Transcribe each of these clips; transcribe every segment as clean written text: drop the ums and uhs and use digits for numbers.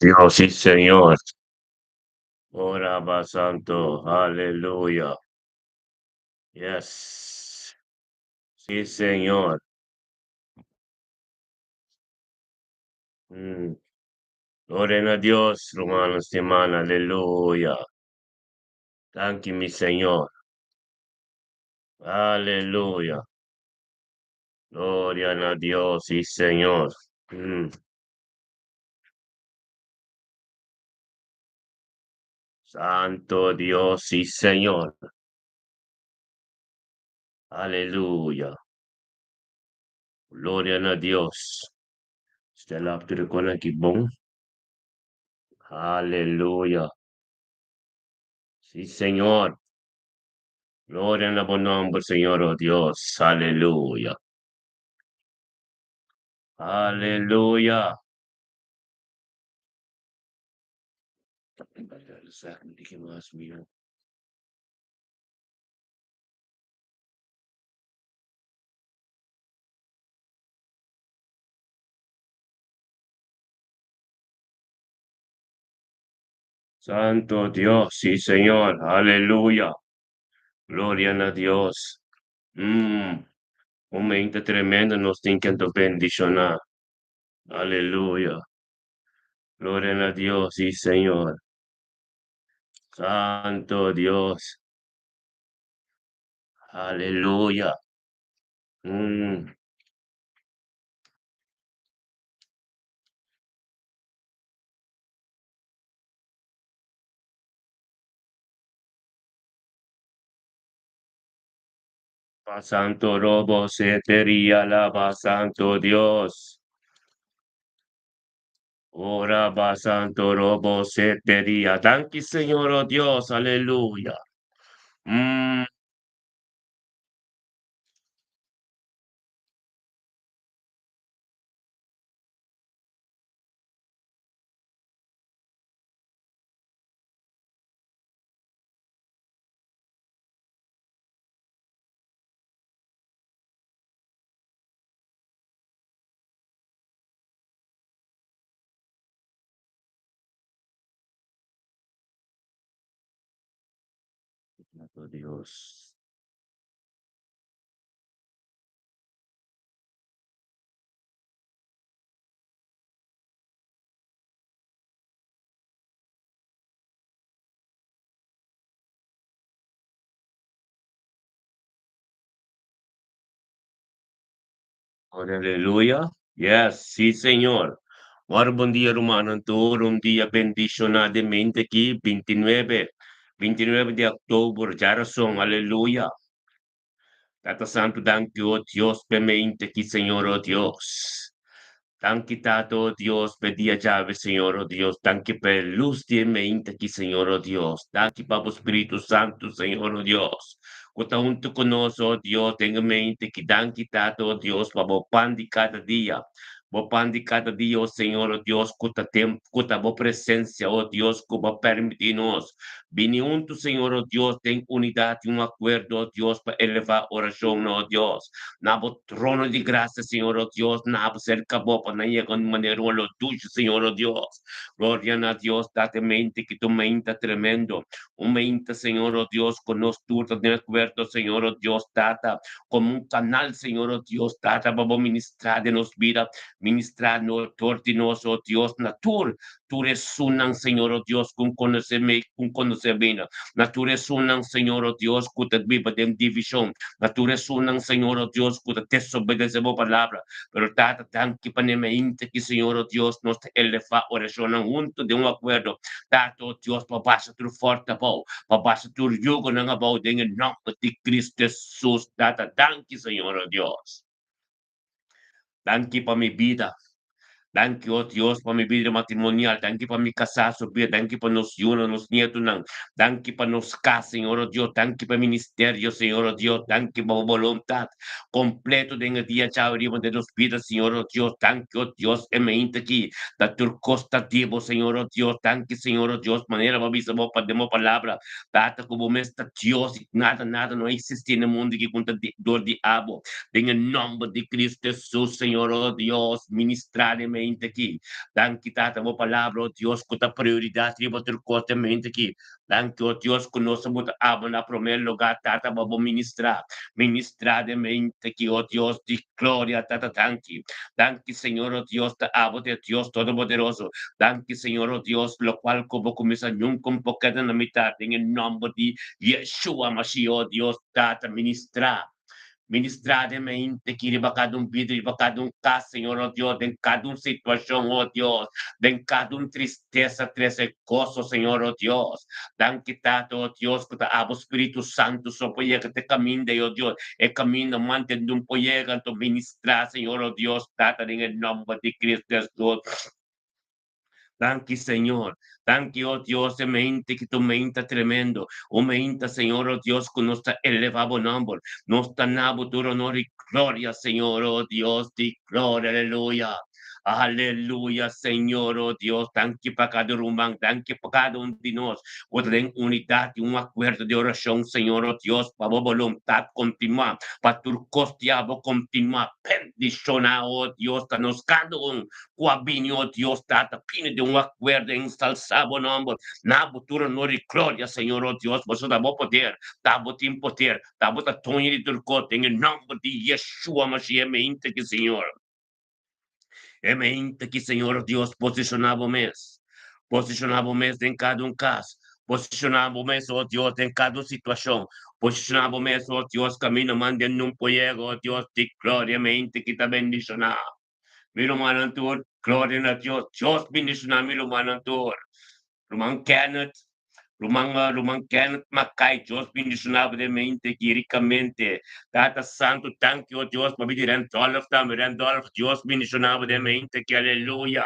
Dios, sí, Señor. Ora, ba Santo. Aleluya. Yes. Sí, Señor. Gloria na Dios, rumannan stimá. Aleluya. Danki, mi Señor. Aleluya. Gloria na Dios, sí, Señor. Santo Dios, sí, Señor. Aleluya. Gloria na Dios. Stella op de kon aki bon. Aleluya. Sí, Señor. Gloria na bo nomber, Señor, oh Dios. Aleluya. Aleluya. Santo Dios, sí, Señor. Aleluya. Gloria na Dios. Momento tremendo nos tin ku bendishoná. Aleluya. Gloria na Dios, sí, Señor. Santo Dios. Aleluya. Santo Robo setería alaba Santo Dios. Ora ba Santo Robo setería. Danki Señor, oh Dios, aleluya. Santo Dios. Aleluya. Yes, sí, Señor. Ora, bon dia, rumannan. Tur un dia bendishoná aki, 29 di òktober, djárason, aleluya. Tata Santu, danki, oh Dios, pa mente aki, Señor, oh Dios. Danki, Tata, oh Dios, pa dia djawe, Señor, oh Dios. Danki pa lus di mente aki, Señor, oh Dios. Danki pa Spiritu Santu, Señor, oh Dios. Ku ta huntu ku nos, oh Dios, den mente aki. Danki, Tata, oh Dios, pa bo pan di kada dia. Bo pan di kada dia, oh Señor, oh Dios, ku ta tempu, ku ta bo presensia, oh Dios, ku bo permití nos. Bini huntu, Señor, oh Dios, den unidat i un akuerdo, oh Dios, pa elevá orashon, oh Dios. Na bo trono di grasia, Señor, oh Dios, na bo serka bo, pa nan yega di manera un lo dushi, Señor, oh Dios. Gloria na Dios, date mente ku tu mente tremendo. Un mente, Señor, oh Dios, ku nos tur ta di akuerdo, Señor, oh Dios, Tata, komo un kanal, Señor, oh Dios, Tata, pa ministrá den nos bida, ministrá no dor di nos, oh Dios, na tur, tur esunnan, Señor, oh Dios, ku konosementu, ku konosementu. Na tur esunnan, Señor, oh Dios, ku ta biba den divishon. Na tur esunnan, Señor, oh Dios, ku ta desobedesé bo palabra. Pero Tata, danki pa mente ku Señor, oh Dios, nos ta elevá orashon huntu den un akuerdo. Tata, oh Dios, pa basha tur fòrti abou, pa basha tur yugonan abou, den nòmber di Kristu Hesus. Tata, danki, Señor, oh Dios. Danki pa mi bida. Danki, oh Dios, pa mi bida matrimonial. Danki pa mi kasá su bida. Danki pa nos yunan, nos nietunan. Danki pa nos kas, Señor, oh Dios. Danki pa ministerio, Señor, oh Dios. Danki pa boluntat kompleto den dia djawe riba den nos bida, Señor, oh Dios. Danki, oh Dios, e mente aki. Da tur kos ta di bo, Señor, oh Dios. Danki, Señor, oh Dios. Manera bo a bisa bo pa den bo palabra. Tata, ku bo mes ta Dios. Nada, nada no eksistí na mundu ku konta di, dor di abo. Den nòmber di Kristu Hesus, Señor, oh Dios, ministrá den mente. mente aki. Danki, Tata, bo palabra, oh Dios, ku ta prioridat riba tur kos den mente aki. Danki, oh Dios, ku nos a buta abo na promé lugá, Tata, pa bo ministrá. Ministrá den mente aki, oh Dios di gloria, Tata, danki. Danki, Señor, oh Dios, ta abo ta e Dios Todopoderoso. Danki, Señor, oh Dios, lokual ku bo kuminsá nunka un por keda na mitat den e nòmber di Yeshua Mashiach, oh Dios, Tata, ministrá. Ministrá den mente ki riba kada un bida, riba kada un kas, Señor, oh Dios, den kada un situashon, oh Dios, den kada un tristesa, trese goso, Señor, oh Dios. Danki, Tata, oh Dios, ku ta abo Spiritu Santu so por yega te kaminda ei, oh Dios, e kaminda mantende un por yega, anto ministrá, Señor, oh Dios, Tata, den e nòmber di Cristo Hesus. Danki, Señor. Danki, oh Dios, e mente ki tu mente tremendo. O mente, Señor, oh Dios, ku nos ta elevá bo nòmber. Nos ta na bo tur honor i gloria, Señor, oh Dios di gloria. Aleluya. Aleluya, Señor, oh Dios. Danki pa kada ruman, danki pa kada un di nos. Ku ta den unidat i un akuerdo di orashon, Señor, oh Dios, pa bo boluntat kontinuá, pa tur kos di abo kontinuá. Bendishoná, oh Dios, ta nos kada un Ku a bini, o Dios Tata, bini den un akuerdo ensalsá bo nòmber. Na bo tur honor i gloria, Señor, o Dios, pasobra ta bo poder, ta bo tin poder, ta bo ta doño di tur kos, den e nòmber di Yeshua Mashiach, e meinta ki, Señor. E meinta ki, Señor, o Dios, posishoná bo mes. Posishoná bo mes den kada un kas. Posishoná bo mes, o Dios, den kada un situashon. Posishoná bo mes, o Dios, kaminda manda den un poyega, o Dios di gloria, e meinta ki ta bendishoná. Mi rumannan tur, gloria na Dios. Dios bendiciona mi rumannan tur. Ruman Kenneth, ruman, ruman Kenneth Mackay, Dios bendiciona bo den mente aki ricamente. Tata Santo, danki, oh Dios, pa bidi Randolph tambe. Randolph, Dios bendiciona bo den mente aki, aleluya.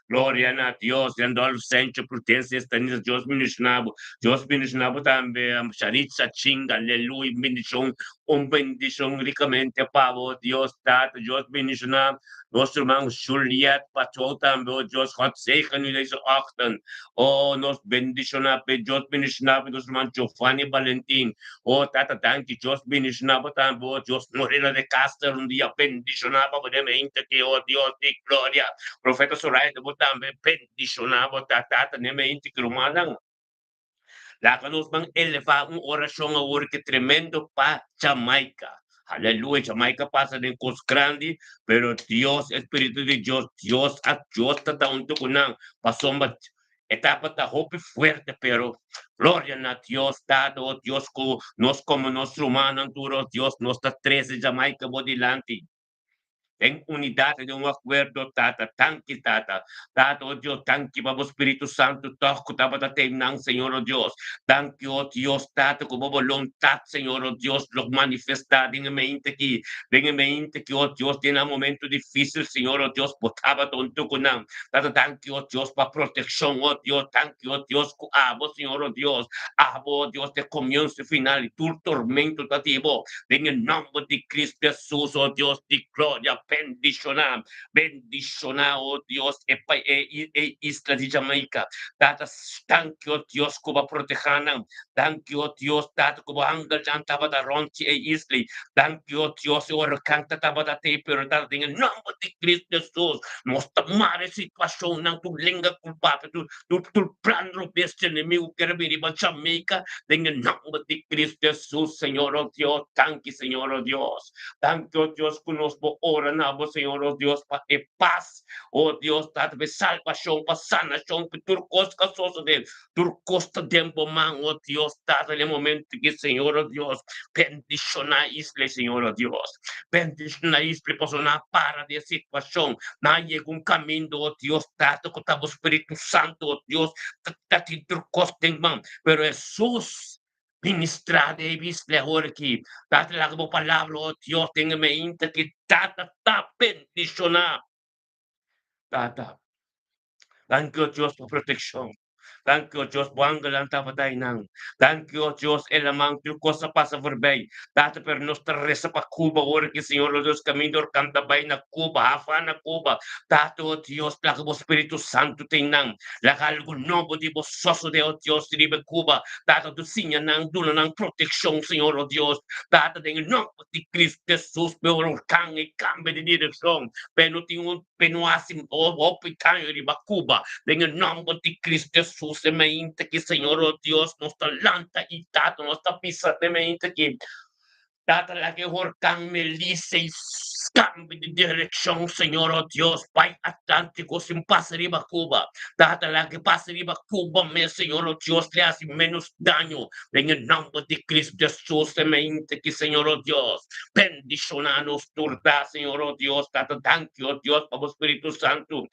Gloria na Dios. Randolph Sancho, Prudencia Stanislas, Dios bendiciona bo. Dios bendiciona bo tambe, Sharitza Chinga, aleluya, bendicion. Un bendicion ricamente pa bo, Dios Tata. Dios bendiciona nos ruman Juliet Patrol tambe, oh Dios. God zegen u deze ochtend. Oh, nos bendiciona pe Dios bendiciona pe nos ruman Giovanni Valentin. Oh, Tata, danki. Dios bendiciona bo tambe, oh Dios. Morena de Castro, un dia bendiciona pa bo den mente ki, oh Dios di gloria. Profeta Zoraida, bo tambe bendiciona bo, Tata, den mente ki rumannan. Laga nos ban elevá un orashon awor ke tremendo pa Jamaica. Aleluya, Jamaica pasa den kos grandi, pero Dios, e Spiritu di Dios, Dios a Dios ta ta huntu ku nan, pasobra e tabata hopi fuerte, pero gloria na Dios Tata, o Dios ku nos komo nos rumannan tur, o Dios, nos ta trese Jamaica bo dilanti. Den unidat den un akuerdo, Tata, danki, Tata. Tata, o Dios, danki pa bo Spiritu Santu tòg ku tabata te nan, Señor, o Dios. Danki, o Dios, Tata, ku bo boluntat, Señor, o Dios, lo manifestá den e mente aki, den e mente aki, o Dios, den nan momento difísil, Señor, o Dios, bo tabata huntu ku nan. Tata, danki, o Dios, pa protekshon, o Dios. Danki, o Dios, ku abo, Señor, o Dios, abo, o Dios, ta e komienso i final di tur tormento ta di bo. Den e nòmber di Cristo Hesus, o Dios di gloria, bendishoná, bendishoná, o Dios, e pa e e isla di Jamaica. Tata, danki, o Dios, ku bo a protehá nan. Danki, o Dios, Tata, ku bo angelnan tabata rònt di e isla ei. Danki, o Dios, e orkan ta tabata tei, pero Tata, den e nòmber di Cristo Hesus, nos ta mara e situashonnan, tur lenga kulpabel, tur tur tur plan robes di enemigu ku kere bini riba Jamaica, Den e nomber di Cristo Jesus, Señor oh Dios, danki Señor oh Dios. Danki oh Dios ku nos por ora na bo Señor oh Dios pa e pas, oh Dios Tata, pa e salbacion, pa sanacion, pa tur cos ka sosode, tur cos ta den bo man oh Dios Tata, den e momento aki Señor oh Dios, bendiciona isla Señor oh Dios, bendiciona isla pasobra nan a para di e situacion, nan a yega un caminda oh Dios Tata ku ta bo Spiritu Santo oh Dios ta tin tur cos den man. Pero Hesus ministrá den e bisle awor aki. Tata, laga bo palabra, o Dios, den e meinta ki Tata ta bendishoná. Tata, danki, o Dios, pa protekshon. Danki, o Dios, bo angelnan tabata einan. Danki, o Dios, e laman tur kos a pasa forbij. Tata, pero nos ta resa pa Cuba ora ki Señor, o Dios, kaminda orkan ta bai na Cuba, Havana, Cuba. Tata, o Dios, laga bo Spiritu Santu ta einan. Laga algu nobo di bo sosodé, o Dios, riba Cuba. Tata, tu siña nan, duna nan protekshon, Señor, o Dios. Tata, den e nòmber di Cristo Jesus, p'e orkan e kambia di direkshon, p'e no tin un p'e no hasi hopi daño riba Cuba. Den e nòmber di Cristo Jesus, e mainta ki, Señor, o Dios, nos ta lanta i Tata, nos ta bisa den mainta ki, Tata, laga e horkan Melissa i kambia di direkshon, Señor, o Dios, bai Atlántiko sin pasa riba Cuba. Tata, laga e pasa riba Cuba mes, Señor, o Dios, le hasi ménos daño. Den e nòmber di Cristo Jesus, e mainta ki, Señor, o Dios, bendishoná nos tur ta, Señor, o Dios. Tata, danki, o Dios, pa bo Spiritu Santu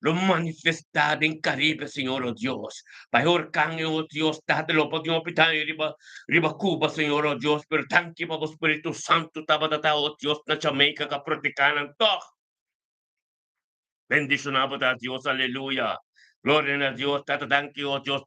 lo manifestá den Caribe, Señor, o Dios. Pa e orkan, o Dios, Tata, lo por tin hopi daño riba Cuba, Señor, o Dios, pero danki pa bo Spiritu Santu tabata ta, o Dios, na Jamaica ka proteká nan tòg. Bendishoná bo ta, Dios, aleluya. Gloria na Dios, Tata, danki, o Dios,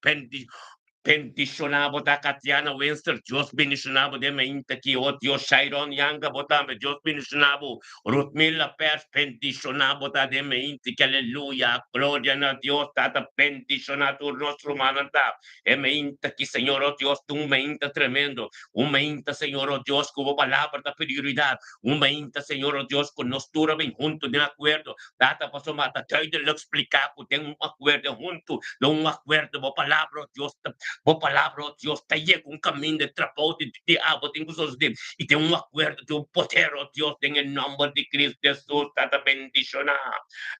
bendishoná bo ta, Katiana Winster, Dios bendishoná bo den mainta aki, o Dios, Shairon Yanga, bo tambe, Dios bendishoná bo, Ruthmila Pers, bendishoná bo ta den mainta aki, aleluya, gloria na Dios, Tata, bendishoná tur nos rumannan ta, e mainta aki, Señor, o Dios, un mainta tremendo, un mainta, Señor, o Dios, ku bo palabra ta prioridat, Un mainta, Señor, o Dios, ku nos tur a bin huntu den akuerdo. Tata, pasobra ta duidelijk spliká ku den un akuerdo huntu, den un akuerdo, bo palabra, o Dios, ta, bo palabra, o Dios, ta yega un kaminda e trabou di, di abo tin ku sosodé. I den un akuerdo tin un poder, o Dios, den e nòmber di Cristo Hesus, Tata, bendishoná,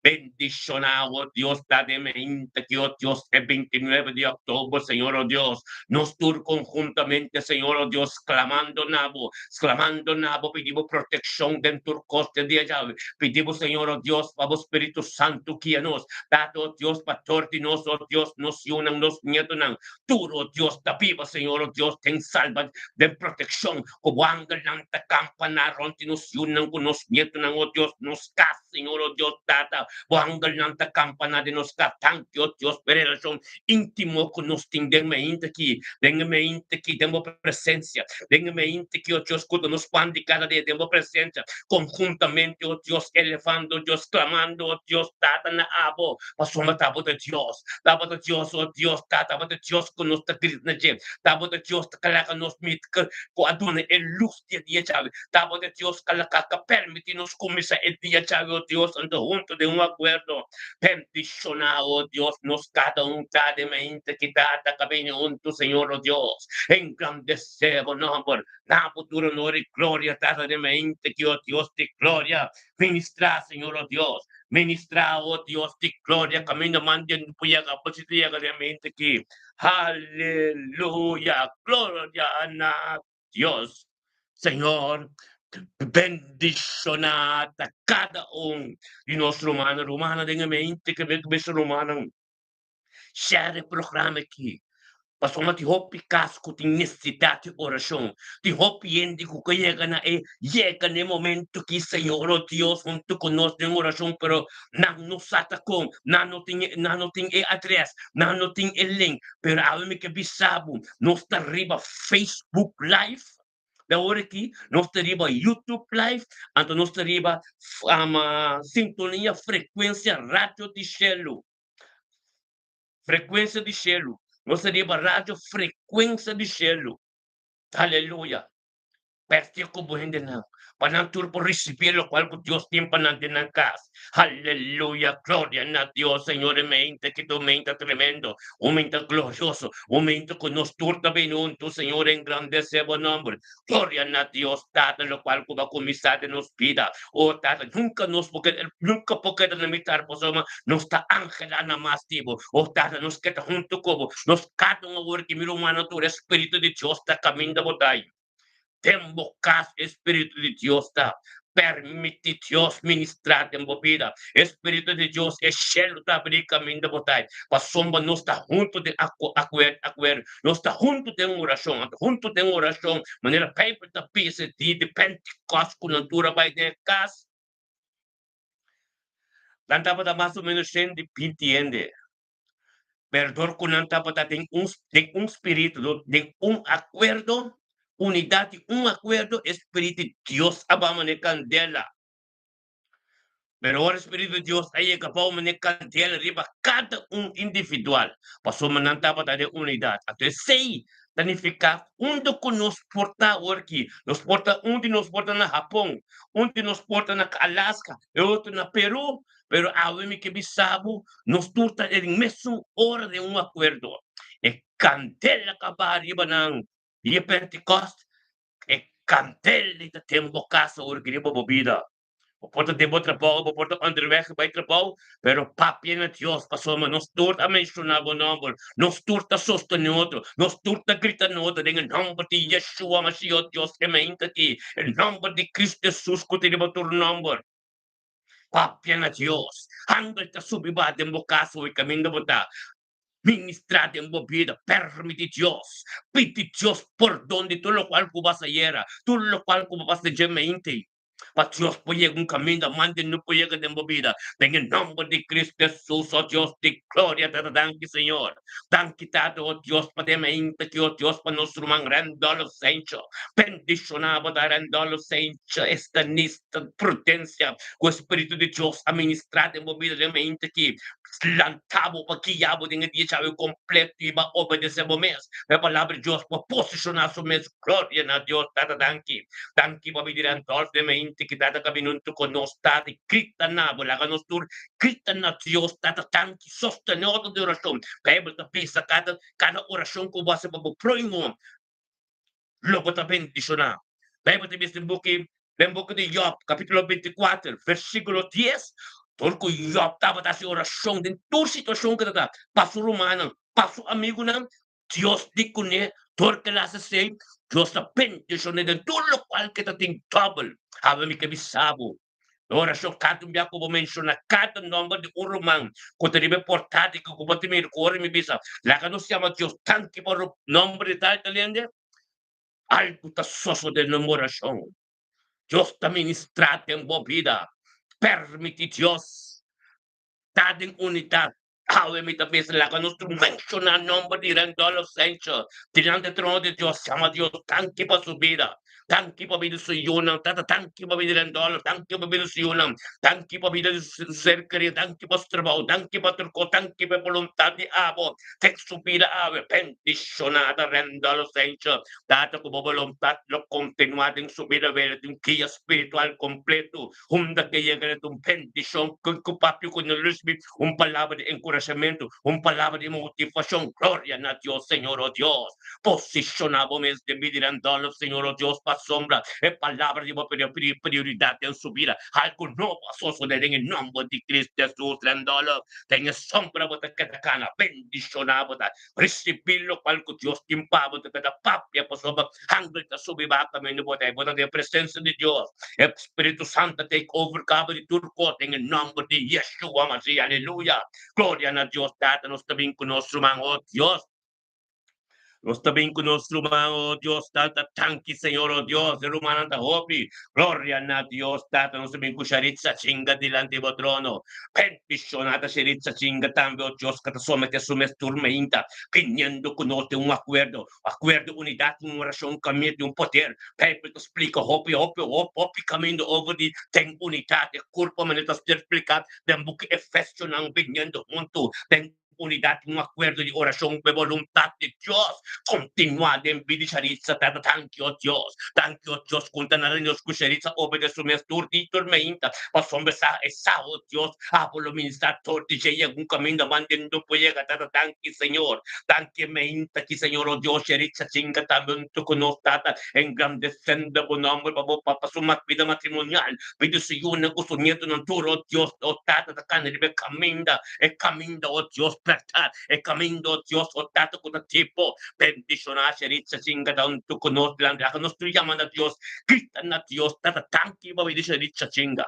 bendishoná, o Dios, ta den mainta aki, o Dios, e 29 di òktober, Señor, o Dios, nos tur konhuntamente, Señor, o Dios, klamando na bo, Sklamando na bo, pidi bo protekshon den tur kos den dia djawe. Pidi bo, Señor, o Dios, pa bo Spiritu Santu guia nos. Tata, o Dios, pa tor di nos, o Dios, nos yunan, nos nietonan, tur, o Dios, ta biba, Señor, o Dios, den salba, den protekshon, ku bo angelnan ta kampa na rònt di nos yunan ku nos nietonan, o Dios, nos kas, Señor, o Dios, Tata, bo angelnan ta kampa na den nos kas. Danki, o Dios, pa e relashon íntimo ku nos tin den mainta aki, den e mainta aki, den bo presensia, den e mainta aki, o Dios, ku ta nos pan di kada dia den bo presensia, konhuntamente, o Dios, elevando, o Dios, klamando, o Dios, Tata, na abo, pasobra ta bo ta Dios, ta bo ta Dios, o Dios, Tata, bo ta Dios ku nos ta grita na dje, ta bo ta Dios ta laga nos mit ku a duna e lus di e dia djawe, ta bo ta Dios ka laga ka permití nos kuminsá e dia djawe, o Dios, anto huntu den un akuerdo. Bendiciona, oh Dios, nos cada un ta den mente ki ta ta bini hunto, Señor, oh Dios. Engrandece bo nomber. Na bo tur honor y gloria, Tata, den mente ki, oh Dios di gloria. Ministra, Señor, oh Dios. Ministra, oh Dios di gloria. Caminda man den por yega, por si yega den mente ki. Aleluya. Gloria na Dios. Señor, bendiciona ta cada un di nos rumannan, rumannan den e mente ke be bes rumannan share e programa aki pasobra tin hopi kas ku tin nesesidat di orashon, tin hopi hende ku ke yega na e yega na e momento ki Señor o Dios huntu ku nos den orashon pero nan no sa ta kon, nan no tin nan no tin e adres, nan no tin e link, pero awe mi ke bisa bo nos ta riba Facebook live. De awor aki nos ta riba YouTube live, anto nos ta riba sintonia frekuensia radio di shelu. Frekuensia di shelu. Nos ta riba radio frekuensia di shelu. Aleluya. Pèstia ku bo hendenan, pa nan tur por risibí lokual ku Dios tin pa nan den nan kas. Aleluya, gloria na Dios. Señor, e meinta aki ta un meinta tremendo, un meinta glorioso, un meinta ku nos tur ta bini huntu, Señor, engrandesé bo nòmber. Gloria na Dios, Tata, lokual ku bo a kuminsá den nos bida. O Tata, nunka nos por keda, nunka por keda na mitar, pasobra nos ta angelá na mas di bo. O Tata, nos ke ta huntu ku bo. Nos kada un awor ki mi rumannan tur, e Spiritu di Dios ta kaminda bo ta. Den bo kas e Spiritu di Dios ta permiti Dios ministrá den bo bida. E Spiritu di Dios e shelu ta abrí kaminda bo ta ei. Pasobra nos ta huntu den akuerdo, nos ta huntu den orashon. Anto huntu den orashon, manera Beibel ta bisa e dia di Pentikòst ku nan tur a bai den e kas, nan tabata mas o ménos 120 hende. Pero dor ku nan tabata den un den un spiritu, dor den un akuerdo, unidat di un akuerdo, e Spiritu di Dios a ba manera kandela. Pero ora e Spiritu di Dios a yega bou manera kandela riba kada un individual, pasobra nan tabata den unidat. Anto esei ta nifiká unda ku nos por ta awor aki. Nos por ta, un di nos por ta na Hapon, un di nos por ta na Alaska, e otro na Peru, Pero awe mi ke bisa bo, nos tur ta den mesun ora den un akuerdo. E kandela ka baha riba nan dia Pentekost, e kandela ei ta den bo kasa ora ki riba bo bida. Bo por ta den bo trabou, bo por ta onderweg bai trabou, pero papia na Dios pasobra nos tur a menshoná bo nòmber, nos tur ta sostené otro, nos tur ta grita na otro den e nòmber di Yeshua Mashiach, Dios e mainta aki, e nòmber di Cristo Jesus ku ta riba tur nòmber. Papia na Dios. Angel ta subi ba den bo kas oi kaminda bo ta. Ministrá den bo bida. Permití Dios. Pidi Dios pordon di tur lokual ku bo a sayera, tur lokual ku bo pasa dje mente. Pa Dios por yega un kaminda mande no por yega den bo bida. Den e nòmber di Kristu Hesus, o Dios di gloria, Tata danki Señor. Danki Tata, o Dios, pa den mente aki, o Dios, pa nos ruman Randolph Sancho. Bendishoná bo ta Randolph Sancho, esta nis. Ta prudensia ku e Spiritu di Dios a ministrá den bo bida den mente aki, lantá bo pa guiá bo den e dia djawe kompleto i ba obedesé bo mes na e Palabra di Dios pa posishoná su mes. Gloria na Dios! Tata, danki. Danki pa bini Randolph den mente ki Tata kabini huntu ku nos, Tata, i grita na bo. Laga nos tur grita na Dios, Tata, danki. Sostené otro den orashon. Beibel ta bisa kada kada orashon ku bo hasi pa bo próhimo, lo bo ta bendishoná. Beibel ta bisa den buki den buki di Yòb, kapítulo 24, versíkulo 10, Dor ku Yòb tabata hasi orashon den tur situashon ku e ta ta, pa su rumannan, pa su amigunan, Dios di kuné, dor ku el a hasi esei, Dios ta bendishon'é den tur lokual ku e ta tin dòbel. Awe mi ke bisa bo, Orashon kada un bia ku bo menshona kada nòmber di un ruman ku ta riba e portada i ku bo ta mira ku ora mi bisa, Laga nos yama Dios danki pa nòmber di tal tal hende, algu ta sosodé den bo orashon. Dios ta ministrá den bo bida. Permití Dios ta den unidat. Awe mi ta pensa laga nos tur menshoná nòmber di Randolph Sancho dilanti e trono di Dios, yama Dios danki pa su bida, danki pa bida di su yunan, Tata danki pa bida di Randolph, danki pa bida di su yunan, danki pa bida di su ser kerido, danki pa su trabou, danki pa tur kos, danki pa e boluntat di abo den su bida awe. Bendishoná ta Randolph Sancho, Tata ku bo boluntat lo kontinuá den su bida wera di un guia spiritual kompleto. Unda ke yega na ta un bendishon ku papia ku no risibí un palabra di enkurashamentu, un palabra di motivashon. Gloria na Dios, Señor, o Dios. Posishoná bo mes den bida di Randolph, Señor, o Dios, pasobra e palabra di bo prioridat den su bida. Algu nobo a sosodé den e nòmber di Cristo Hesus, Randolph. Den e sombra bo ta keda kana. Bendishoná bo ta. Risibí lokual ku Dios tin pa bo, ta keda papia pasobra angel ta subi baha kaminda bo ta ei. Bo ta den e presensia di Dios. E Spiritu Santu ta take over kaba di tur kos den e nòmber di Yeshua Mashiach. Aleluya! Gloria na Dios Tata. Nos ta bin ku nos ruman, o Dios. Nos ta bin ku nos ruman, o Dios Tata. Danki Señor, o Dios. E rumannan ta hopi. Gloria na Dios Tata. Nos ta bin ku Sharitza chinga dilanti bo trono. Bendiciona ta Sheritza chinga tambe, o Dios, ka ta somete su mes tur meinta, biniendo ku nos den un akuerdo, akuerdo, unidat, un oracion, camino di un poder. Bijbel ta splica hopi, hopi, hopi, hopi caminda over di den unidat e curpa manera ta ser splica den buki Efesionan, biniendo hunto den unidat un akuerdo di orashon ku e boluntat di Dios kontinuá den bida di Sharitza. Tata, danki, o Dios. Danki, o Dios, ku ta na nos ku Sharitza obedesé su mes tur di tur meinta, pasobra sa e sa, o Dios, abo lo ministrá tur di dje yega un kaminda mande no por yega. Tata, danki, Señor. Danki e meinta aki, Señor, o Dios. Sharitza chinga tambe huntu ku nos, Tata, engrandesendo bo nòmber pa bo pa su bida matrimonial, bida su yunan ku su nietonan tur, o Dios, o Tata, ta kana riba e kaminda. E kaminda, o Dios, bèrdat, e kaminda, o Dios, o Tata ku ta tipo, bendishoná Sheritza Chinga ta huntu ku nos dilanti. Laga nos tur yama na Dios, grita na Dios, Tata, danki pa bendishoná Sheritza Chinga.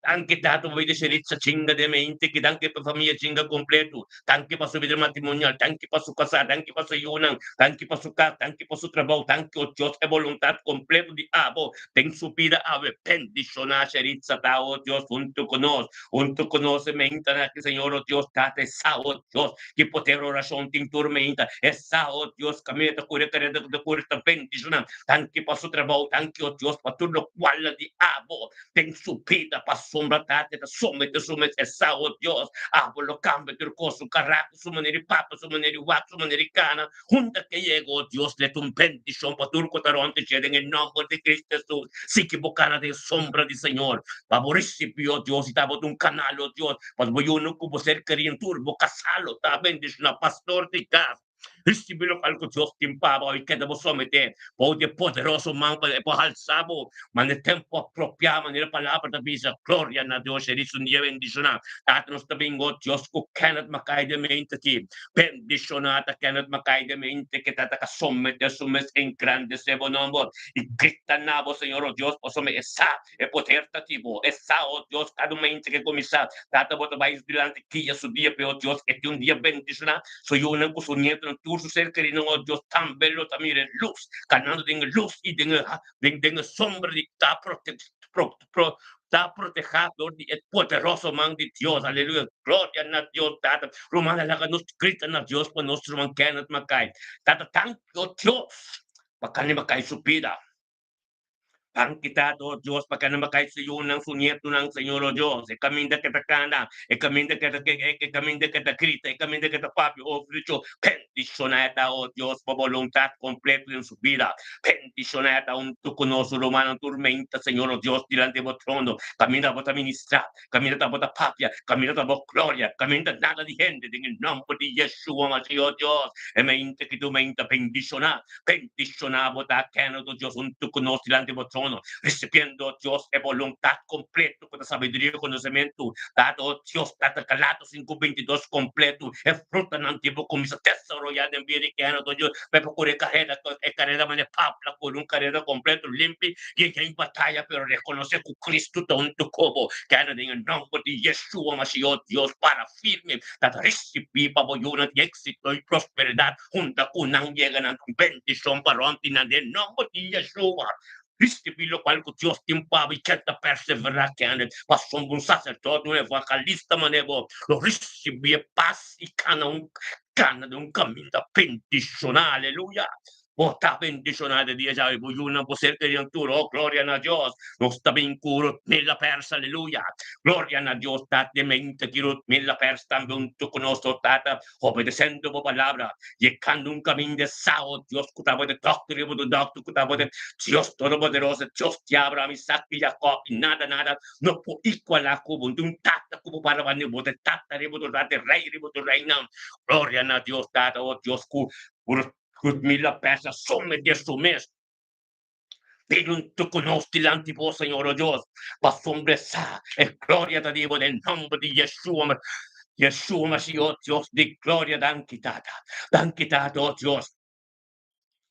Danki Tata pa bida Sheritza chinga den mente ki danki pa famia chinga completo danki pa su bida matrimonial danki pa su casá danki pa su yunan danki pa su cas danki pa su trabou danki o Dios e boluntad completo di abo den su bida awe bendiciona Sheritza ta o Dios hunto cu nos hunto cu nos e mentenan aki Señor o Dios Tata e sa o Dios ki poder oracion tin tur menta e sa o Dios caminda ta curi careda ta curi ta bendiciona danki pa su trabou danki o Dios pa tur locual di abo Den su bida pasobra Tata ta somete su mes esá, o Dios, abo lo cambia tur cos, su carácter, su manera di papia, su manera di wak, su manera di cana, hunta ke yega, o Dios, let un bendicion pa tur cu ta rond dje den e nomber di Cristo Jesus. Sigui bo cana den sombra di Señor, pa bo ricibi, o Dios, y ta bo ta un canal, o Dios, pa bo yuna cu bo ser kerí en tur bo casá lo ta bendiciona, pastor di cas. Risibi lokual ku Dios tin pa bo i keda bo someté bou di e poderoso man pa e por halsa bo manera e tempu apropiá, manera e Palabra ta bisa. Gloria na Dios! E riba un dia bendishoná. Tata nos ta bin, o Dios, ku Kenneth Mackay den mente aki. Bendishoná ta Kenneth Mackay den mente ke tata ka someté su mes engrandesé bo nòmber i grita na bo, Señor, o Dios, pasobra e sa e poder ta di bo. E sa, o Dios, kada un mente ke kuminsá, Tata, bo ta bai dilanti kia su dia, pero, o Dios, e tin un dia bendishoná. Su yunan ku su nietunan, tur su ser kerinan, o Dios, tambe lo ta mira e lus, kanando den e lus i den e den den e sombra di ta prote pro pro ta protehá dor di e poderoso man di Dios. Aleluya! Gloria na Dios, Tata. Rumannan, laga nos grita na Dios pa nos ruman Kenneth Mackay. Tata, tanki, o Dios, pa kende Mackay su bida. Pan kita do Dios pa kende Mackay su yunan, su nietunan, Señor, o Dios. E kaminda ke ta kana, e kaminda ke ta e kaminda ke ta grita, e kaminda ke ta papia over di cho. Bendiciona e ta, o Dios, pa boluntad completo den su bida. Bendiciona e ta hunto cu nos rumannan tur menta, Señor, o Dios, dilanti bo trono. Kaminda bo ta ministra, kaminda ta bo ta papia, kaminda ta bo gloria, kaminda nada di hende, den e nomber di Yeshua Mashiach, o Dios. E menta ki tu menta bendiciona. Bendishoná bo ta kende do Dios huntu ku nos dilanti bo trono, risibiendo, o Dios, e boluntat kompletu ku ta sabiduria i konosementu. Tata, o Dios, Tata, Galatos 5, 22 kompletu, e frutanan di bo kuminsá desaroyá den bida di kende do Dios, pa e por kore e karera, e karera manera Pablo a kore un karera kompletu, limpi, i en bataya, pero rekonosé ku Kristu ta huntu ku bo. Kende den e nòmber di Yeshua Mashiach, o Dios, para firme, Tata, risibí pa bo yunan di éksito i prosperidat. Hunta ku nan yega nan ta un bendishon pa rònt di nan den nòmber di Yeshua. Risibí lokual ku Dios tin pa bo i keda perseverá kende pasobra un saserdote, un evangelista manera bo lo risibí e pas i kana un kana den un kaminda bendishoná. Aleluya! Bo ta bendishoná de dia djawe, bo yunan, bo ser kerinan tur. Oh, gloria na Dios! Nos ta bin ku Rutmila Pers, aleluya! Gloria na Dios! Ta demente ki Rutmila Pers tambe huntu ku nos, oh Tata. Obedecendo bo palabra, yegando un caminda sa, oh Dios, cu tabata doctor riba tu doctor, cu tabata Dios Todopoderoso, Dios di Abraham, Isaac y Jacob, y nada, nada no por iguala cu bo. Un tata cu bo para banda bo ta tata riba tu tata, rey riba tu reynan. Gloria na Dios Tata, oh Dios, cu mi la pesa somete su mes. Junto cu nos dilanti bo, Señor, oh Dios, pasobra sa e gloria ta di bo den nomber di Yeshua, Yeshua Mashiach, oh Dios di gloria, danki Tata, danki Tata, oh Dios.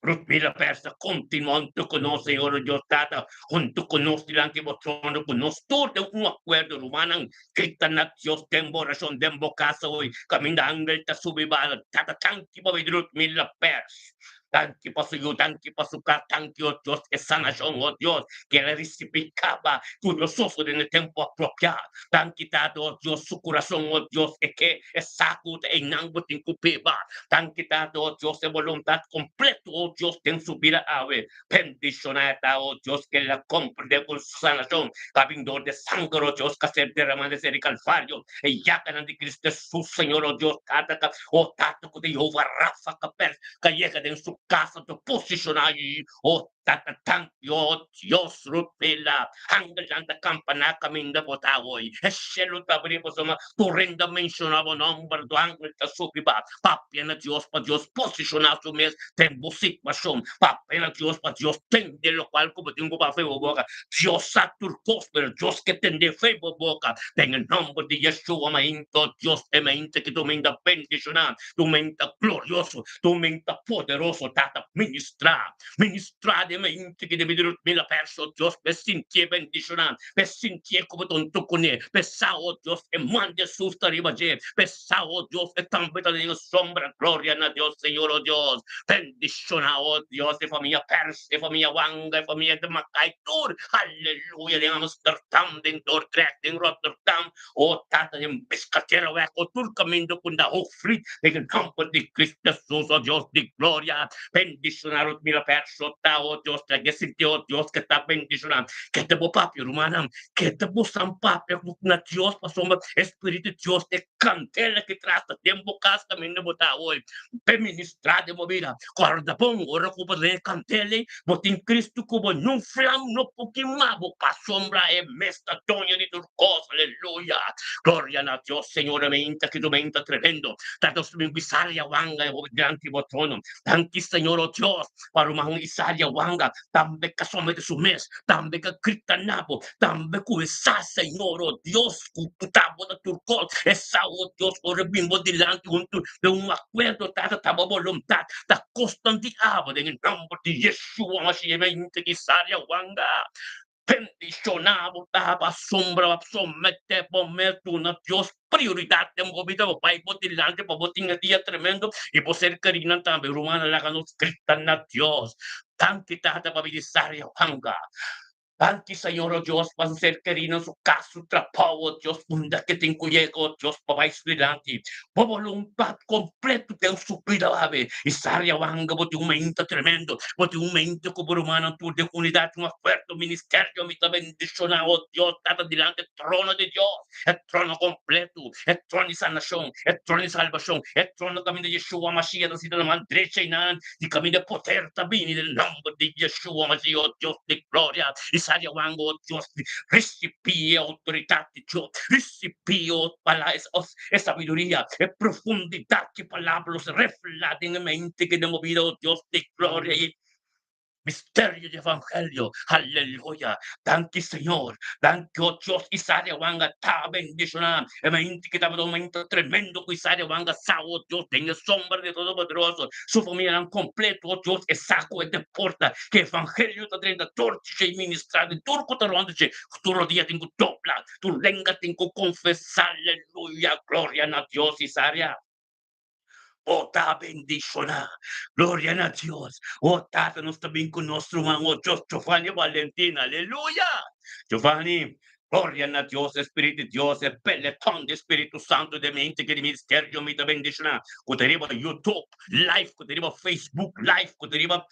Rutmila Persa continua hunto cu nos, Señor, oh Dios Tata, hunto cu nos dilanti bo trono, cu nos tur den un acuerdo, rumannan, grita na Dios den bo oracion, den bo casa hoy, caminda angel ta subi ba, Tata, danki pa bo Rutmila Pers. Danki pa su yu, danki pa su kas, danki, o Dios, e sanashon, o Dios, ke el a risibí kaba ku lo sosodé na e tempu apropiá. Danki, Tata, o Dios, su kurason, o Dios, e ke e sa ku ta einan bo tin ku biba. Danki, Tata, o Dios, e boluntat kompleto, o Dios, den su bida awe. Bendishoná e ta, o Dios, ke el a komprendé ku su sanashon ta bin dor di e sanger, o Dios, ku a ser deramá na e ser di Kalvario, e yaganan di Cristo Hesus, Señor, o Dios, Tata, o Tata, ku ta Jehová Rafa, ka pèrs. Ka yega den su casa ta posiciona y o tata tanki o Dios rupela angelnan ta campana caminda bo ta hoy e cielo ta abri pasobra tur hende a menciona bo nomber tu angel ta subi ba papia na Dios pa Dios posiciona su mes den bo situacion papia na Dios pa Dios tende locual cu bo tin cu papia bo boca Dios sa tur cos pero Dios ke tende fe bo boca den e nomber di Yeshua mainta Dios e mainta ki tu minda bendiciona Tu menta glorioso, tu menta poderoso, Tata, ministrá, ministrá den. den mente ki debe di mira perso, Dios, pe sintié bendishoná, pe sintié ku bo ta huntu kuné, pe sa, o Dios, e man di Hesus ta riba dje, pe sa, o Dios, e tambe ta den e sombra. Gloria na Dios, Señor, o Dios. Bendishoná, o Dios, e famia Pers, e famia Wanga, e famia de Makai, tur, aleluya, den Amsterdam, den Dordrecht, den Rotterdam, o Tata, den Piscateraweg, o tur kaminda ku na Hoogvliet, den e nòmber di Cristo Hesus, o Dios di gloria. Bendishoná Ludmila Perso ta, o Dios, trag'é sinti, o Dios, ke ta bendishoná. Ke ta bo papia, rumannan? Ke ta bo san papia ku na Dios? Pasobra e Spiritu di Dios ta e kandela ki trata den bo kas kaminda bo ta awoy p'e ministrá den bo bida. Kòrda bon, ora ku bo ta den e kandela ei, bo tin Kristu ku bo, niun flam no por kima bo, pasobra e mes ta doño di tur kos. Aleluya! Gloria na Dios, Señor, e meinta ki tu meinta tremendo. Ta nos bin ku Isaria wanga dilanti bo trono. Danki, Señor, o Dios, pa ruman Isaria wanga, tambe ka somete su mes, tambe ka grita na bo, tambe ku e sa, Señor, o Dios, ku ta bo ta tur kos. E sa, o Dios, ora bin bo dilanti huntu den un akuerdo, Tata, ta bo boluntat, ta kosnan di abo, den e nomber di Yeshua Mashiach, meinta ki Isaria wanga. Bendishoná bo ta pasobra bo a someté bo mes duna Dios prioridat den bo bida. Bo bai bo dilanti pa bo tin e dia tremendo i bo ser kerinan tambe. Rumannan, laga nos grita na Dios, Danki Tata pa bini Saria Wanga. Danki Señor o Dios pa su ser kerinan, su kas, su trabou, o Dios, unda ke tin ku yega, o Dios, pa bai su dilanti. Bo boluntat kompleto den su bida awe. I Saria Wanga bo tin un mente tremendo. Bo tin un mente ku bo rumannan tur den unidat un afuerto ministerio. Mi ta bendishoná, o Dios, Tata, dilanti e trono di Dios, e trono kompleto, e trono di sanashon, e trono di salbashon, e trono kaminda Yeshua Mashiach ta sinta na man drecha i nan di kaminda e poder ta bini den nòmber di Yeshua Mashiach, o Dios di gloria. I Saria Wanga, o Dios, risibí e outoridat di Dios, risibí, o e sabiduria, e profundidat di palabra lo ser reflehá den e mente ki den bo bida, o Dios di gloria i misterio di evangelio. Aleluya! Danki Señor, danki o Dios. Isaria Wanga ta bendishoná. E mente ki tabata un mente tremendo ku Isaria Wanga sa, o Dios, den e sombra di Todopoderoso, su famianan kompleto, o Dios, e sa ku e deporta, ku evangelio ta drenta dor di dje i ministrá den tur ku ta rònt di dje, ku tur rodia tin ku dobla. Tur lenga tin ku konfesá, aleluya, gloria na Dios, Isaria, bo ta bendishoná, gloria na Dios, o Tata nos ta bin ku nos ruman, o Dios, Giovanni Valentin, aleluya, Giovanni, gloria na Dios, e Spiritu di Dios, e peletòn di Spiritu Santu den mente ki di ministerio mi ta bendishoná, ku ta riba YouTube live, ku ta riba Facebook live, ku ta riba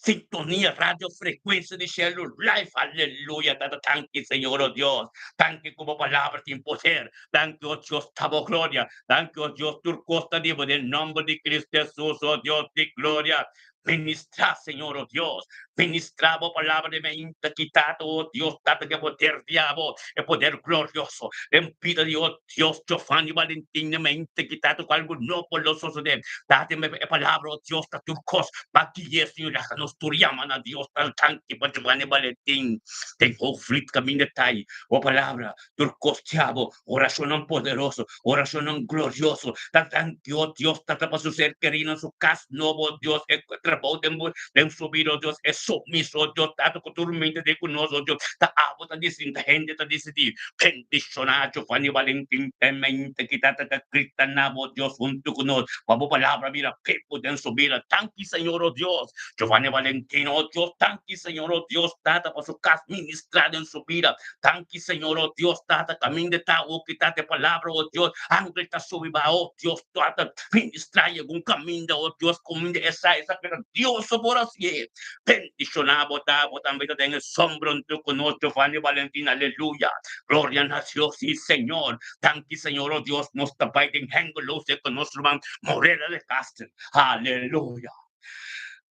Sintonia radio frecuencia di cielo live aleluya tata danki señor oh Dios danki cu bo palabra tin poder danki oh Dios ta bo gloria danki oh Dios tur cos ta di bo den nomber di Cristo Jesus oh Dios di gloria ministra señor oh Dios ministra bo palabra den meinta ki tata oh Dios tata di e poder di abo e poder glorioso den bida di oh Dios Giovanni Valentin den meinta ki tata cu algo nobo lo sosode tata e palabra oh Dios ta tur cos Pa ki e Señor laga nos tur yama na Dios tal tanki pa Giovanni Valentin den Hoogvliet kaminda tai bo palabra tur kos diabo orashonnan poderoso orashonnan glorioso tal tanki o Dios tata pa su ser kerí na su kas nobo o Dios e trabou den bo den su bida o Dios e sumiso o Dios tata ku tur mente den ku nos o Dios ta abo ta disidí ta hende ta disidí bendishoná Giovanni Valentin den mente ki tata ta grita na bo Dios huntu ku nos Pa bo palabra bira pepo den su bida. Danki Señor o Dios. Giovanni Valentino o Dios. Danki Señor o Dios Tata pa su kas ministra den su bida. Danki Señor o Dios Tata kaminda e ta o kita te palabra o Dios. Angel ta subi baha o Dios Tata ministra y algun kaminda o Dios kaminda e sa esaki ta Dios so por hasié. Bendiciona bo ta bo tambe ta den e sombra hunto ku nos Giovanni Valentino aleluya. Gloria na Dios si Señor. Danki Señor o Dios nos ta bai den Hengelo se con nos ruman Morela de Castro. Aleluya.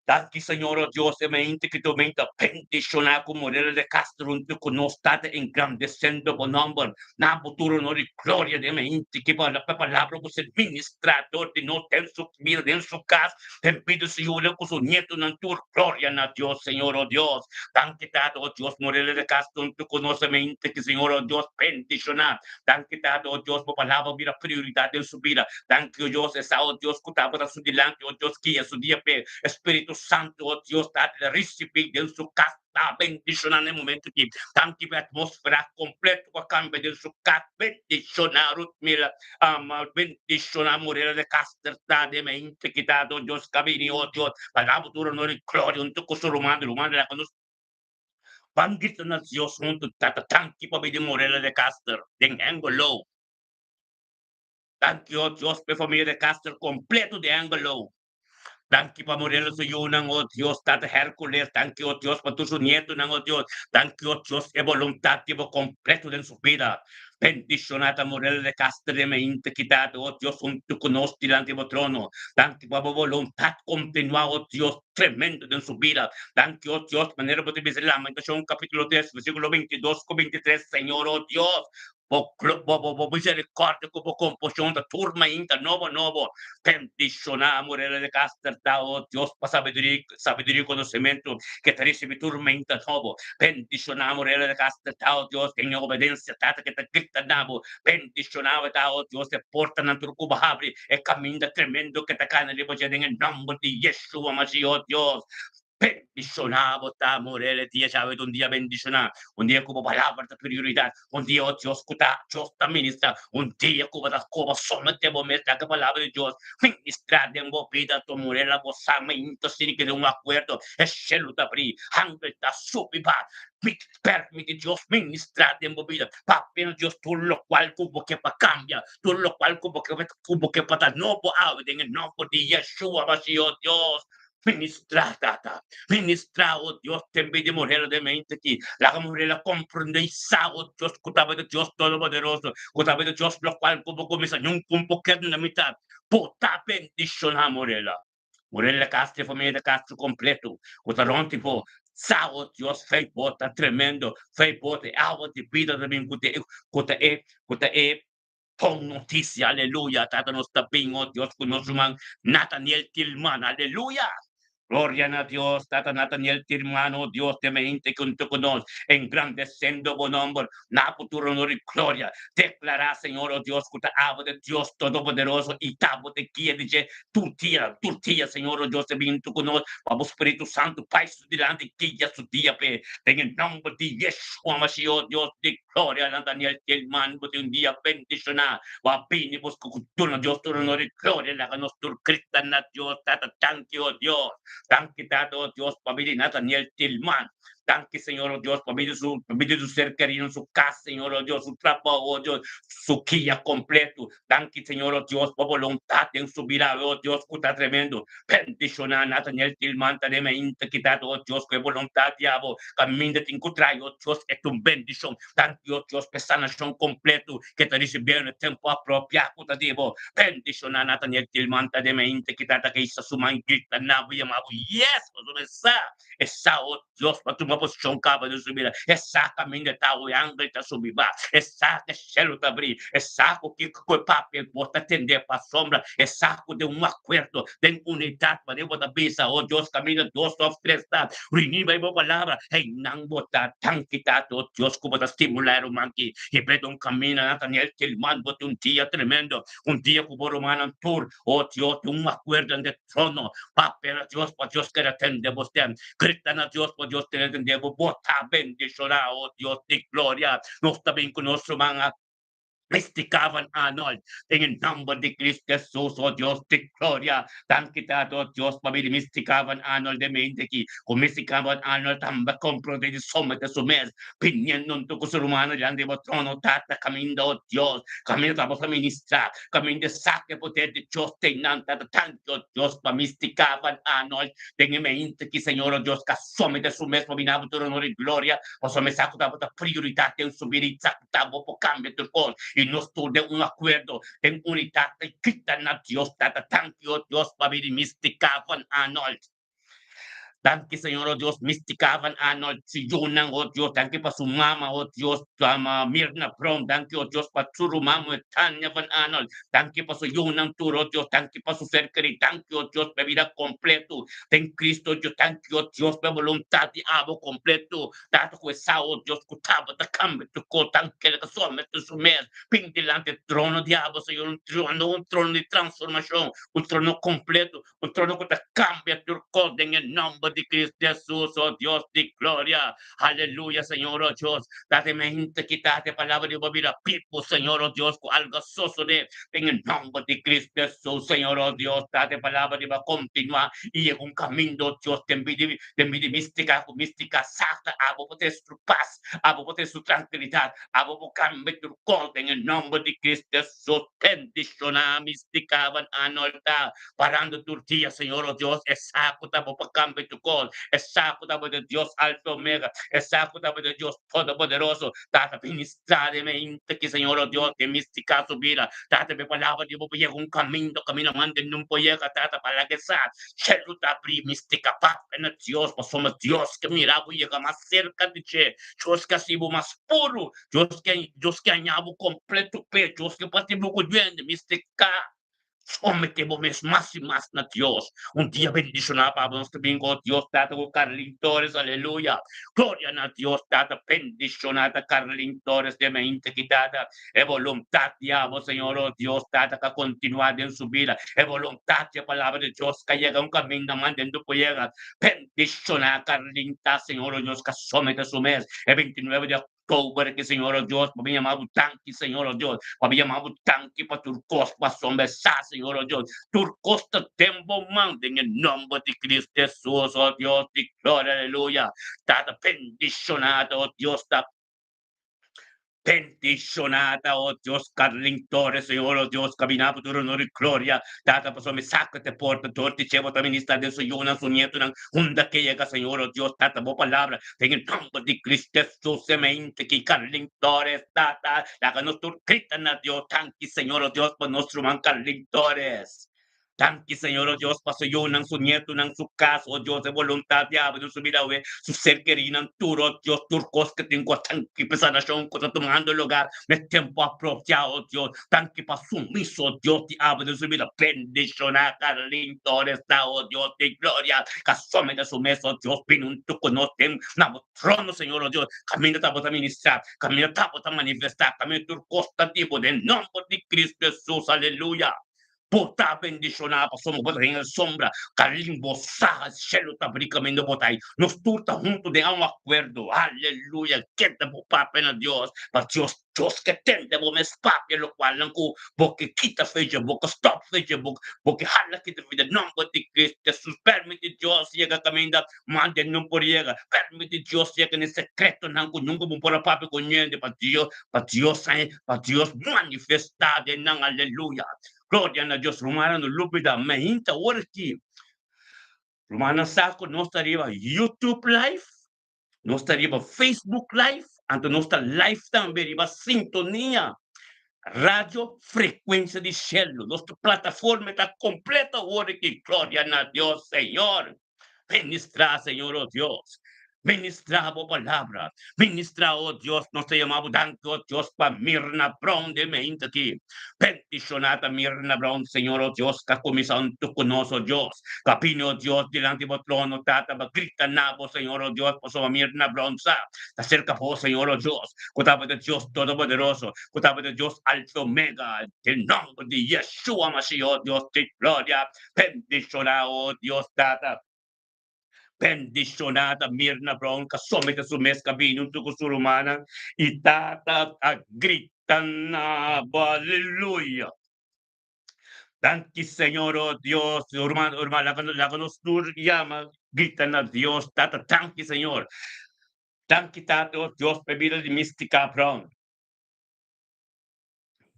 Danki Señor o Dios e mente ki tu mente bendiciona cu Morela de Castro hunto cu nos Tata engrandeciendo bo nomber na bo tur honor y gloria den mente ki bo pa palabra cu ser ministra dor di nos den su vida den su cas den bida su yunan cu su nietonan tur gloria na Dios Señor o Dios. Danki Tata o Dios Morela de Castro hunto cu nos e mente ki Señor o Dios bendiciona. Danki Tata, o Dios, bo palabra bira prioridat den su bida. Danki, o Dios, e sa, o Dios, ku tabata su dilanti, o Dios, guia su dia p'e. Spiritu Santu, o Dios, Tata, risibí den su kas ta bendishoná na e momento aki. Danki pa e atmósfera kompleto ku a kambia den su kas. Bendishoná Ruthmila, ama bendishoná Morela de Caster ta den e mente kita, o Dios, ka bini, o Dios, pa dabo tur honor i gloria huntu ku su ruman, ruman laga nos ban grita na Dios huntu, Tata, danki pa bini Morela de Caster den Hengelo. Danki, o Dios, pa e famia de Caster kompleto den Hengelo. Danki pa Morelo su yunan, o Dios, Tata Hercules, danki, o Dios, pa tur su nietunan, o Dios, danki, o Dios, e boluntat di bo kompleto den su bida. Bendishoná ta Morelo de Castro den mainta ki Tata, o Dios, huntu ku nos dilanti bo trono. Danki pa bo boluntat kontinuá, o Dios, tremendo den su bida. Danki, o Dios, manera bo ta bisa den Lamentashon kapítulo 3, versíkulo 22 ku 23, Señor, o Dios, Bo bo misericordia cu bo compasion ta tur mainta nobo nobo. Bendiciona Morela de Caster ta, oh Dios, pa sabiduria, sabiduria y conocimento ke ta ricibi tur mainta nobo. Bendiciona Morela de Caster ta, oh Dios, den e obedencia, Tata, ke ta grita na bo. Bendiciona bo ta, oh Dios, e portanan tur cu bo habri, e caminda tremendo ke ta cana riba dje den e nomber di Yeshua Mashiach, oh Dios. Bendishoná bo ta, Morel, e dia djawe ta un dia bendishoná, un dia ku bo palabra ta prioridat, un dia, o Dios, ku ta Dios ta ministrá, un dia ku bo ta koba someté bo mes laga palabra di Dios ministrá den bo bida. To Morel, abo sa mainta sini keda un akuerdo, e shelu ta abrí, angel ta subi ba permiti Dios ministrá den bo bida, papia na Dios tur lokual ku bo ke pa kambia, tur lokual ku bo ke ku bo ke pa ta nobo awe den e nòmber di Yeshua Mashiach, o Dios. Ministrá, Tata. Ministrá, o Dios, den bida di muhernan den mente aki. Laga muhernan komprendé i sa, o Dios, ku ta bida Dios Todopoderoso, ku ta bida Dios lokual ku bo kuminsá niun ku un poker na mitat. Bo ta bendishoná muhernan. Muhernan di kas, di famia di kas kompleto ku ta rònt di bo. Sa, o Dios, fe bo ta tremendo. Fe bo ta e awa di bida ta bin ku ta e, ku ta e, ku ta e Bon noticia, aleluya, Tata nos ta bin, oh Dios, cu nos ruman Nathaniel Tilman, aleluya. Gloria na Dios, Tata Nathaniel Tilman, oh Dios, te mente junto cu nos, engrandecendo bo nomber, na bo tur honor y gloria. Declara, Señor, oh Dios, cu ta abo de Dios Todopoderoso y ta bo te guia di dje tur dia, tur dia, Señor, oh Dios, te bin junto cu nos, pa bo Spiritu Santo bai su dilanti, guia su dia p'e, den e nomber di Yeshua Mashiach, oh Dios di Gloria na Daniel Tilman, bo tin un dia bendishoná. Bo a bini busca cu duna Dios tur honor y gloria. Laga nos tur grita na Dios, Tata, danki, oh Dios. Danki, Tata, oh Dios, pabia di Nathaniel Tilman. Danki, Señor, oh Dios, pabia di su, pabia di su ser kerido, su cas, Señor, oh Dios, su trabao, oh Dios, su guia completo. Danki, Señor, oh Dios, pa boluntad den su bida, oh Dios, cu ta tremendo. Bendishoná Nathaniel Tilman ta den mainta ki ta oh Dios ku e boluntat di abo kaminda tin ku trai oh Dios e ta un bendishon. Danki oh Dios pa e sanashon kompleto ke ta risibiendo na e tempu apropiá ku ta di bo. Bendishoná Nathaniel Tilman ta den mainta ki ta ta keisa su man grita na bo yama bo yes pasobra e sa e sa oh Dios pa tuma posishon kaba den su bida. E sa kaminda ta awe angel ta subi ba. E sa ke shelu ta abri. E sa ku kiko ku e papia bo ta tende pasobra e sa ku den un akuerdo, den unidat manera bo ta bisa, O Dios, kaminda dos òf tres ta reuní bai bo palabra, einan bo ta. Danki Tata, o Dios, ku bo ta stimulá e ruman ki i beta un kaminda. Nathaniel Tilman, bo tin un dia tremendo, un dia ku bo rumannan tur, o Dios, den un akuerdo den trono. Papia na Dios pa Dios keda tende bo stem. Grita na Dios pa Dios keda tende bo. Bo ta bendishoná, o Dios di gloria. Nos ta bin ku nos ruman a Mystica van Arnold den e nomber di Cristo Jesus, o Dios di gloria. Danki Tata, o Dios, pa bini Mystica van Arnold den mente aki. Ku Mystica van Arnold tambe komprondé di somete su mes, biniendo huntu ku su rumannan dilanti di bo trono, Tata, kaminda, o Dios, kaminda ta bo ta ministrá. Kaminda sa ke poder di Dios den nan ta ta tanki, o Dios, pa Mystica van Arnold den e mente aki, Señor, o Dios, ka somete su mes pa bini bo tur honor i gloria, pasobra mi sa ku tabata prioridat den su bida i sa ku ta bo por kambia tur kos i nos tur den un akuerdo, den unidat ta grita na Dios Tata, Tanki, o Dios, pa bini Mystica van Arnold. Danki, Señor, oh Dios, Mystica van Arnold, su yunan, oh Dios. Danki pa su mama, oh Dios, mama Mirna Brown. Danki, oh Dios, pa su ruman, Tania van Arnold. Danki pa su yunan tur, oh Dios. Danki pa su ser kerí. Danki, oh Dios, pa bida kompleto den Cristo, Dios. Danki, oh Dios, pa boluntat di abo kompleto. Tata, ku sa, oh Dios, ku tabata kambia tur kos. Danki ku somete su mes bin dilanti trono di abo, Señor. Un trono di transformashon, un trono kompleto, un trono ku ta kambia tur kos den e nòmber di Cristo Jesus, oh Dios di gloria. Aleluya, Señor, oh Dios. Tata, mi hende kita e palabra di bo bira bibu, Señor, oh Dios, ku algu sosodé den e nòmber di Cristo Jesus, Señor, oh Dios. Tata, e palabra di bo kontinuá i yega un kaminda, oh Dios, den bida Mystica, ku Mystica sa abo por tin su pas, abo por tin su trankilidat, abo por kambia tur kos den e nòmber di Cristo Jesus. Bendishoná Mystica van Arnold, parando tur dia, Señor, oh Dios, e sa ku ta bo pa kambia tur kos, e sa ku ta bo di Dios Alfa Omega, e sa ku ta bo di Dios Todopoderoso. Tata, ministrá den mente aki, Señor, oh Dios, den Mystica su bida. Tata, e palabra di bo yega un kaminda, kaminda mande no por yega, Tata, pa laga sa shelu ta habri. Mystica papia na Dios, pasobra Dios ke mira bo yega mas serka di dje. Dios ke hasi bo mas puru. Dios ke haña bo kompleto p'e. Dios ke bati bo ku duende. Mystica, somete bo mes mas i mas na Dios. Un dia bendishoná pa nos tambe, oh Dios, Tata, ku Carlin Torres, aleluya. Gloria na Dios, Tata, bendishoná ta Carlin Torres den mente aki, Tata. E boluntat di abo, Señor, oh Dios, Tata, ku kontinuá den su bida. E boluntat di palabra di Dios, ku yega un kaminda mande no por yega. Bendishoná Carlin ta, Señor, oh Dios, ku somete su mes. E 29 di òktober ku, Señor, oh Dios, pa mi yama danki, Señor, oh Dios, pa mi yama danki pa tur kos, pa sombesa, Señor, oh Dios, tur kos ta den bo man, den nòmber di Cristo Jesus, oh Dios di gloria, aleluya. Tata, bendishoná, oh Dios, ta bendishoná, oh Dios, Carlin Torres, Señor, oh Dios, kaminá pa tur honor i gloria. Tata, pasobra mi sa ku te porta, dor di dje bo ta ministrá den su yunan, su nietunan, unda ku yega, Señor, oh Dios, Tata, bo palabra, den nòmber di Cristo Jesus, mente ku Carlin Torres, Tata, laga nos tur grita na Dios. Danki, Señor, oh Dios, pa nos ruman Carlin Torres. Danki, Señor, oh Dios, pa su yunan, su nietunan, su kas, oh Dios, e boluntat di abo den su bida, su ser kerinan tur, oh Dios, tur kos ku tin ku danki pa sanashon ku ta tumando lugá na tempu apropiá, oh Dios. Danki pa sumiso, oh Dios, di abo den su bida. Bendishoná Carlin Torres, oh Dios di gloria, ku somete su mes, oh Dios, bin huntu ku nos den na bo trono, Señor, oh Dios, kaminda ta bo ta ministrá, kaminda ta bo ta manifestá, kaminda tur kos ta di bo, den nòmber di Cristo Jesus, aleluya. Bo ta bendishoná pasobra bo ta den e sombra. Carlin, bo sa shelu ta habri kaminda bo ta ei. Nos tur ta huntu den un akuerdo. Aleluya. Keda bo papia na Dios. Pa Dios, Dios ke tende bo mes papia lokualnan ku bo ke kita fecha, bo ke stòp fecha, bo ke hala kita fecha. Nòmber di Cristo Jesus. Permití Dios yega kaminda mande no por yega. Permití Dios yega na e sekretonan ku nunka bo por a papia ku niende pa Dios, pa Dios pa Dios manifestá den nan. Aleluya. Gloria na Dios. Rumannan, no lubidá, mainta ora aki, rumannan sa ku nos ta riba YouTube Live, nos ta riba Facebook Live, anto nos ta live tambe riba Sintonia Radio Frekuensia di Shelu. Nos plataforma ta kompleto awor aki. Gloria na Dios, Señor. Ministrá, Señor, oh Dios. Ministrá bo palabra. Ministrá, oh Dios, nos ta yama bo danki, oh Dios, pa Mirna Brown den mainta aki. Bendishoná ta Mirna Brown, Señor, oh Dios, ku a kuminsá huntu ku nos, oh Dios. Ku a bini, oh Dios, dilanti bo trono, Tata, pa grita na bo, Señor, oh Dios, pasobra Mirna Brown sa ta serka bo, Señor, oh Dios, ku tabata Dios Todopoderoso, ku tabata Dios Alfa Omega, den nòmber di Yeshua Mashiach, oh Dios di gloria. Bendishoná, oh Dios, Tata. Bendishoná ta Mirna Brown, ku somete su mes ku a bini huntu ku su rumannan i Tata a grita na bo. Aleluya. Danki, Señor, oh Dios. Ruman, ruman, laga nos tur yama, grita na Dios. Tata, danki, Señor. Danki, Tata, oh Dios, pa bida di Mystica Brown.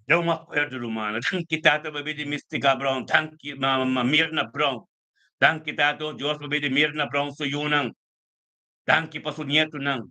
Den un akuerdo, ruman. Danki, Tata, pa bida di Mystica Brown. Danki, mama Mirna Brown. Danki, Tata, oh Dios, pa bida di Mirna Brown su yunan. Danki pa su nietunan.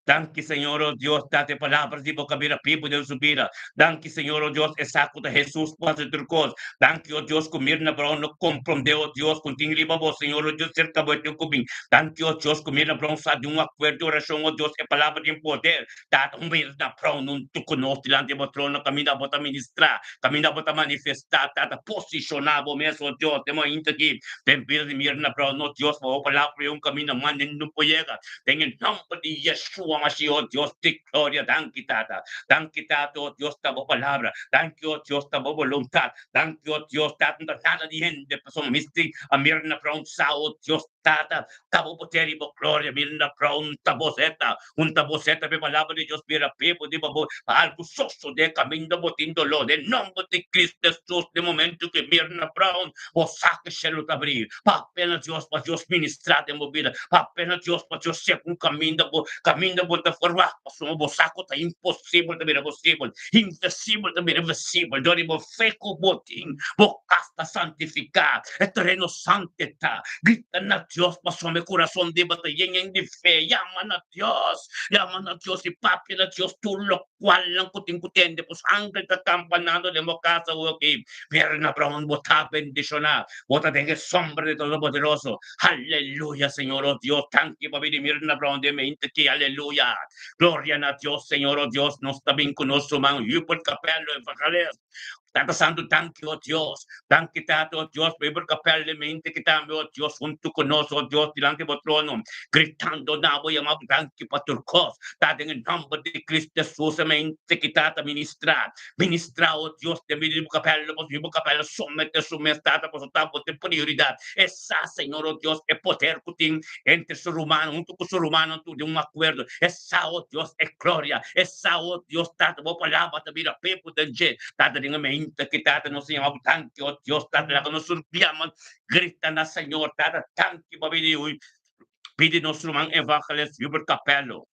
Danki Señor o Dios ta e palabra di bo kabira pibu den su bida. Danki Señor o Dios e sa ku ta Hesus ku hasi tur kos. Danki o Dios ku Mirna Brown no komprondé o Dios ku tin riba bo Señor o Dios serka bo e tin ku bin. Danki o Dios ku Mirna Brown sa di un akuerdo di orashon o Dios e palabra tin poder. Tata un Mirna Brown huntu ku nos dilanti bo trono kaminda bo ta ministrá, kaminda bo ta manifestá. Tata posishoná bo mes o Dios den mointa aki den bida di Mirna Brown o Dios pa bo palabra e un kaminda mas ningun por yega. Den e nomber di Yeshua Mashiach, oh Dios di gloria, danki Tata. Danki Tata, oh Dios, ta bo palabra. Danki, oh Dios, ta bo voluntad. Danki, oh Dios, Tata, no ta nada di hende, pasobra mi tin a mira na Brown sa, oh Dios, Tata, ta bo poder i bo gloria. Mira na Brown ta bo zeta, un ta bo zeta p'e palabra di Dios bira bibu riba bo, pa algu sosodé kaminda bo tin doló. Den nomber di Cristo Jesus, den momento ku mira na Brown, bo sa ku shelu ta abri. Papia na Dios pa Dios ministrá den bo bida. Papia na Dios pa Dios sep un kaminda bo kaminda bo ta forwagt pasobra bo sa ku ta imposibel ta bira posibel, invisibel ta bira visibel. Dor di bo fe ku bo tin, bo kas ta santifiká, e tereno sante ta. Grita na Dios pasobra e kurason di bo ta yen yen di fe. Yama na Dios, yama na Dios i papia na Dios tur lokualnan ku tin ku tende. Pues angel ta kampanando den bo kas awoki. Pierna Brown bo ta bendishoná. Bo ta den e sombra di Todopoderoso. Aleluya, Señor, oh Dios. Danki pa bini Mirna Brown den mente aki. Aleluya. Gloria na Dios, Señor, oh Dios. Nos ta bin ku nos ruman Hubert Capello Evangelist. Tata Santu, danki, oh Dios. Danki, Tata, oh Dios, pa Hubert Capello den mente aki tambe, oh Dios, huntu ku nos, oh Dios, dilanti bo trono, gritando na bo, yama bo danki pa tur kos. Ta den e nomber di Cristo Jesus, e mente aki, Tata, ministra. Ministrá, o Dios, den bida di bo kapèl, pasobra bo kapèl somete su mes, Tata, pasobra ta bo tin prioridat. E sa, Señor, o Dios, e poder ku tin entre su rumannan, huntu ku su rumannan tur den un akuerdo. E sa, o Dios, e gloria. E sa, o Dios, Tata, bo palabra ta bira pepu den dje. Tata, den e meinta ki, Tata, nos ta yama bo danki, o Dios, Tata, laga nos tur yama, grita na Señor, Tata, danki pa bida di bida di nos ruman Evangelist Hubert Capello.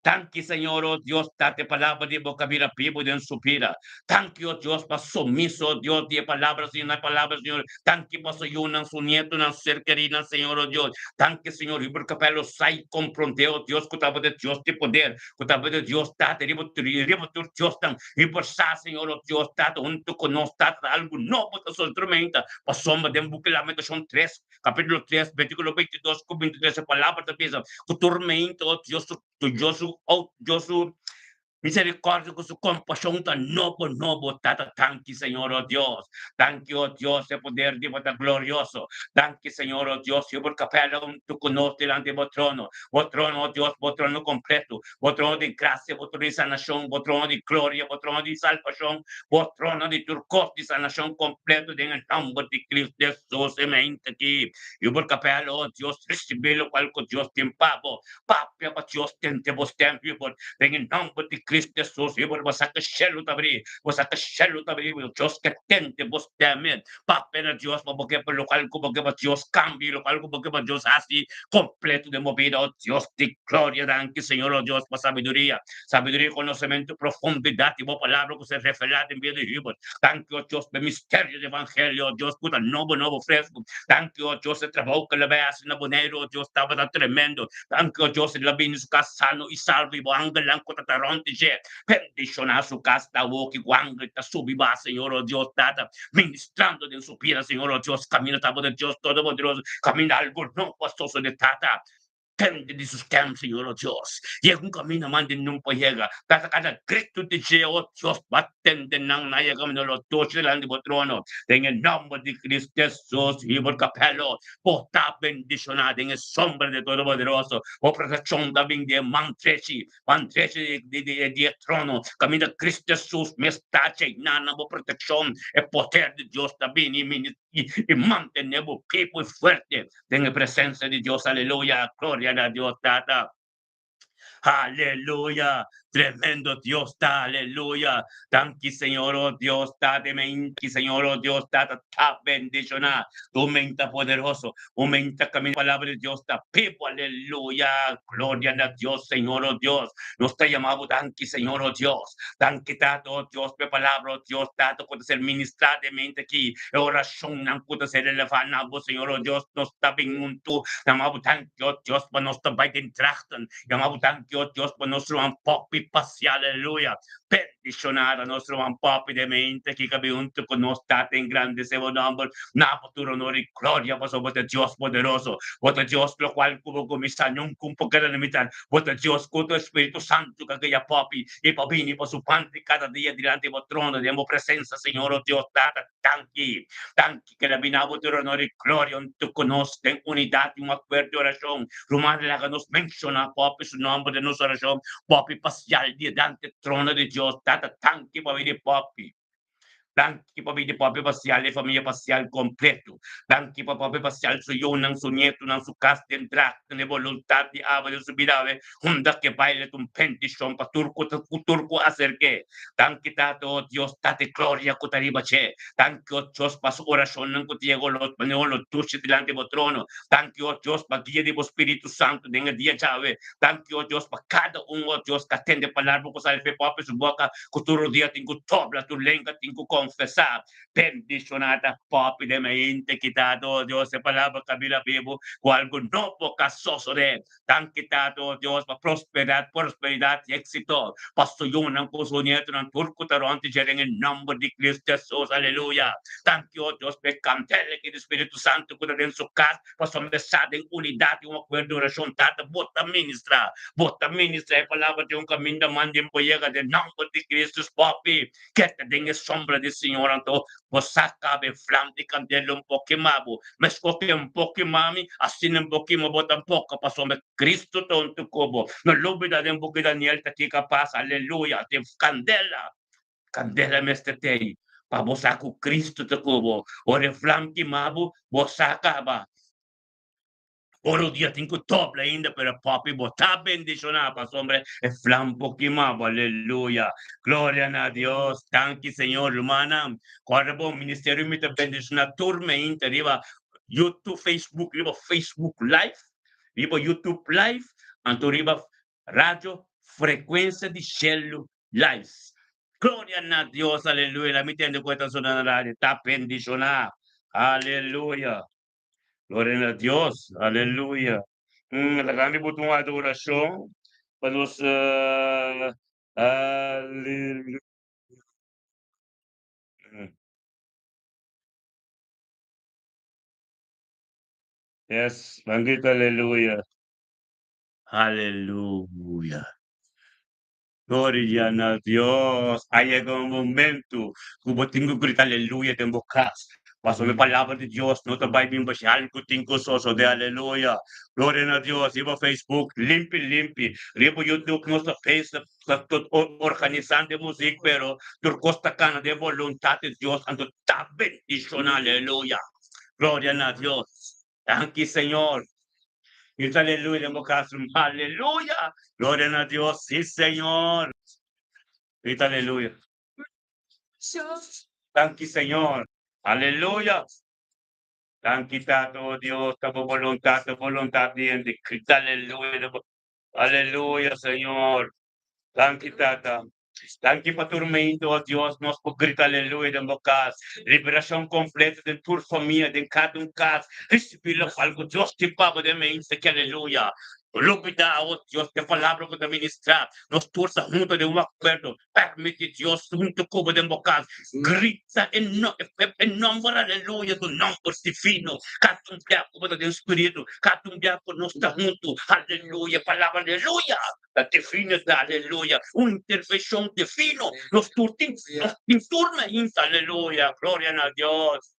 Danki Señor, oh Dios, date palabra di bo kabira bibu den su bida. Danki, oh Dios, pa sumiso, oh Dios, di e palabra, Señor, na e palabra, Señor. Danki pa su yunan, su nietonan, su ser kerinan, Señor, oh Dios. Danki, Señor, Hubert Capello sa i komprondé, oh Dios, ku tabata Dios di poder, ku tabata Dios Tata riba tur i riba tur diosnan. Hubert sa, Señor, oh Dios, Tata, huntu ku nos, Tata, ta algu nobo ta soltrumenta, pasobra den buki Lamentashon tres, Capítulo 3, versículo 22 cu 23, e palabra ta bisa cu tur mente, oh Dios su, Dios su, oh Dios su misericordia cu su compasion ta nobo, nobo. Tata, danki, Señor, oh Dios. Danki, oh Dios, e poder di bo ta glorioso. Danki, Señor, oh Dios, yo por capela hunto cu nos dilanti bo trono. Bo trono, oh Dios, bo trono completo. Bo trono di gracia, bo trono di sanacion, bo trono di gloria, bo trono di salvacion, bo trono di tur cos di sanacion completo den e nomber di Cristo Jesus. E mente aki, yu por capela, oh Dios, ricibi locual cu Dios tin pa bo. Papia pa Dios tende bo stem, yu por, den e nomber di Cristo Jesus, yu por, bo sa cu cielo ta abri, bo sa cu cielo ta abri, Dios ke tende bo stem. Papia na Dios pa bo ke pa locual cu bo ke pa Dios cambia, locual cu bo ke pa Dios haci completo den bo bida, oh Dios di gloria, danki Señor, oh Dios, pa sabiduria, sabiduria, conocemento, profundidad di bo palabra cu ser revela den bida di Hubert. Danki, oh Dios, pa e misterio di evangelio, oh Dios, cu ta nobo, nobo, fresco. Danki, oh Dios, e trabou cu el a bay haci na Boneiru, oh Dios, tabata tremendo. Danki, oh Dios, el a bini su cas sano y salvo y bo angelnan cu ta ta rond di dje. Bendiciona su cas ta awoki cu angel ta subi baha, Señor, oh Dios, Tata, ministrando den su bida, Señor, oh Dios, caminda ta bo den Dios Todopoderoso, caminda algo nobo a sosode, Tata. Tende di su stem, Señor, oh Dios. Yega un camino man di nun por yega. Tata, cada grito di dje, oh Dios, ba tende nan na yega camino lo tochi delante di bo trono. Den e nomber di Cristo Jesus, Hubert Capello, bo ta bendiciona den e sombra di Todopoderoso. Bo proteccion ta bin di e man drechi, man drechi di e trono, caminda Cristo Jesus mes ta djena na bo proteccion. E poder di Dios ta bini i mantene bo pipo fuerte den e presencia di Dios. Aleluya! Gloria na Dios Tata. Aleluya! Tremendo Dios ta, aleluya. Danki Señor, oh Dios, Tata, ki Señor, oh Dios, Tata, ta bendiciona. Tu menta poderoso, un menta camino palabra di Dios ta pipo, aleluya. Gloria na Dios, Señor, oh Dios. Nos ta yama bo danki, Señor, oh Dios. Danki, Tata, oh Dios, pe palabra, oh Dios, Tata, ku ta ser ministrá den mente aki. E orashonnan ku ta ser elevá na bo, Señor, oh Dios, nos ta bin huntu. Yama bo danki, oh Dios, pa nos ta bai den trachten. Yama bo danki. Danki, oh Dios, pa nos ruman Poppy Pacial, aleluya. Bendishoná ta nos ruman Poppy den mente ki kabi huntu ku nos Tata engrandesé bo nòmber na bo tur honor i gloria, pasobra bo ta Dios poderoso, bo ta Dios lokual ku bo kuminsá nunka un por keda na mitat, bo ta Dios ku tu Spiritu Santu ka guia Poppy i pa bini pa su parti kada dia dilanti bo trono den bo presensa, Señor, oh Dios Tata, danki, danki. Keda bina bo tur honor i gloria huntu ku nos den unidat i un akuerdo di orashon. Ruman, laga nos menshoná Poppy su nòmber den nos orashon. Poppy pasial dilanti trono di Dios. Tata, danki pa bini Poppy. Danki pa bini Poppy pasial i famia pasial kompleto. Danki pa Poppy pasial su yunan, su nietunan, su kas den drachten e boluntat di Abba den su bida awe. Hunda ke baile ta un bendishon pa tur ku ta tur ku aserk'é. Danki Tata, o Dios, Tata e gloria ku ta riba dje. Danki, o Dios, pa su orashonnan ku ta yega olo manera olo dushi dilanti bo trono. Danki, o Dios, pa guia di bo Spiritu Santu den e dia djawe. Danki, o Dios, pa kada un, o Dios, ku a tende palabra ku sali for e papia su boka, ku tur dia tin ku dobla tur lenga tin ku konfesá. Bendishoná ta papia den mente ki Tata, o Dios, e palabra ku a bira bibu, ku algu nobo ka sosodé. Danki Tata, o Dios, pa prosperidad, prosperidat i éxito pa su yunan ku su nietonan tur ku ta rònt dje den e nòmber di Cristo Jesus. Aleluya! Danki, o Dios, pa e kandela ki di Spiritu Santu ku ta den su kas pasobra mi sa den unidat i un akuerdo di orashon. Tata, bo ta ministra, bo ta ministra e palabra di un kaminda manden bo yega den nòmber di Cristo. Popi keda den e sombra di Señor anto bo sa kaba e flam di kandela un por kima bo. Meskos ku e un por kima mi, asina un por kima bo tampoko, pasobra Cristo ta huntu ku bo. No lubida den buki Daniel ta kiko a pasa, aleluya, den kandela, kandela mester tei pa bo sa ku Cristo ta ku bo. Ora e flam kima bo, bo sa kaba. Oro dia tin ku dobla ainda, pero papi bo ta bendishoná pasobra e flam por kima bo. Aleluya! Gloria na Dios! Danki Señor. Rumannan, kòrda bo ministerio mi ta bendishoná tur meinta riba YouTube, Facebook, riba Facebook Live, riba YouTube Live, anto riba Radio Frekuensia di Shelu Live. Gloria na Dios! Aleluya! Mi tende ku e ta sona na radio. Ta bendishoná. Aleluya! Gloria na Dios, aleluya. Laga mi bota un adoracion pa nos aleluya. Yes, ban grita aleluya. Aleluya. Gloria na Dios! A yega un momento ku bo tin ku grita aleluya den bo kas. Pasobra e palabra di Dios no ta bai bin bashi algu tin ku sosode. Aleluya! Gloria na Dios! Riba Facebook limpi limpi, riba YouTube nos ta bezig ta organisando e muzik pero tur kos ta kana den boluntat di Dios anto ta bendishona. Aleluya! Gloria na Dios! Danki Señor. Grita aleluya den bo kas. Aleluya. Gloria na Dios. Sí, Señor. Grita aleluya. Danki Señor. Aleluya. Danki Tata, oh Dios, ta bo voluntad, ta voluntad di hende. Grita aleluya den bo. Aleluya, Señor. Danki Tata. Danki pa tur mento, oh Dios, nos por grita aleluya den bo kas. Liberashon kompleto den tur famia, den kada un kas. Risibí lokual ku Dios tin pa bo den meinsa ki aleluya. No lubidá, oh Dios, e palabra ku ta ministrá. Nos tur ta huntu den un akuerdo. Permití Dios huntu ku bo den bo kas. Grita e e nomber aleluya, su nomber divino. Kada un bia ku bo ta den spiritu, kada un bia ku nos ta huntu, aleluya, palabra aleluya. Ta divino ta, aleluya, un intervenshon divino, nos tur tin, nos tin tur na hinta, aleluya, gloria na Dios,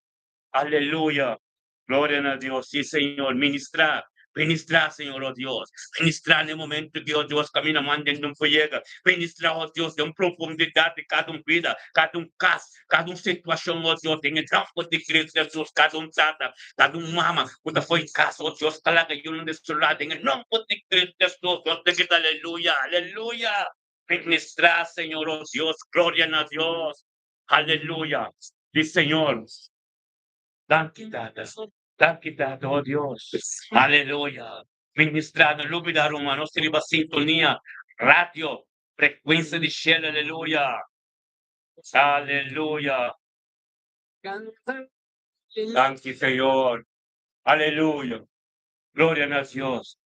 aleluya, gloria na Dios, si Señor, ministra, ministra Señor, oh Dios, ministra na e momento ki, oh Dios, camina manda den un foyega, ministra, oh Dios, den profundidad di cada un bida, cada un cas, Kada un situashon, o Dios, den e nòmber di Cristo Jesus, kada un tata, kada un mama ku ta fo'i kas, o Dios, ta laga yunan di su lado, den e nòmber di Cristo Jesus, nos ta grita aleluya, aleluya! Ministrá, Señor, o Dios, gloria na Dios, aleluya! Di Señor, danki Tata, danki Tata, o Dios, aleluya! Ministrá, no lubidá, ruman, nos ta riba sintonia, radio, frekuensia di shelu, aleluya! Aleluya. Danki Señor. Aleluya. Gloria na Dios.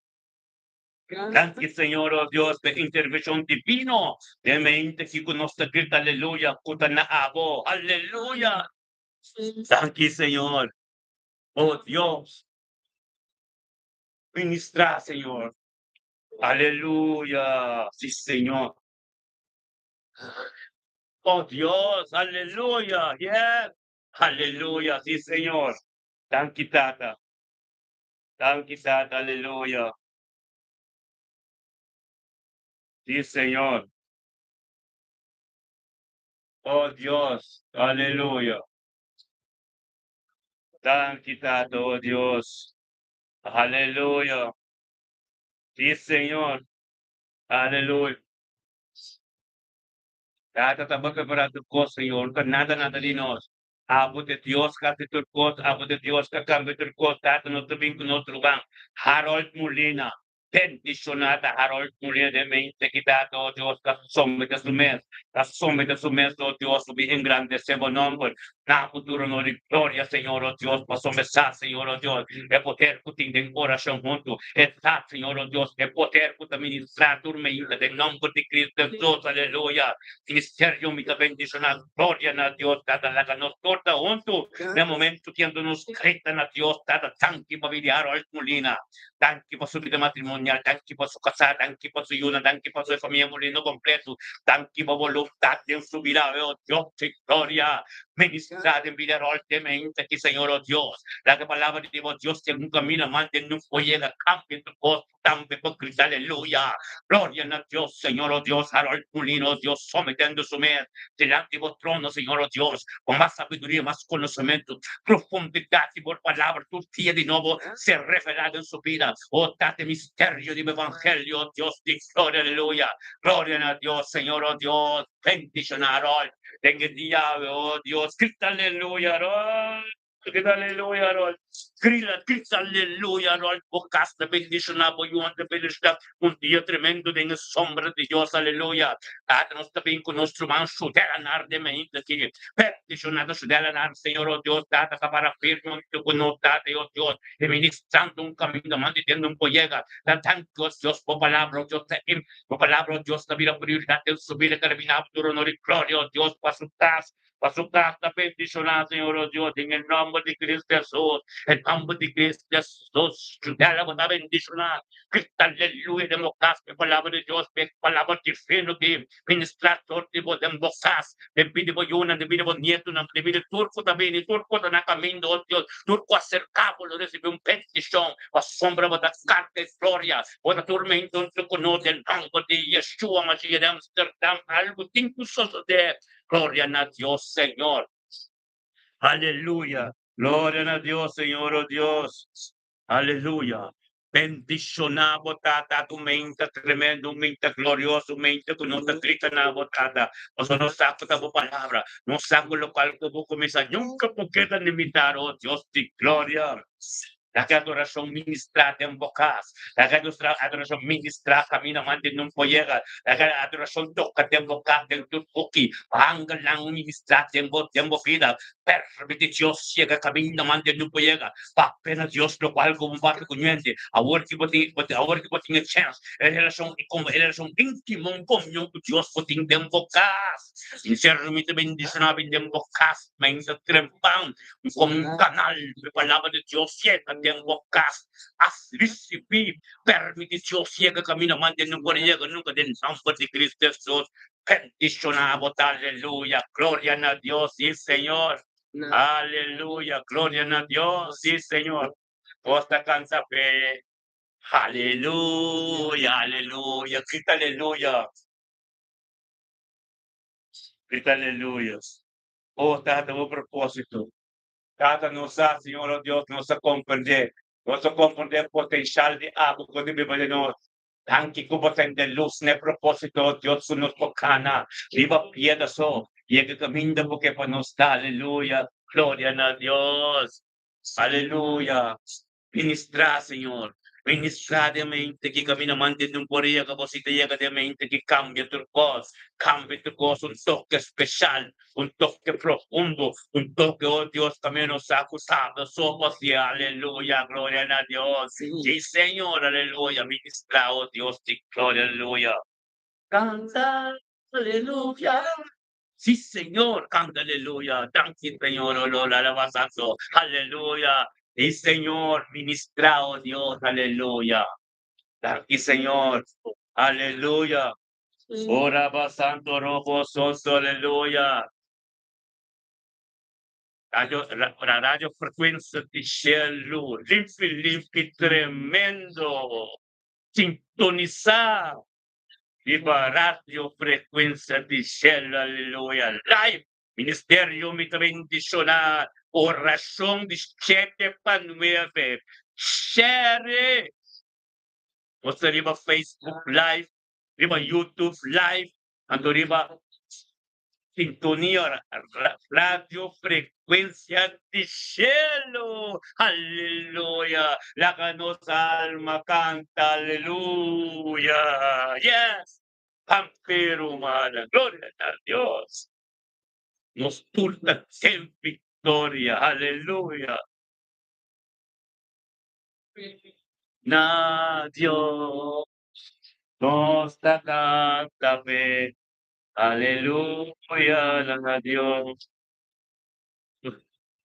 Danki Señor, oh Dios, pa intervenshon divino den mente ki ku nos ta grita aleluya ku ta na abo. Aleluya! Danki Señor, oh Dios. Ministrá, Señor. Aleluya! Si Señor. Oh Dios, aleluya! Yes! Aleluya! Si Señor. Danki Tata. Danki Tata, aleluya. Si Señor. Oh Dios, aleluya. Danki Tata, oh Dios. Aleluya. Si Señor. Aleluya. Tata ta bo prepará tur kos, Señor. No ta nada nada di nos. Abo ta Dios ka hasi tur kos, abo ta Dios ka kambia tur kos. Tata, nos ta bin ku nos ruman Harold Molina. Bendishoná ta Harold Molina den mente ki Tata, oh Dios, ta somete su mes, ta somete su mes, oh Dios, pa bin engrandesé bo nòmber na futuro honor i gloria, Señor, oh Dios, pasobra sa, Señor, oh Dios, e poder ku tin den orashon huntu, e sa, Señor, oh Dios, e poder ku ta ministrá tur mainta den nòmber di Cristo Hesus, aleluya. Ministerio mi ta bendishoná, gloria na Dios, Tata, laga nos tur ta huntu den momento kiendo nos grita na Dios, Tata, danki pa bini Harold Molina, danki pa su bida matrimonial, danki pa su kasá, danki pa su yunan, danki pa su famia Molina kompleto, danki pa boluntat den su bida, oh Dios di gloria, ministrá den bida Harold den mente aki, Señor, oh Dios, laga e palabra di bo Dios den un kaminda mantene un foyega, kambia tur kos. Tambe por grita aleluya! Gloria na Dios, Señor, oh Dios, Harold Molina, oh Dios, sometendo su mes dilanti bo trono, Señor, oh Dios, cu mas sabiduria, mas conocimento, profundidad di bo palabra tur dia di nobo ser revela den su bida, oh Tata, e misterio di bo evangelio, oh Dios di gloria, aleluya! Gloria na Dios, Señor, oh Dios, bendiciona Harold den e dia awe, oh Dios, grita aleluya, Harold! Grita aleluya Harold. Grita, grita aleluya Harold. Bo kas ta bendishoná, bo yunan ta bendishoná. Un dia tremendo den e sombra di Dios, aleluya. Tata nos ta bin ku nos ruman Sudela Nar den mainta aki. Bendishoná ta Sudela Nar, Señor, oh Dios, Tata ta para firme huntu ku nos, Tata, oh Dios, i ministrando un kaminda manteniendo un koyega. Ta danki, oh Dios, bo palabra, oh Dios, ta bo palabra, oh Dios, ta bira prioridat den su bida, ta bina tur honor i gloria, oh Dios, pa su kas. Pa su casa bendiciona, Señor, oh Dios, den e nomber di Cristo Jesus, e nomber di Cristo Jesus, Judela bo ta bendiciona, grita aleluya den bo cas, e palabra di Dios, e palabra divino ki ministra dor di bo den bo cas, den bida di bo yunan, den bida di bo nietonan, den bida di tur cu ta bini, tur cu ta na caminda, oh Dios, tur cu acerca bo lo ricibi un bendicion, pasobra bo ta carga e gloria, bo ta turmento hunto cu nos den nomber di Yeshua Mashiach di Amsterdam, algo tin cu sosode. Gloria na Dios, Señor. Aleluya. Gloria na Dios, Señor, oh Dios. Aleluya. Bendiciona bo tata, tu mente tremendo, un mente glorioso, un mente cu no ta grita na bo tata. Pasobra nos sa cu ta bo palabra, nos sa cu locual cu bo cuminsa nunca por keda limitar, oh Dios di gloria. Laga adorashon ministrá den bo kas. Laga adorashon ministrá kaminda mante nun por yega. Laga adorashon toka den bo kas, den tur hoki. Angelnan ministrá den bo den bo bida. Permiti Dios yega kaminda mante nun por yega. Papia na Dios lokual ku bo papia ku ñuente. Awor ki bo tin awor ki bo tin e chèns, e relashon e relashon íntimo, un komunion ku Dios bo tin den bo kas. Sinseramente bendishoná bin den bo kas, mainta trempan. Como un canal di palabra di Dios yega den bo cas, has ricibi, permiti Dios yega camina mande no por yega nunca den nomber di Cristo Jesus. Bendiciona bo ta, aleluya, gloria na Dios, si Señor, aleluya, gloria na Dios, si Señor. Bos ta cansa fe, aleluya, aleluya, grita aleluya, grita aleluya. Oh Tata, bo propósito. Tata, nos sa, Señor, oh Dios, nos ta comprendé. Nos ta comprendé potencial di abo cu ta biba den nos. Danki cu bo ta hende luz n'e propósito, oh Dios, cu nos por cana riba piedra so, yega caminda bo ke pa nos ta. Aleluya! Gloria na Dios! Aleluya! Ministrá, Señor. Ministrá den mente ki kaminda mantende un por yega bo si ta yega den mente ki kambia tur kos, kambia tur kos, un toke speshal, un toke profundo, un toke, oh Dios, kaminda nos sa ku sabia so por hasié, aleluya, gloria na Dios, si Señor, aleluya, ministrá, oh Dios di gloria, aleluya. Kanta aleluya. Sí, Señor, canta aleluya. Danki, Señor, oh Lord, alaba santo. Aleluya. Sí, Señor, ministra, oh Dios, aleluya. Danki, Señor. Aleluya. Ora ba santo robo soso, aleluya. Radio, radio frecuencia di cielo, limpi, limpi, tremendo. Sintonisa Riba Radio Frecuencia di Shelu Aleluya Live Ministerio mi ta bendiciona oracion di shete pa nueve Share Nos ta riba Facebook Live riba YouTube Live anto riba Sintonia Radio Frecuencia di Cielo. Aleluya. Laga nos alma canta aleluya. Yes. Pampero humana. Gloria na Dios. Nos tur ta den victoria. Aleluya. Na Dios nos ta canta fe. Aleluya na Dios.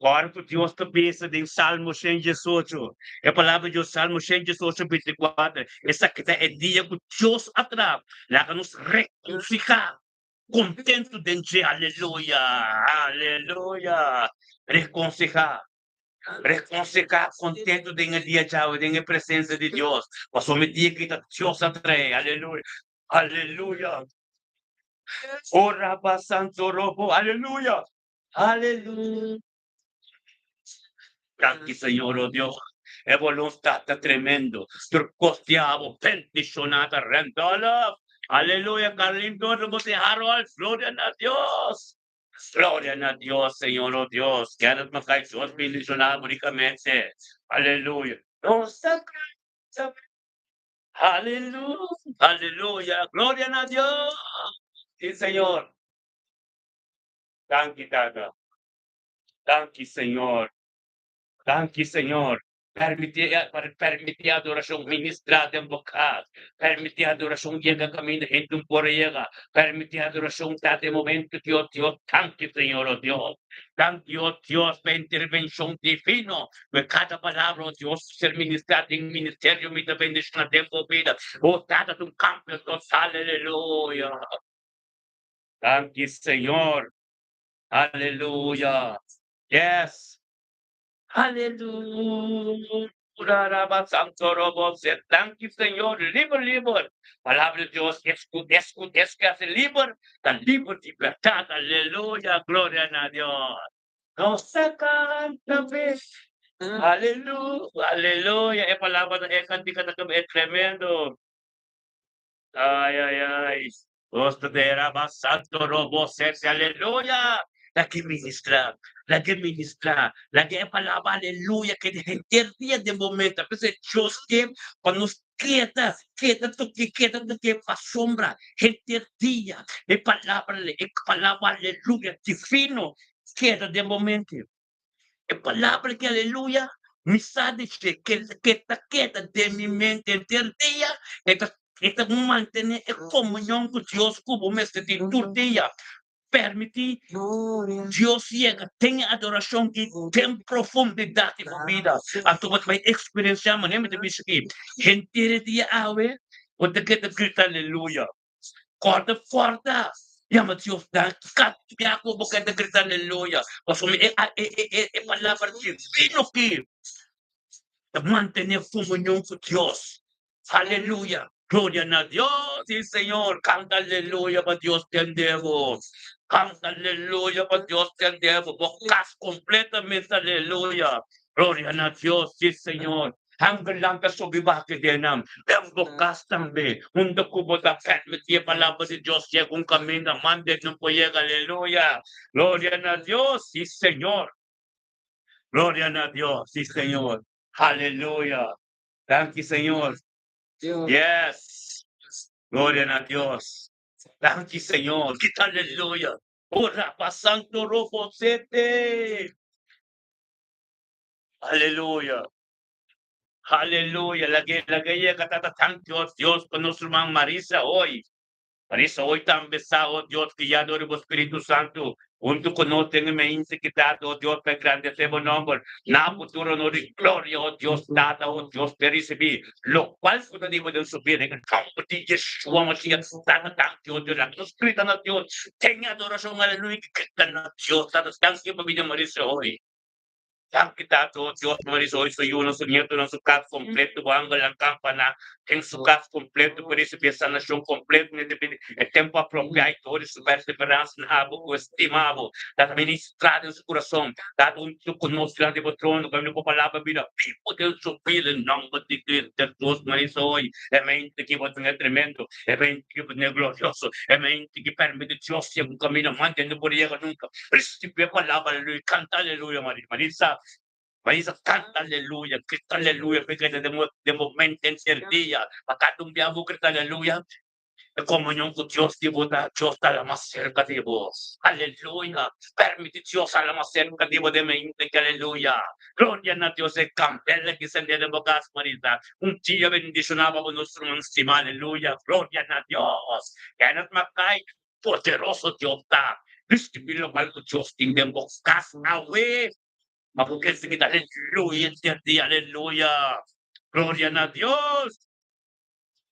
Ora ku Dios ta bisa den Salmo 118, e palabra di Dios, Salmo 118, 24, esaki ta e dia ku Dios a traha, laga nos regosihá, kontentu den dje. Aleluya, aleluya. Regosihá, regosihá, kontentu den e dia djawe, den e presensia di Dios, pasobra e dia aki ta Dios a traha. Aleluya, aleluya. Ora ba santo robo, aleluya, aleluya. Danki Señor, oh Dios. E voluntad ta tremendo. Tur cos diabo bendiciona ta Randolph. Aleluya, Carlin Torres, bo tin Harold. Gloria na Dios. Gloria na Dios, Señor, oh Dios. Kenneth Mackay, Dios bendiciona bo ricamente. Aleluya. Nos ta Aleluya, aleluya, gloria na Dios. Sí, Señor. Danki, Tata. Danki, Señor. Danki, Señor. Permití, permití adoracion ministrá den bo cas. Permití adoracion yega caminda hende un por yega. Permití adoracion ta den momento Dios, Dios. Danki, Señor, oh Dios. Danki, oh Dios, pa intervencion divino. Cu cada palabra, oh Dios, ser ministrá den ministerio mi ta bendiciona den bo bida. Oh Tata, ta un cambio total, aleluya. Danki, Señor. Aleluya. Yes. Aleluya. Danki, Señor. Liber, liber. Palabra di Dios, es cu, es cu, es cu hace liber, ta liber di berdad. Aleluya. Gloria na Dios. Nos ta canta p'e. Aleluya, aleluya. E palabra ta e cantica ta e tremendo. Ay, ay, ay. Nos ta derama santo robo sese, aleluya. Lag'e ministra, lag'e ministra, lag'e e palabra aleluya keda henter dia den bo meta. P'esei Dios ke pa nos keda, keda toke, keda toke pasobra henter dia e palabra, e palabra aleluya divino keda den bo mente. E palabra ki aleluya mi sa di dje ke ta keda den mi mente henter dia, e ta e ta mantene e komunion ku Dios ku bo mester tin tur dia. Permití Dios yega den e adorashon ki den profundidat di bo bida. Anto bo ta bai eksperensiá manera mi ta bisa aki, henter e dia awe bo ta keda grita aleluya. Kòrda fòrta, yama Dios danki kada bia ku bo keda grita aleluya, pasobra e e palabra divino aki ta mantené komunion ku Dios. Aleluya! Gloria na Dios! Sí, Señor! Kanta aleluya pa Dios tende bo. Kanta aleluya pa Dios tende bo. Bo kas kompletamente aleluya. Gloria na Dios! Sí, Señor! Angelnan ta subi baki den nan. Den bo kas tambe, unda ku bo ta permití e Palabra di Dios yega un kaminda, mande nan por yega. Aleluya! Gloria na Dios! Sí, Señor! Gloria na Dios! Sí, Señor! Aleluya! Danki Señor. Yes. Gloria na Dios. Danki Señor. Kita aleluya. Ora pa Santo Rofo Sete. Aleluya. Aleluya. Lag'é, lag'é yega tata thank Dios, Dios pa nos ruman Marisa hoy. Marisa hoy tambe sa, oh Dios, guiá dor di bo Spiritu Santu, huntu ku nos den e meinse ki tata, oh Dios, pa engrandesé bo nòmber na futuro honor i gloria, oh Dios Tata, oh Dios, p'e risibí lokual ku ta di bo den su bida den e nòmber di Yeshua Mashiach. Tata, danki, oh Dios, laga nos grita na Dios den adorashon, aleluya, grita na Dios, Tata, danki pa bida Marisa hoy. Danki Tata, oh Dios, pa Marisa hoy, su yunan, su nietonan, su kas kompleto, bo angelnan kampaná den su kas kompleto pa risibí e sanashon kompleto na e tempu apropiá i dor di su perseveransia na abo ku e stima bo. Tata, ministrá den su kurason. Tata, huntu ku nos dilanti di bo trono, kaminda bo palabra bira bibu den su bida, den nòmber di Cristo Jesus. Marisa hoy, e mente ki bo tin e tremendo, e mente ki bo tin e glorioso, e mente ki permiti Dios yega un kaminda mas den no por yega nunka. Recibi e palabra, aleluya, canta aleluya, Maria. Marisa, Marisa, canta aleluya, grita aleluya, porque den bo, den bo mente henter dia, pa cada un bia bo grita aleluya, e comunion cu Dios di bo ta, Dios ta la mas cerca di bo. Aleluya! Permiti Dios hala mas cerca di bo den mente, aleluya. Gloria na Dios, e candela ki sende den bo cas, Marisa. Un dia bendiciona pa bo nos ruman stima, aleluya. Gloria na Dios. Kenneth Mackay, Poderoso Dios ta. Ricibi locual cu Dios tin den bo cas awe. Ma bo ke sigui ta aleluya henter dia, aleluya. Gloria na Dios.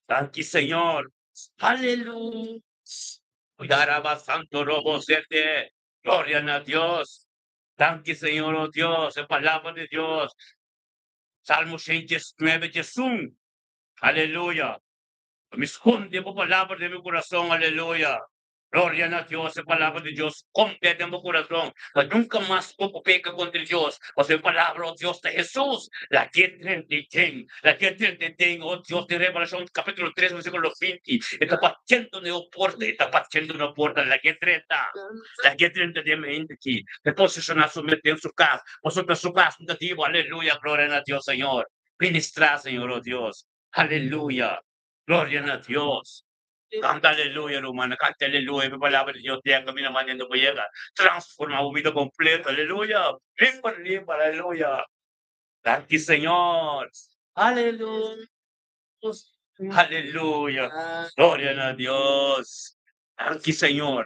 Danki Señor. Aleluya. Yaraba santo robo sete. Gloria na Dios. Danki Señor, oh Dios, e palabra di Dios. Salmo 119, 11. Aleluya. Mi skonde bo palabra den mi kurason, aleluya. Gloria na Dios, e palabra di Dios skonde den bo kurason, pa nunka mas bo por peka kontra Dios. Pasobra e palabra, o Dios, ta Hesus. Lag'é drenta i den, lag'é drenta i den, o Dios, den Revelashon kapitulo tres versíkulo 20, e ta batiendo na e porta, e ta batiendo na e porta, lag'é drenta, lag'é drenta den mi hende aki, ta posishoná su mes den su kas, pasobra ta su kas, mi ta di bo, aleluya, gloria na Dios, Señor. Ministrá, Señor, o Dios. Aleluya! Gloria na Dios! Canta aleluya, rumannan, canta aleluya, pa e palabra di Dios yega caminda manera bo yega, transforma bo bida completo, aleluya! Limpa, limpa, aleluya! Danki Señor! Aleluya! Aleluya! Gloria na Dios! Danki Señor.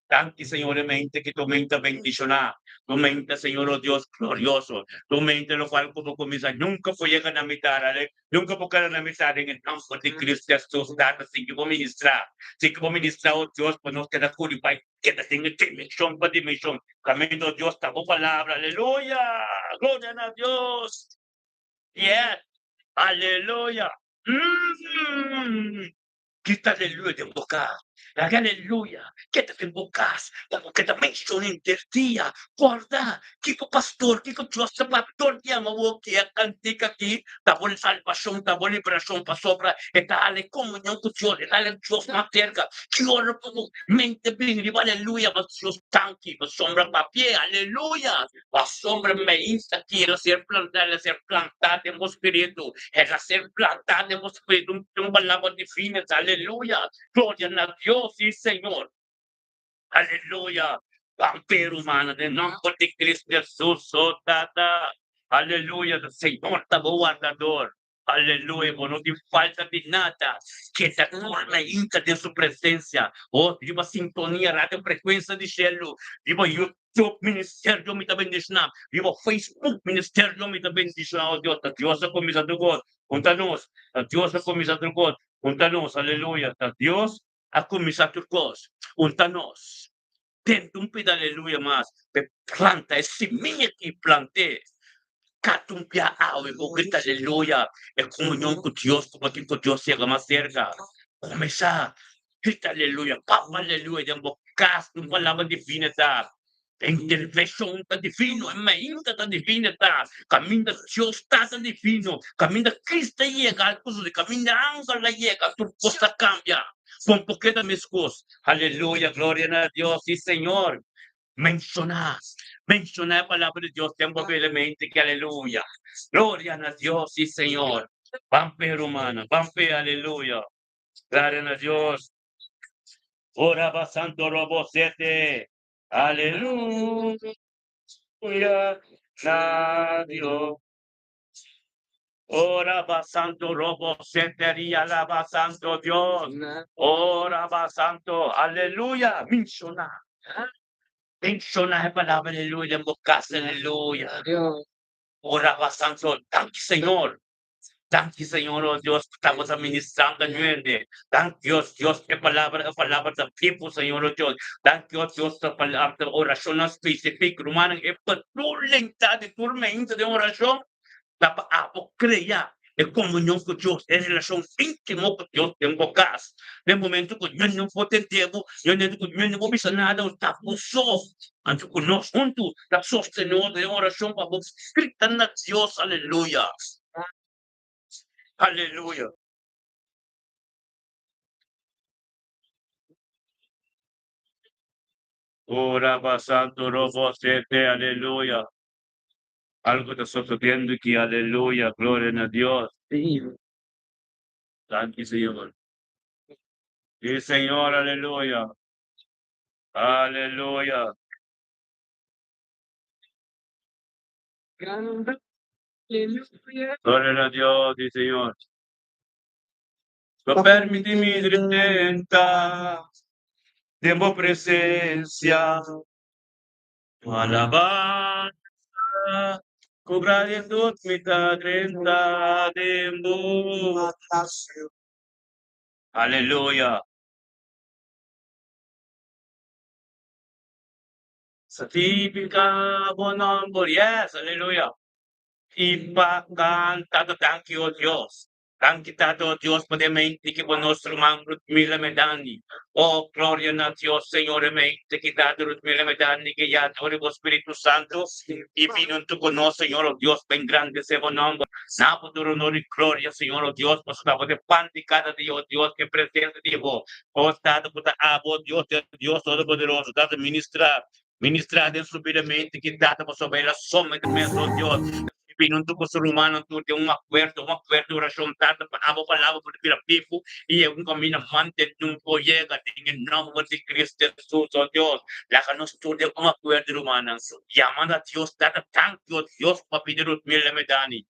Danki Señor e mente ki tu mente bendiciona. Tu mente Señor oh Dios glorioso. Tu mente locual cu bo cuminsa nunca por yega na mitad ale nunca por keda na mitad den e nomber di Cristo Jesus Tata sigui bo ministra. Sigui bo ministra oh Dios pa nos keda curi bai keda den e dimension pa dimension. Caminda oh Dios ta bo palabra aleluya gloria na Dios. Yes aleluya. Grita aleluya den bo kas. Laga aleluya keda den bo kas pa bo keda menshona henter dia. Kòrda kiko pastor, kiko Dios ta papia tur dia ma bo ki e kantika aki ta bo salbashon, ta bo liberashon pasobra e ta hala e komunion ku Dios, e ta hala Dios mas serka. Ki ora ku bo mente bin riba aleluya mas Dios tanki pasobra papia aleluya. Pasobra meinsa ki el a ser plantá, el a ser plantá den bo spiritu, el a ser plantá den bo spiritu, un palabra divina, aleluya, gloria na Dios, sí Señor, aleluya, Pampe rumana den nomber di Cristo Jesus, oh Tata, aleluya, Señor ta bo wardador, Aleluya, bo no tin falta di nada. Keda tur mainta den su presencia. Oh, riba sintonia radio frecuencia di shelu, riba YouTube Ministerio Mi Ta Bendiciona, riba Facebook Ministerio Mi Ta Bendiciona. Oh Dios, ta Dios a cuminsa tur cos. Junta nos, ta Dios a cuminsa tur cos. Junta nos, aleluya, ta Dios a cuminsa tur cos. Junta nos. Tende un pida aleluya mas p'e planta e simia ki plant'é. Katumpia awe bo grita aleluya e komunion ku Dios ku bo tin ku Dios yega mas serka. Kuminsá grita aleluya, papa aleluya den bo kas un palabra divino ta. E intervenshon ta divino, e mainta ta divino ta. Kaminda Dios ta ta divino, kaminda Cristo ta yega algu sucede, kaminda angel ta yega tur kos ta kambia. Pon por keda meskos. Aleluya, gloria na Dios, si Señor. Menshoná, menshoná e palabra di Dios den bo belemente ki aleluya. Gloria na Dios, si Señor. Ban p'e, rumannan. Ban p'e, aleluya. Gloria na Dios. Ora ba santo robo sete. Aleluya na Dios. Ora ba santo robo sete ria alaba santo Dios. Ora ba santo. Aleluya. Menshoná. Menshoná e palabra aleluya den bo kas. Aleluya. Ora ba santo. Danki Señor. Danki Señor, oh Dios, ku ta bo ta ministrando nuende. Danki Dios, Dios, e palabra, e palabra ta bibu, Señor, oh Dios. Danki oh Dios, ta palabra, ta orashonnan spesifik, rumannan, e pa tur lentá di tur mente den orashon, ta pa abo krea e komunion ku Dios, e relashon íntimo ku Dios den bo kas. Den momento ku niun no por tende bo, den momento ku niun no por bisa nada, bo ta bo so. Anto ku nos huntu ta sostené otro den orashon pa bo grita na Dios, aleluya! Aleluya! Ora pa Santo Robo Sete, aleluya! Algo ta sosodiendo aki, aleluya, gloria na Dios. Danki, Señor. Sí, Señor, aleluya. Aleluya. Gloria na Dios, sí, Señor. No permití mi drenta den bo presencia. Tu alabanza ku gratitud mi ta drenta den bo. Aleluya. Santifica bo nomber. Yes, aleluya. I pa canta ta danki, o Dios. Danki Tata, o Dios, pa den mente ki bo nos ruman Rutmila Medani. O gloria na Dios, Señor, e mente ki Tata Rutmila Medani ke ya dor bo Spiritu Santo i bini huntu ku nos, Señor, o Dios, pa engrandece bo nomber. Na bo tur honor i gloria, Señor, o Dios, pasobra bo ta e pan di kada dia, o Dios, ku e presencia di bo. O Tata ku ta abo, Dios, e Dios Todopoderoso, Tata, ministra, ministra den su bida mente ki Tata pasobra el a somete mes, o Dios, i bini huntu ku su rumannan tur den un akuerdo, un akuerdo di orashon, Tata, pa abo palabra por bira bibu i yega un kaminda mante nun por yega, den e nòmber di Cristo Jesus, o Dios, laga nos tur den un akuerdo, rumannan, yama na Dios, Tata, danki, o Dios, pa bida Rutmil Lemedani.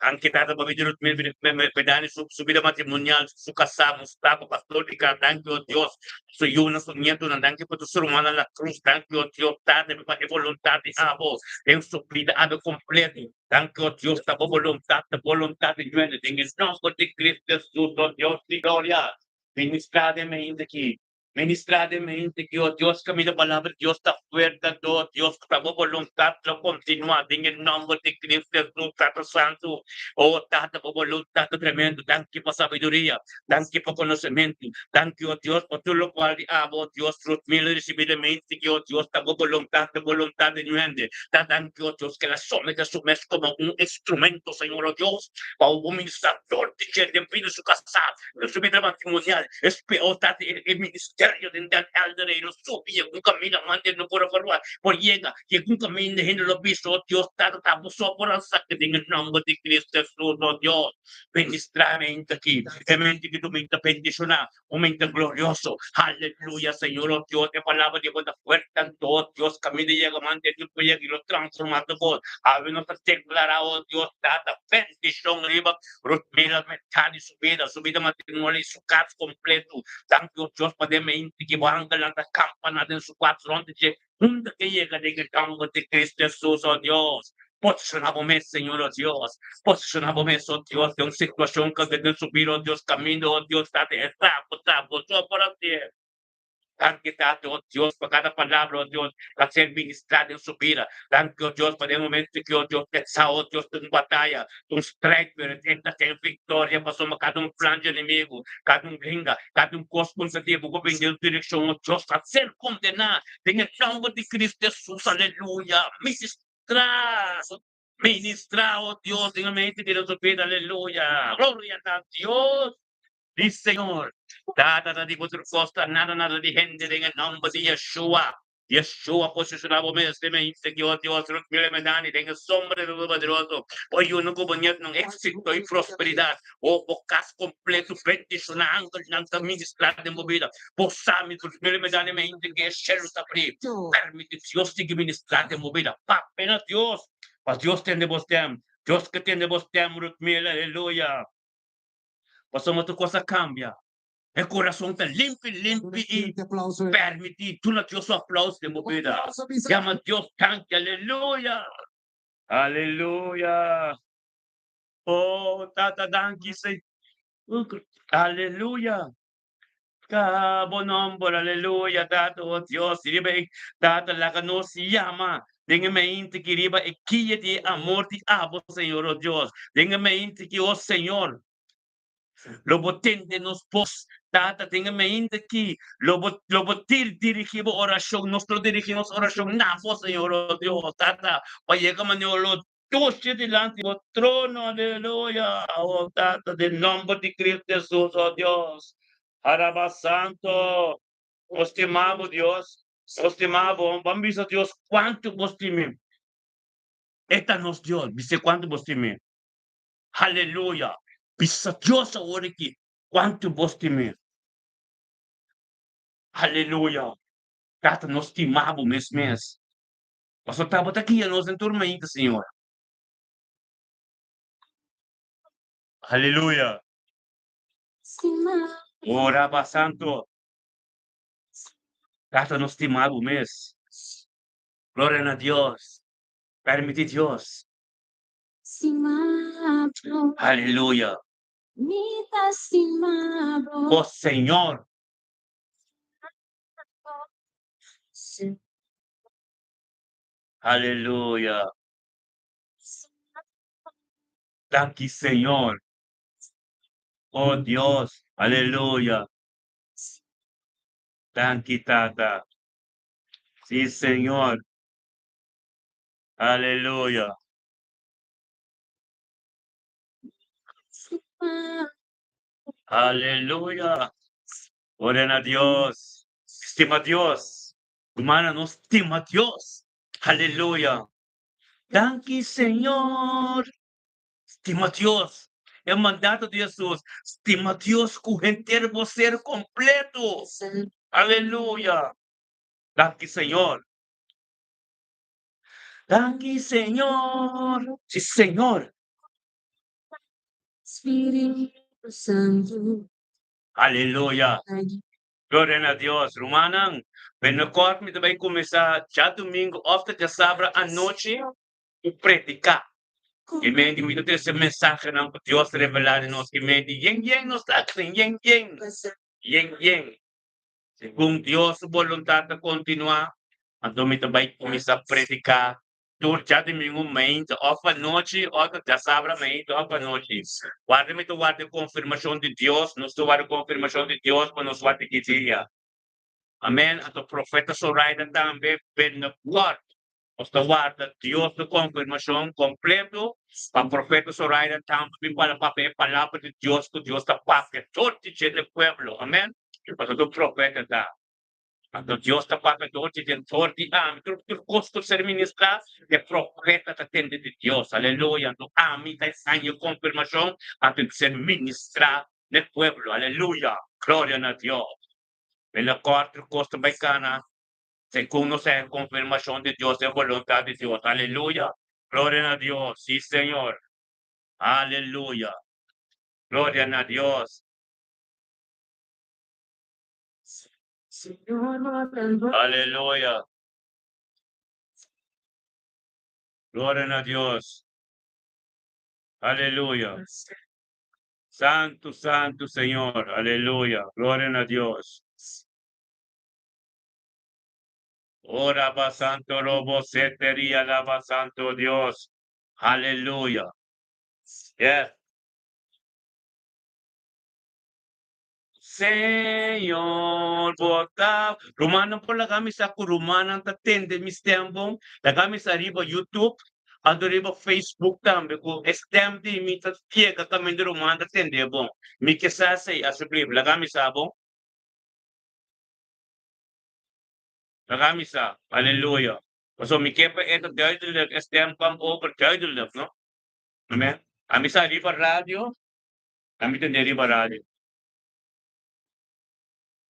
Anke tata pa bida Rutmil Medani su su bida matrimonial, su kasá, Mustafa, pastor di kas, danki o Dios, su yunan, su nietunan, danki pa tur su rumannan la cruz, danki o Dios, Tata, pa e boluntat di abo den su bida abe kompleto, danki o Dios, ta bo boluntat, ta boluntat di nuende, den e nomber di Cristo Jesus, o Dios di gloria, ministra den mente aki. Ministrá den mente ki, o Dios, kaminda palabra di Dios ta fuerte, do Dios, ku ta bo boluntat lo kontinuá den e nòmber di Cristo Jesus, Tata Santu. O Tata, bo boluntat ta tremendo. Danki pa sabiduria. Danki pa konosementu. Danki, o Dios, pa tur lokual di abo, o Dios, Ruth Miller risibí den mente ki, o Dios, ta bo boluntat, ta boluntat di ñu hende. Ta danki, o Dios, ku el a somete su mes komo un instrumento, Señor, o Dios, pa bo ministrá dor di dje den bida su kasá. Lo subi den matrimonial, espe o ta e ministerio den den elder ei lo subi egun kaminda mande no por a forma por yega y egun kaminda hende lo bisa o Dios tata ta bo so por a saka den e nomber di Cristo Jesus o Dios ministra e mente aki e mente ki tu mente bendiciona un mente glorioso aleluya Señor o Dios e palabra di bo ta fuerte anto o Dios kaminda yega mande no por yega y lo transforma tu kos awe nos ta declara o Dios tata bendicion riba Rutmila Metani su bida, su bida matrimonial i su kas kompletu. Danki o Dios pa den mente ki bo angelnan ta kampana den su kuart rònt di dje hunta ke yega den e nòmber di Cristo Jesus, o Dios. Posishoná bo mes, Señor, o Dios. Posishoná bo mes, o Dios, den un situashon ku den su bida, o Dios, kaminda, o Dios, ta den e sa ku ta bo so por hasié. Danki Tata, o Dios, pa kada palabra, o Dios, ta ser ministrá den su bida. Danki, o Dios, pa den momento ki, o Dios, e sa, o Dios, ta un bataya, ta un strijd, pero e ta ten viktoria, pasobra kada un plan dje enemigu, kada un gringa, kada un kos ku ta debe ku bin den su direkshon, o Dios, ta ser kondená den e nòmber di Cristo Hesus. Aleluya! Ministrá, ministrá, o Dios, den e momento ki den su bida. Aleluya! Gloria na Dios! Di Señor. Tata ta di bo tur cos ta nada nada di hende den e nomber di Yeshua. Yeshua, posishoná bo mes den e inseguió Dios Ruth Miller Medani den e sombra di Todopoderoso. Bo yuna ku bo nietnan éksito i prosperidat. O bo kas kompleto bendishoná, angelnan ta ministrá den bo bida. Bo sa mi Ruth Miller Medani me inti ku e shelu ta abrí. Permití Dios sigui ministrá den bo bida. Papia na Dios pa Dios tende bo stèm. Dios ke tende bo stèm Ruth Miller, aleluya. Pasobra tur kos a kambia. E kurason ta limpi limpi i permití duna Dios su aplauso den bo bida. Yama Dios danki, aleluya! Aleluya! Oh, Tata, danki, Señor. Aleluya! Ka bo nomber, aleluya, Tata, oh Dios, riba e Tata, laga nos yama den e mainti ki riba e kia di e amor di abo, Señor, oh Dios, den e mainti ki, oh Señor, Lo bo tende nos bos, Tata, den e mainta aki. Lo bo, lo bo dir, dirigí bo orashon. Nos lo dirigí nos orashon na bo, Señor, o Dios, Tata, pa yega manera lo dushi dilanti bo trono. Aleluya! O Tata, den nomber di Cristo Jesus, o Dios. Araba Santo, nos stima bo, Dios. Nos stima bo. Ban bisa Dios kuantu bo stim'é. E ta nos Dios. Bis'é kuantu bo stim'é. Haleluya! Bisa Dios awor aki kuantu bo stim'é. Haleluya! Tata, nos stima bo mes mes. Pasobra ta bo ta guia nos den tur mainta, Señor. Haleluya! O Raba Santo, Tata, nos stima bo mes. Gloria na Dios. Permiti Dios. Aleluya! Oh Señor! Aleluya! Danki Señor! Oh Dios! Aleluya! Danki Tata! Si Señor! Aleluya! Aleluya! Gloria na Dios! Stima Dios! Hermana, nos stima Dios! Aleluya! Danki Señor! Stima Dios! E mandato di Hesus, stima Dios ku henter bo ser kompleto! Aleluya! Danki Señor! Danki Señor! Si Señor! Spiritu Santu. Aleluya! Gloria na Dios! Rumannan, binnenkort mi ta bai kuminsá djadumingu òf ta djasabra anochi ku prediká. I menti mi ta trese mensahenan ku Dios revelá den nos. I menti yen yen nos ta aksen, yen yen, yen yen. Segun Dios su boluntat ta kontinuá, anto mi ta bai kuminsá prediká tur djadumingu mainta òf anochi, òf ta djasabra mainta òf anochi. Warda mi ta warda e konfirmashon di Dios, nos ta warda e konfirmashon di Dios pa nos warda ki dia. Amèn. Anto Profeta Soraida tambe binnenkort nos ta warda Dios su konfirmashon kompleto pa Profeta Soraida tambe bin para papia e palabra di Dios ku Dios ta papia tur di dje den pueblo. Amèn. Pasobra tur profeta ta. Anto Dios ta papia tur di dje tur di ami. Tur tur kos ku ser ministrá e profeta ta tende di Dios. Aleluya. Anto ami ta haña e konfirmashon anto e ser ministrá den pueblo. Aleluya. Gloria na Dios. Binnenkort tur kos ta bai kana. Segun nos a konfirmashon di Dios e boluntat di Dios. Aleluya! Gloria na Dios! Si Señor! Aleluya! Gloria na Dios! Aleluya! Gloria na Dios! Aleluya! Santu, santu Señor! Aleluya! Gloria na Dios! Ora ba santo robo seteria laba santo Dios. Aleluya. Yes. Señor bo ta Rumannan por laga mi sa ku rumannan ta tende mi stem bon. Laga mi sa riba YouTube anto riba Facebook tambe ku e stem di mi ta yega kaminda ruman ta tende bon. Mi ke sa esei asheblief laga mi sa bon. Laga mi sa. Aleluya. Pasobra mi ke pa e ta duidelijk, e stem kwam over duidelijk, no? Amen. Ami sa riba radio, ami tende riba radio.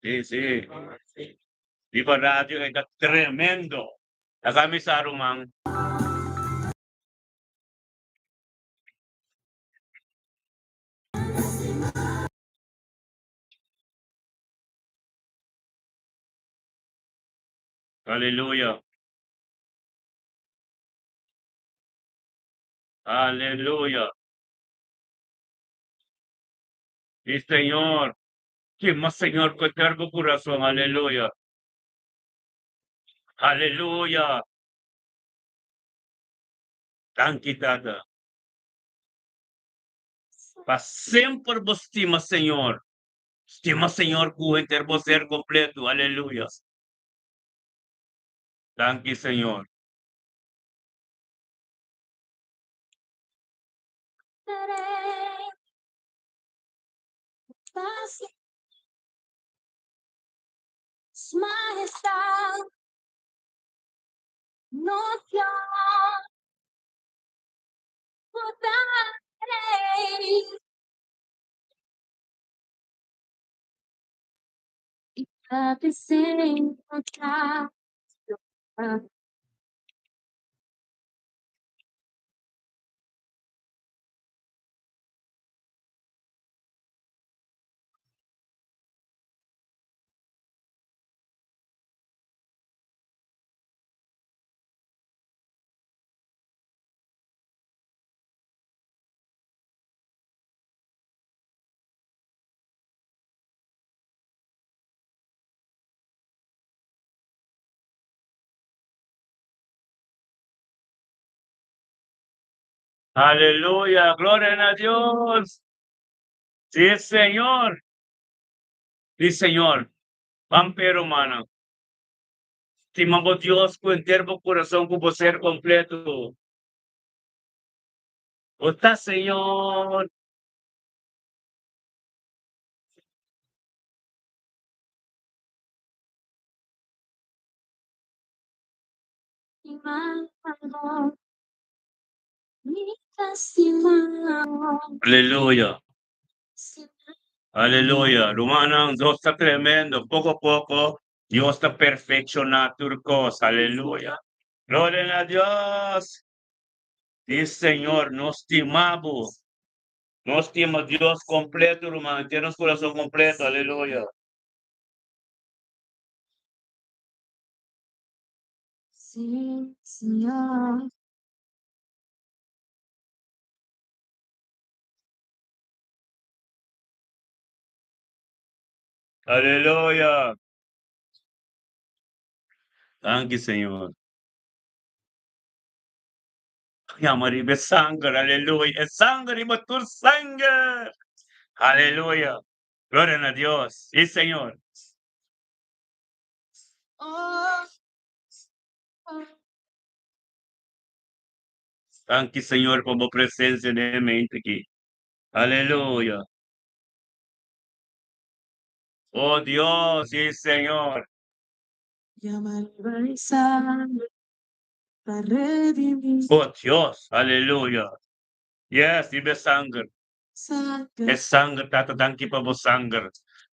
Si, si. Riba radio e ta tremendo. Laga mi sa, ruman. Aleluya. Aleluya. Sí, Señor. Stima Señor cu henter bo curazon. Aleluya. Aleluya. Danki, Tata. Pa semper bo stima Señor. Stima Señor cu henter bo ser completo. Aleluya. Danki, Señor. Aleluya, gloria na Dios. Sí, Señor. Sí, Señor. Ban pero, mana. Stima bo Dios cu henter bo corazon, cu bo ser completo. Bo ta Señor. Aleluya. Aleluya. Rumannan, Dios ta tremendo. Poco poco Dios ta perfecciona tur cos. Aleluya. Gloria na Dios. Sí, Señor, nos stima bo. Nos stima Dios completo, ruman. Tiene nos corazón completo. Aleluya. Sí, Señor. Aleluya. Danki, Señor. Yama riba e sanger, aleluya. E sanger riba tur sanger. Aleluya. Gloria na Dios. Sí, Señor. Danki, Señor, pa bo presencia den e mente aki. Aleluya. Oh Dios, sí, Señor. Oh Dios, aleluya. Yes, riba e sanger. E sanger, Tata, danki pa bo sanger.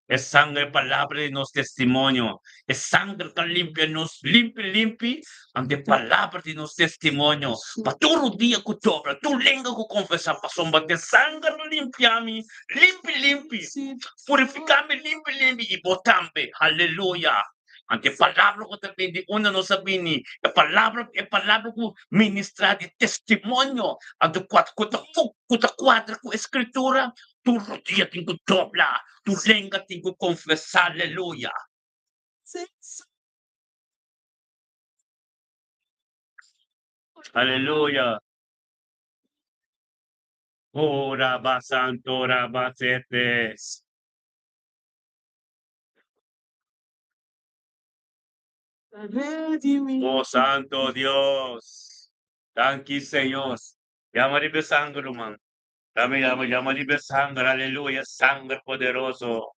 E sanger e palabra di nos testimonio. E sanger ta limpia nos limpi limpi, ante e palabra di nos testimonio. Pa tur dia ku dobra, tur lenga ku konfesá, pasobra e sanger limpia mi limpi limpi, purifiká mi limpi limpi, i bo tambe. Aleluya! Anto e palabra ku ta bini di unda nos a bini, e palabra, e palabra ku ministrá di testimonio, anto ku ku ta ku ta kuadra ku e Skritura, tur rodia tin ku dobla, tur lenga tin ku konfesá. Aleluya! Aleluya! Ora ba santo, ora ba sete. Oh Santo Dios. Danki Señor. Yama riba e sanger, ruman. Dame yama, yama riba e sanger. Aleluya. Sanger poderoso.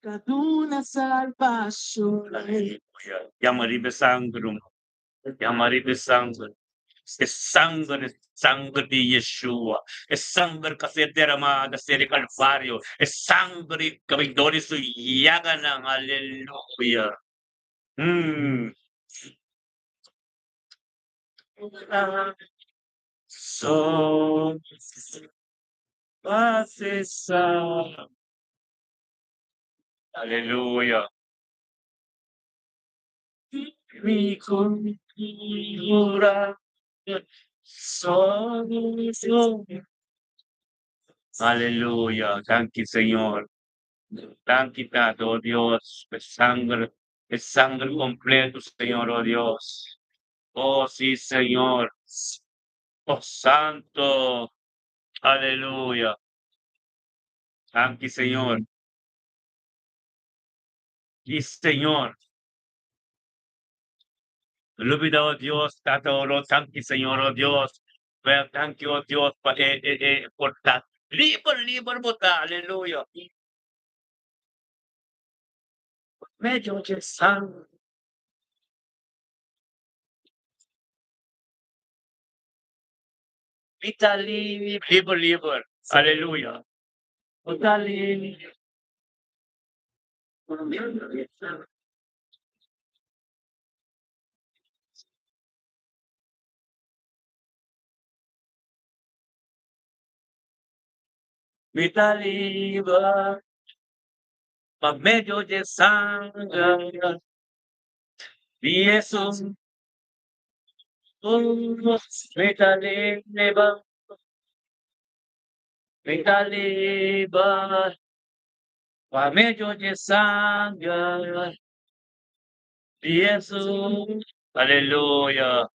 Ta duna salbashon. Aleluya. Yama riba e sanger, ruman. Yama riba e sanger. E sanger, e sanger di Yeshua. E sanger ku a ser deramá na seri Kalvario. E sanger di kabidó di su yaganan. Aleluya. So pase sa. Aleluya. Mi cura. So. Aleluya. Danki, Señor. Danki, Tata, oh Dios. E sanger kompleto, Señor, oh Dios. Oh, sí, Señor. Oh, Santo. Aleluya. Danki, Señor. Sí, Señor. Lubida, oh Dios, Tata, oh, danki, Señor, oh Dios. Well, thank you, oh Dios, pa por ta liber, liber bo ta, aleluya. Medio di sanger. Mi ta liber, liber, liber. Aleluya. Bo ta liber. Medio di sanger. Mi ta liber. Pa medio di sanger. Di Jesus. Mi ta liber. Mi ta liber. Pa medio di sanger. Di Jesus. Aleluya.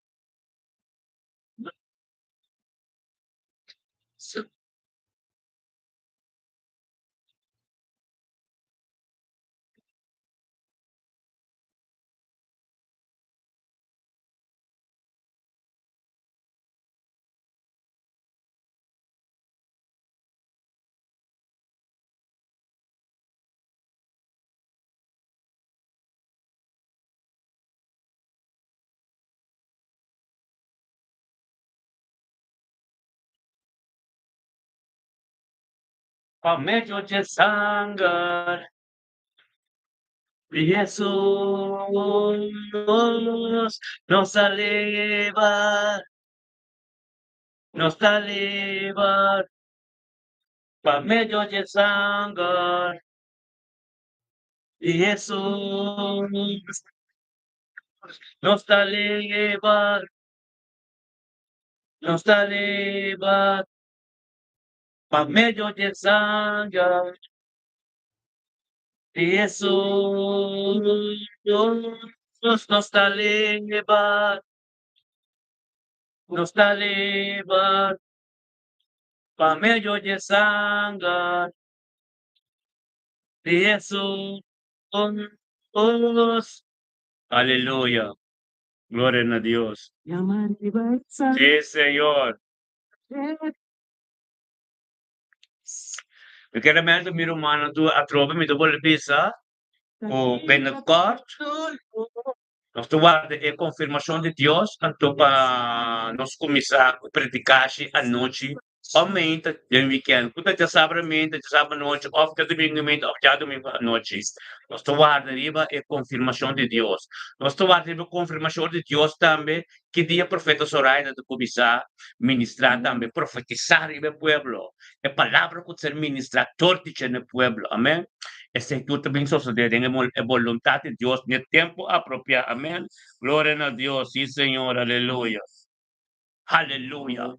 Pa medio di sanger. Jesus nos ta liber. Nos ta liber. Pa medio di sanger. Jesus nos ta liber. Nos ta liber. Pa medio di sanger. Jesus nos ta liber. Nos ta liber. Pa medio di sanger. Jesus. Aleluya. Gloria na Dios. Yama riba e sanger. Sí, Señor. Mi ke mi rumannan tur atrobe mi ta bolbe bisa ku binnenkort nos ta warda e konfirmashon di Dios anto pa nos kuminsá ku predikashi anochi òf meinta den wikènt ku ta djasabra meinta djasabra anochi òf djadumingu meinta òf djadumingu anochi. Nos ta warda riba e konfirmashon di Dios. Nos ta warda riba e konfirmashon di Dios tambe ki dia profeta Zoraida ta kuminsá ministrá tambe, profetisá riba e pueblo, e palabra ku ta ser ministrá tur di dje na e pueblo. Amèn. Esei tur ta bin sosodé den e boluntat di Dios na e tempu apropiá. Amèn. Gloria na Dios. Sí, Señor. Aleluya. Aleluya.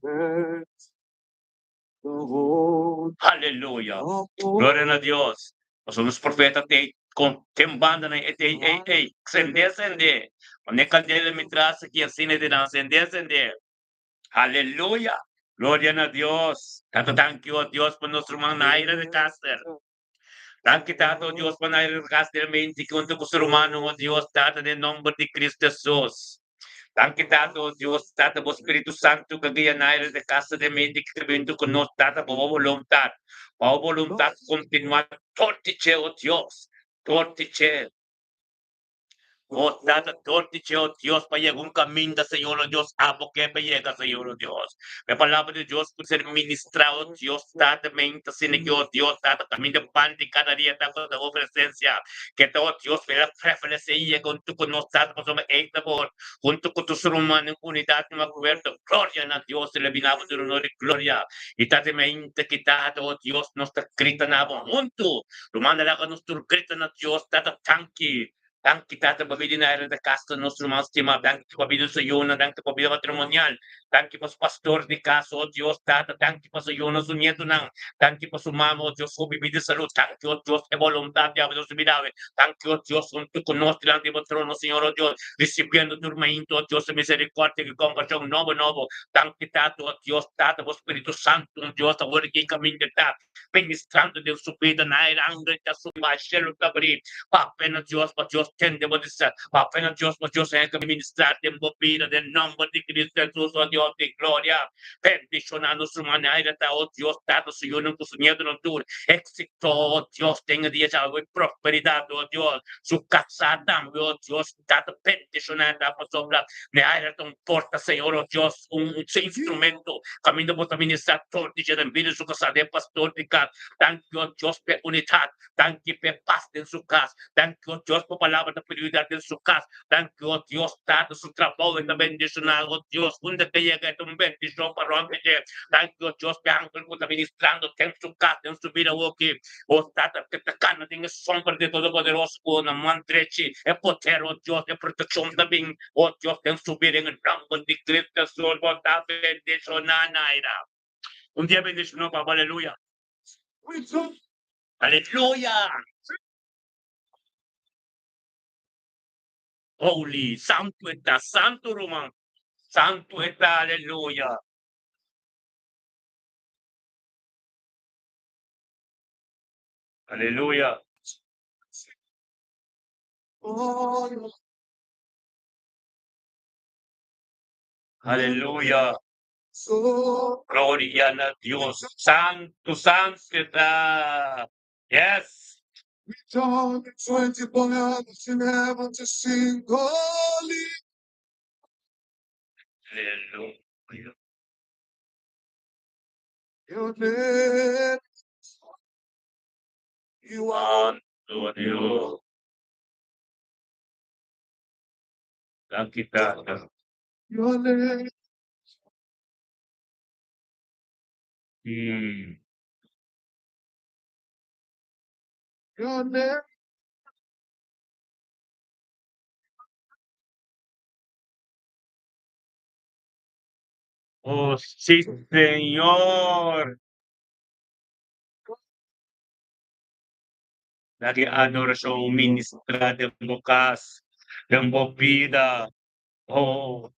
Aleluya. Gloria na Dios. Pasobra nos profeta t'ei kon ten banda nan e t'ei ei ei sendé sendé. Mane kandela mi tras aki asina e ta nan sendé sendé. Aleluya. Gloria na Dios. Tata danki o Dios pa nos ruman Naira de Caster. Danki Tata o Dios pa Naira de Caster menti hunto ku su rumannan o Dios Tata den nomber di Cristo Jesus. Danki Tata o Dios Tata bo Spiritu Santu ka guia Naira de Caster den menti ki ta bintu ku nos Tata pa bo boluntat. Pa bo boluntat kontinua tur di dje o Dios. Tortiche. O Tata, tortiche, o Dios, pa yega un caminda, Señor, o Dios, abo ke pa yega, Señor, o Dios. E palabra di Dios por ser ministrá, o Dios, Tata, menta asina ki, o Dios, Tata, caminda pan di cada dia ta cu ta bo presencia. Ke ta, o Dios, mira preferencia i yega hunto cu nos, Tata, pasobra ei ta bo hunto cu tur su rumannan en unidad den acuerdo. Gloria na Dios, i le bina bo tur honor i gloria. I Tata, menta ki, Tata, o Dios, nos ta grita na bo hunto. Ruman laga nos tur grita na Dios, Tata, danki. Danki Tata pa bida na era de casa nos ruman stima. Danki pa bida su yunan, danki pa bida matrimonial. Danki pa su pastor di casa, oh Dios Tata. Danki pa su yunan, su nietonan. Danki pa su mama, oh Dios, hopi bida y salud. Danki, oh Dios, e boluntad di abo den su bida awe. Danki, oh Dios, huntu cu nos dilanti di bo trono, Señor, oh Dios, ricibiendo tur mainta, oh Dios, e misericordia y compasion nobo nobo. Danki Tata, oh Dios, Tata, bo Spiritu Santo, oh Dios, awor aki caminda ta. Ministrando den su bida na e angel ta subi ba shelu ta bri papia na Dios pa Dios tende bo di papia na Dios pa Dios hende ministra den bo bida den nomber di Cristo Jesus o Dios di gloria bendiciona nos ruman aire ta o Dios tata su yunan cu su nietonan tur exito o Dios den e dia djawe prosperidad o Dios su casa tambe o Dios Tata bendiciona ta pasobra mi aire ta un porta Señor o Dios un instrumento caminda bo ta ministra tur di dje den bida su casa den pastor di cas danki o Dios p'e unidad danki p'e paz den su cas danki o Dios pa palabra ta prioridad den su cas danki o Dios Tata su trabao e ta bendiciona o Dios unda ke yega e ta un bendicion pa rond di dje danki o Dios p'e angel cu ta ministrando den su cas den su bida awoki. O Tata, ke ta kana den e sombra di Todopoderoso ku na man drechi e poder, o Dios, e protekshon ta bin, o Dios, den su bida en e nòmber di Cristo Hesus, bo ta bendishoná Naira. Un dia bendishoná pa bo, aleluya. Aleluya! Holy, santu e ta, santu ruman, santu e ta, aleluya. Aleluya. Aleluya. Gloria na Dios. Santu, santu e ta. Yes. Aleluya. Santo Dios. Danki Tata. Mm. Oh, sí, Señor. Lagi adorashon ministra den bo kas, den bo bida. Oh.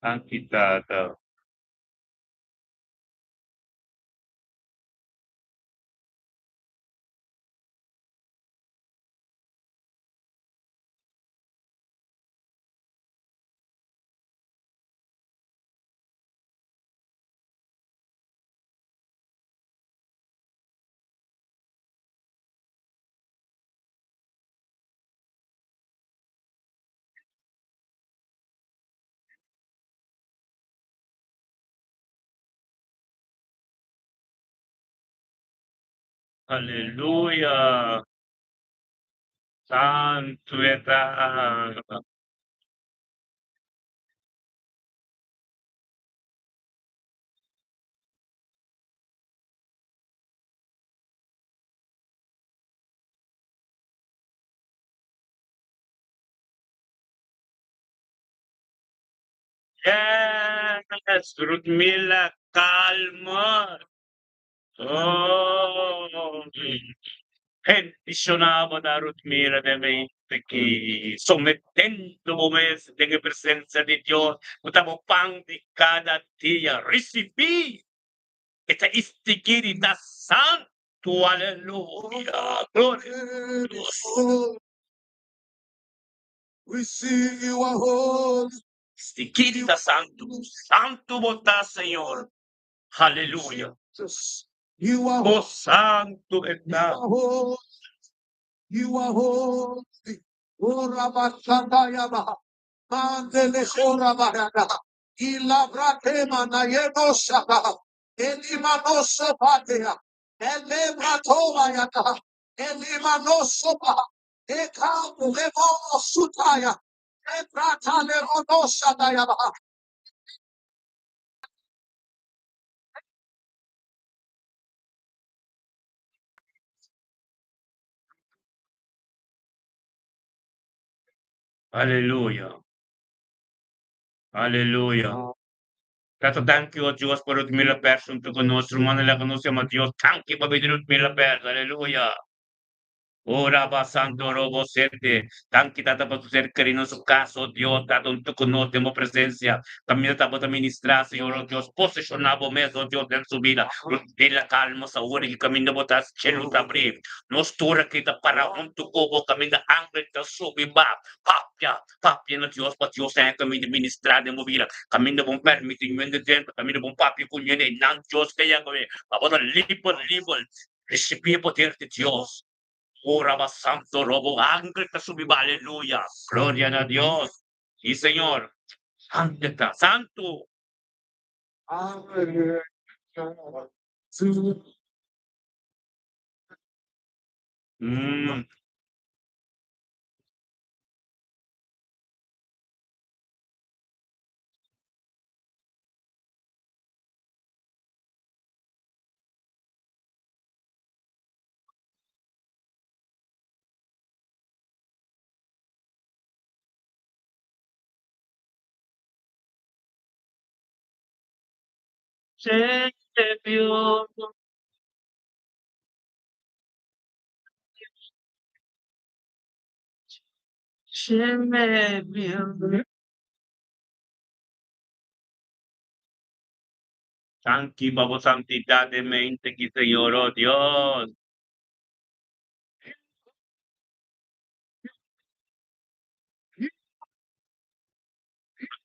Danki Tata. Aleluya. Santu e ta. Yes, Rutmila, calma. Oh. Bendiciona bo ta Rutmila den mente ki sometendo bo mes den e presencia di Dios cu ta bo pan di cada dia. Ricibi e ta istigiri ta santo. Aleluya. Gloria a Dios. We sing you are holy. Stiquita ta santu. Santu bo ta, Señor. Aleluya. Jesus. You are Oh, santu You ta. are holy. You are holy. Oh, Rabashandayaba. Mandele Korabayada. Ilabratema Nayenoshaka. Elimanoso Patea. Elebratomayata. Elimanosopa. Eka Levono Sutaya. Ebrata Leronoshadayaba. Aleluya. Aleluya. Tata, thank you, Dios, por Ruth Mila Pers, hunto ku nos rumannan laga nos yama Dios. Thank you pa bida Ruth Mila Pers. Aleluya. Ora ba santo robo sete. Thank you, Tata, pa su ser querido su caso, Dios, Tata, hunto ku nos den bo presencia. Caminda tabata ministra, Señor, oh Dios, posesiona bo mes, oh Dios, den su vida. Ruth Mila calma sa ora y caminda bo ta cielo ta abri. Nos tur aki ta para hunto ku bo caminda angel ta subi ba. Papia, papia na Dios pa Dios haña caminda ministra den bo vida. Caminda bon permiti ñuende drenta, caminda bon papia cu ñuende nan Dios ke yaga pa bo ta liber, liber. Ricibi e poder di Dios. Ora ba santo robo angel ta subi ba aleluya. Gloria na Dios. Sí, Señor. Santo ta, santo. Champion. Danki pa bo santidad den mente ki Señor, oh Dios.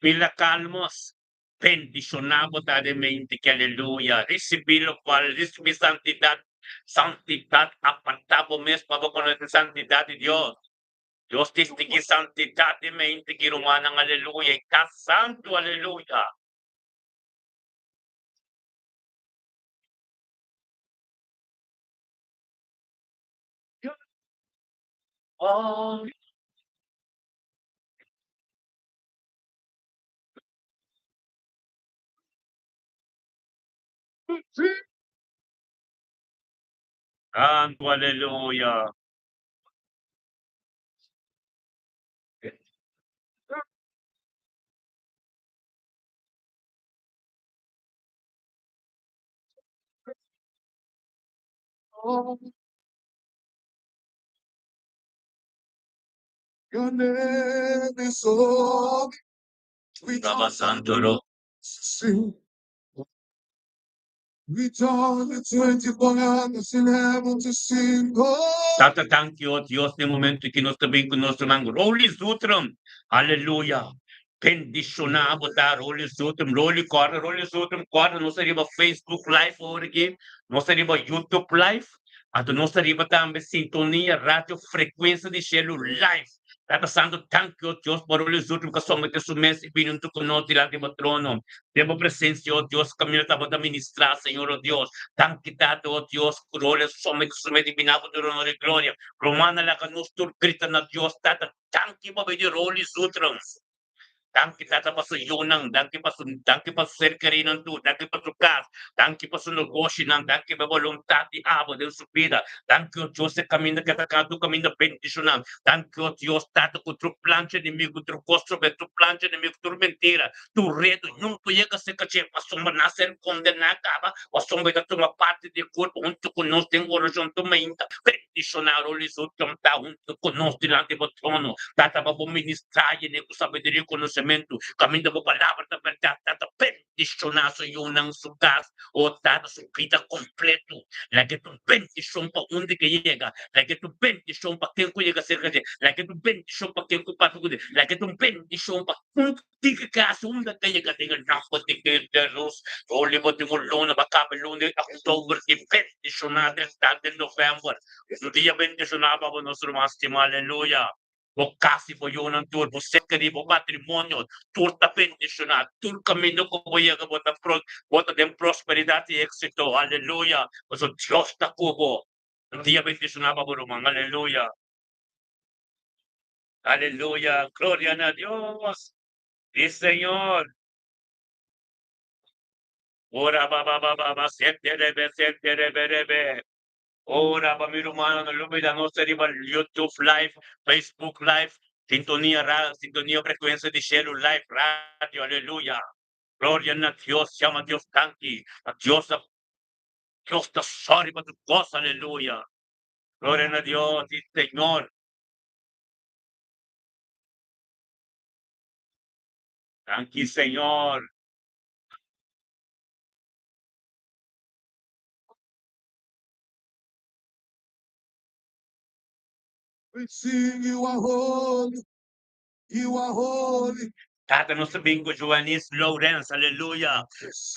Mila calmos. Bendiciona bo ta den mente ki aleluya. Ricibi locual, ricibi santidad. Santidad, aparta bo mes pa bo conoce santidad di Dios. Dios distingui santidad den mente ki rumannan, aleluya. Y ta santo, aleluya. Santo, aleluya. Your name is holy. We Raba Santo ro. sing. We join the 24 elders in heaven to sing. Oh, Tata, thank you, oh Dios, den momento cu nos ta bin cu nos ruman Rolly Zutrum. Aleluya. Bendiciona bo ta Rolly Zutrum. Rolly corda, Rolly Zutrum corda. Nos ta riba Facebook Live awor aki. Nos ta riba YouTube Live. Anto nos ta riba tambe Sintonia Radio Frecuencia di Cielo Live. Tata Santo, thank you, oh Dios, pa Rolly Zutrum cu a somete su mes y bini hunto cu nos dilanti bo trono. Den bo presencia, oh Dios, caminda tabata ministra, Señor, oh Dios. Danki, Tata, oh Dios, cu Rolly a somete su mes y bini abo trono di gloria. Romana laga nos tur grita na Dios, Tata, danki pa bini Rolly Zutrum. Danki Tata pa su yunan, danki pa su danki pa su ser kerinan tur, danki pa su kas, danki pa su negoshinan, danki pa e boluntat di abo den su bida. Danki o Dios e kaminda ke ta kana tur kaminda bendishonan. Danki o Dios Tata ku tur plancha enemigu, tur kos trobe, tur plancha enemigu, tur mentira, tur redu nun por yega serka dje pasobra nan a ser kondená kaba, pasobra e ta tuma parti di e kurpo huntu ku nos den orashon tur mainta. bendishoná Rolly Sutton ta huntu ku nos dilanti bo trono. Tata, pa bo ministrá yene ku sabiduria i konosementu. Kaminda bo palabra ta bèrdat, Tata, bendishoná su yunan, su kas, o Tata, su bida kompletu. Laga e ta un bendishon pa unda ke yega. Laga e ta un bendishon pa ken ku yega serka dje. Laga e ta un bendishon pa ken ku pasa ku dje. Laga e ta un bendishon pa un tiki kas unda ke yega den e nòmber di Cristo Hesus. Holy bo tin un luna pa kaba e luna di òktober i bendishoná den stat di novèmber. Un dia bendishoná pa bo nos ruman stimá. Aleluya. Bo kas i bo yunan tur, bo ser kerí, bo matrimonio, tur ta bendishoná. Tur kaminda ku bo yega bo ta bo ta den prosperidat i éksito. Aleluya! Pasobra Dios ta ku bo. Un dia bendishoná pa bo ruman. Aleluya! Aleluya! Gloria na Dios! Sí, Señor! Ora ba ba ba ba ba sete rebe sete rebe rebe. Ora pa mi rumannan no lubida nos ta riba YouTube live, Facebook live, Sintonia ra Sintonia Frecuencia di Shelu live radio aleluya. Gloria na Dios yama Dios danki pa Dios a Dios ta sorry pa tur cos aleluya. Gloria na Dios si Señor. Danki Señor. We sing you are holy, you are holy. Tata nos ta bin ku Joanis Lourens, aleluya.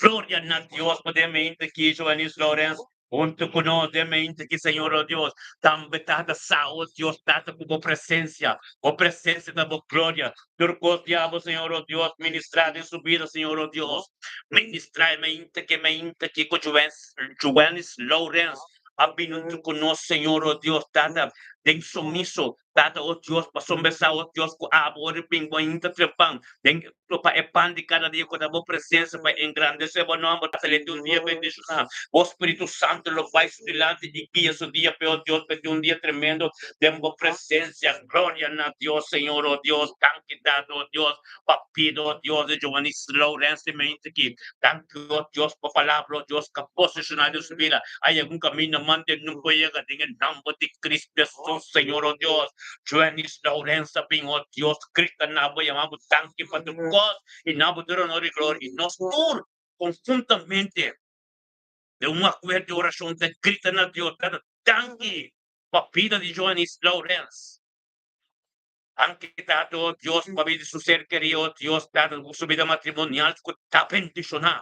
Gloria na Dios pa den mente ki Joanis Lourens huntu ku nos den mente ki Señor o Dios. Tambe Tata sa o Dios Tata ku bo presencia, bo presencia ta bo gloria. Tur kos di abo Señor o Dios ministra den su bida Señor o Dios. Ministra e mente ki mente ki ku Joanis Lourens a bini huntu ku nos, Señor, o Dios, Tata, den sumiso, Tata, o Dios, pasobra sa, o Dios, ku abo ora bin bo ainda ta pan, den pa e pan di kada dia ku ta bo presensia pa engrandesé bo nòmber, Tata, lei di un dia bendishoná. Bo Spiritu Santu lo bai su dilanti i guia su dia p'e, o Dios, p'e tin un dia tremendo den bo presensia. Gloria na Dios, Señor, o Dios, danki, Tata, o Dios, pa pida, o Dios, di Giovanni Lourens di mente aki. Danki, o Dios, pa palabra, o Dios, ka posishoná den su bida. Hay algun kaminda mante no por yega den e nomber di Cristo Hesus, Señor, o Dios. Giovanni Lourens a bin, o Dios, grita na bo, yama bo danki pa tur kos, i na bo tur honor i gloria. I nos tur konhuntamente den un akuerdo di orashon ta grita na Dios, Tata, danki pa bida di Giovanni Lourens. Anke Tata, o Dios, pabia di su ser kerí, o Dios, Tata, ku su bida matrimonial ku ta bendishoná.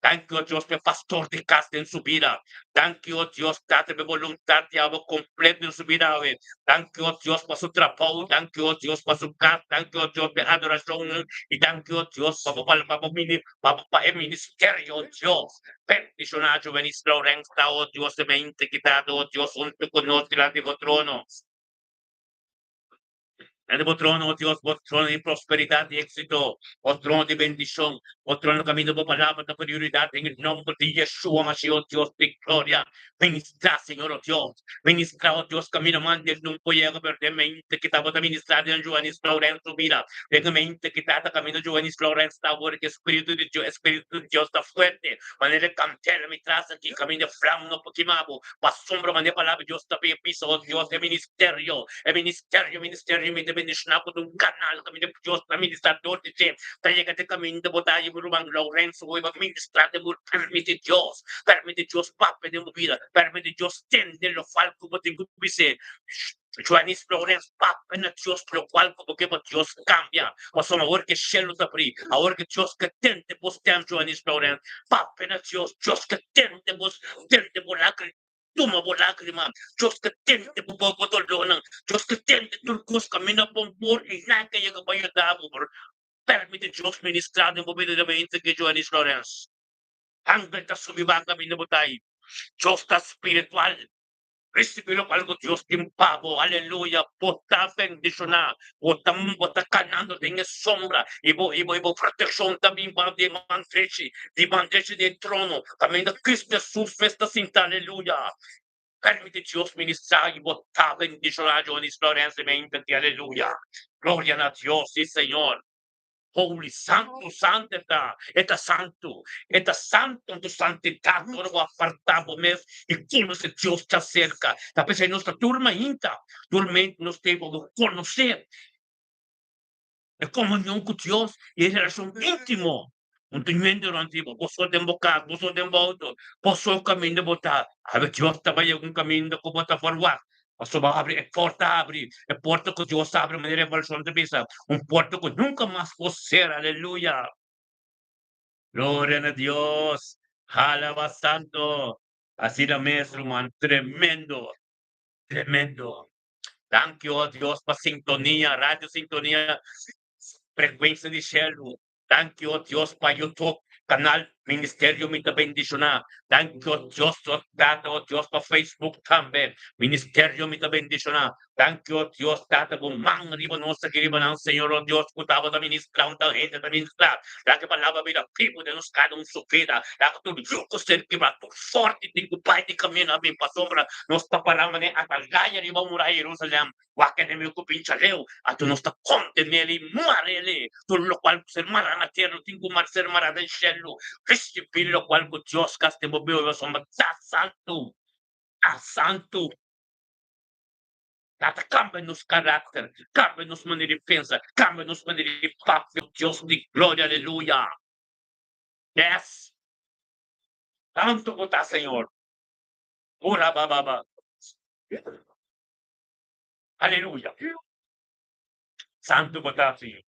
Danki, o Dios, p'e pastor di kas den su bida. Danki, o Dios, Tata, p'e boluntat di abo kompleto den su bida awe. Danki, o Dios, pa su trabou. Danki, o Dios, pa su kas. Danki, o Dios, p'e adorashonnan. I danki, o Dios, pa bo pa bo mini pa bo pa e ministerio, o Dios. Bendishoná Jovenis Laurensta, o Dios, e mente ki ta, o Dios, huntu ku nos dilanti bo trono. Grandi bo trono, o Dios, bo trono di prosperidat i éksito, bo trono di bendishon, bo trono kaminda bo palabra ta prioridat den e nòmber di Yeshua Mashiach, o Dios di gloria. Ministrá, Señor, o Dios, ministrá, o Dios, kaminda manda e nunka yega, pero den mente ki tabata ministrá den Joanis Lorenzo bida, den mente ki tata kaminda Joanis Lorenzo ta awor, ku e Spiritu di Dios, e Spiritu di Dios ta fuerte, manera e kantela mi tras aki, kaminda e flam no por kima bo, pasobra manera e palabra di Dios ta bisa, o Dios, e ministerio. E ministerio, ministerio mi ta bendishoná ku ta un kanal kaminda Dios ta ministrá dor di dje. Ta yega te kaminda bo ta bo ruman Lourenço hoy pa ministrá den bo. Permiti Dios, permiti Dios papia den bo bida, permiti Dios tende lokual ku bo tin ku bis'é. Joanis Lourenço papia na Dios lokual ku bo ke pa Dios kambia. Pasobra awor ke shelu ta abrí, awor ke Dios ke tende bo stem Joanis Lourenço, papia na Dios, Dios ke tende bo, tende bo lágrima. Tuma bo lágrima, Dios ke tende bo bo dolónan, Dios ke tende tur kos kaminda bon por i nan ke yega pa yuda bo. Pero permiti Dios ministrá den bo bida den mente ke Joanis Lorenz. Angel ta subi ba kaminda bo ta ai. Dios ta spiritual. Risibi lokual ku Dios tin pa bo. Aleluya. Bo ta bendishoná. Bo ta bo ta kanando den e sombra i bo i bo i bo protekshon ta bin pa di man drechi, di man drechi di e trono, kaminda Kristu Hesus mes ta sinta. Aleluya! Permiti Dios ministrá i bo ta bendishoná Jonis Lorenzo i mi inta ti. Aleluya! Gloria na Dios! Si Señor! Holy, santu, santu e ta. E ta santu. E ta santu, anto santidat ora bo apartá bo mes i konosé Dios djaserka. Ta p'esei nos ta tur mainta, tur mente nos ten pa bo konosé e komunion ku Dios i e relashon íntimo. Un tin hende rònt di bo, bo so den bo kas, bo so den bo outo, bo so kaminda bo ta. Awe Dios ta bai algun kaminda ku bo ta forwagt. Pasobra bo habri e porta habri, e porta ku Dios habri manera Revelashon ta bisa, un porta ku nunka mas por sera. Aleluya! Gloria na Dios! Alaba Santo! Asina mes ruman, tremendo, tremendo. Danki o Dios pa sintonia, Radio Sintonia, frekuensia di shelu. Danki o Dios pa YouTube kanal Ministerio Mi Ta Bendishoná. Danki o Dios o Tata o Dios pa Facebook tambe Ministerio Mi Ta Bendishoná. Danki o Dios Tata bo man riba nos aki riba nan Señor o Dios ku tabata ministrá un tal hende ta ministrá. Laga e palabra bira bibu den nos kada un su bida. Laga tur yugo ser kibrá tur forti tin ku bai di kamino a bin pasobra nos ta pará manera atalaya riba muraya Jerusalem. Wak enemigo ku pincha leu, anto nos ta kontenel i marel e. Tur lokual ku ser mará na tera lo tin ku ser mará den shelu. Risibí lokual ku Dios kas den bo beu pasobra ta santu, ta santu. Tata kambia nos karakter, kambia nos manera di pensa, kambia nos manera di papia, Dios di gloria, aleluya. Yes. Santu bo ta, Señor. Ora ba ba ba. Aleluya. Santu bo ta, Señor.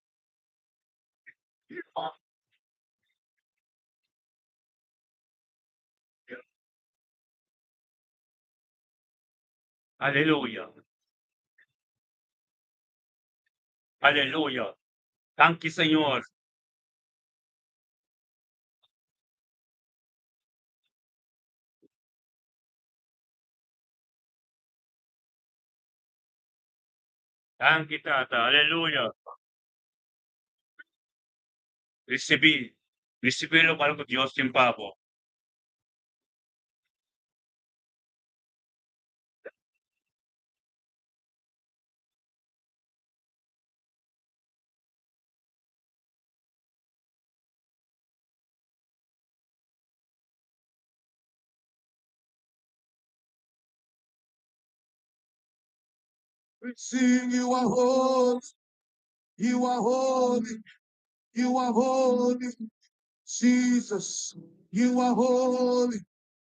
Aleluya. Aleluya. Danki, Señor. Danki, Tata. Aleluya. Risibí. Risibí lokual ku Dios tin pa bo. We sing, you are holy, you are holy, you are holy, Jesus, you are holy,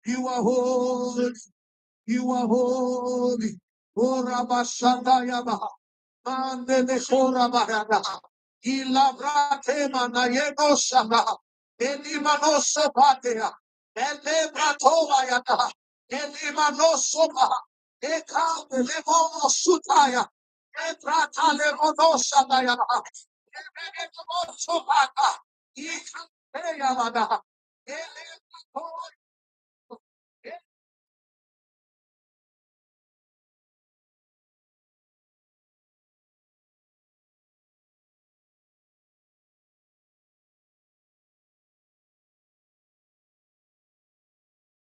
you are holy, you are holy. Oh, Rabashandayaba, Mandele Korabayada, Ilabrate Manayego Shaba, Elimanoso Patea, Elebratobayada, Elimanosoba, Eka Levono Sutaya, Ebrata Levono Shatayada, Ebenemosobata, Ikateyabada, Elebrato.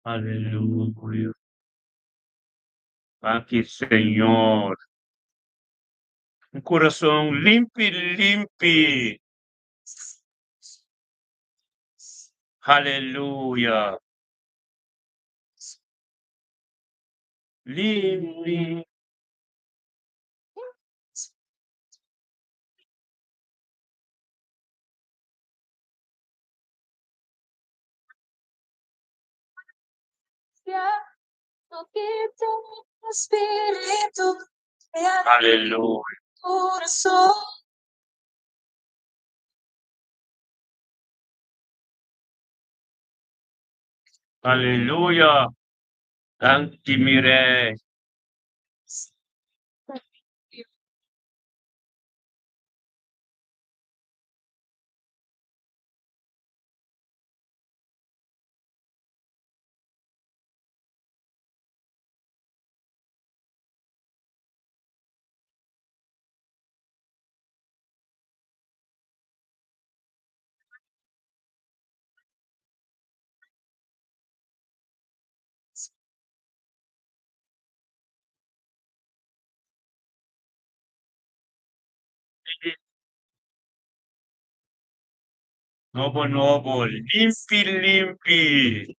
Aleluya. Danki, Señor. Un kurason limpi, limpi. Aleluya. Limpi. Aleluya. Aleluya. Danki, mi Rei. Nobo nobo, limpi limpi.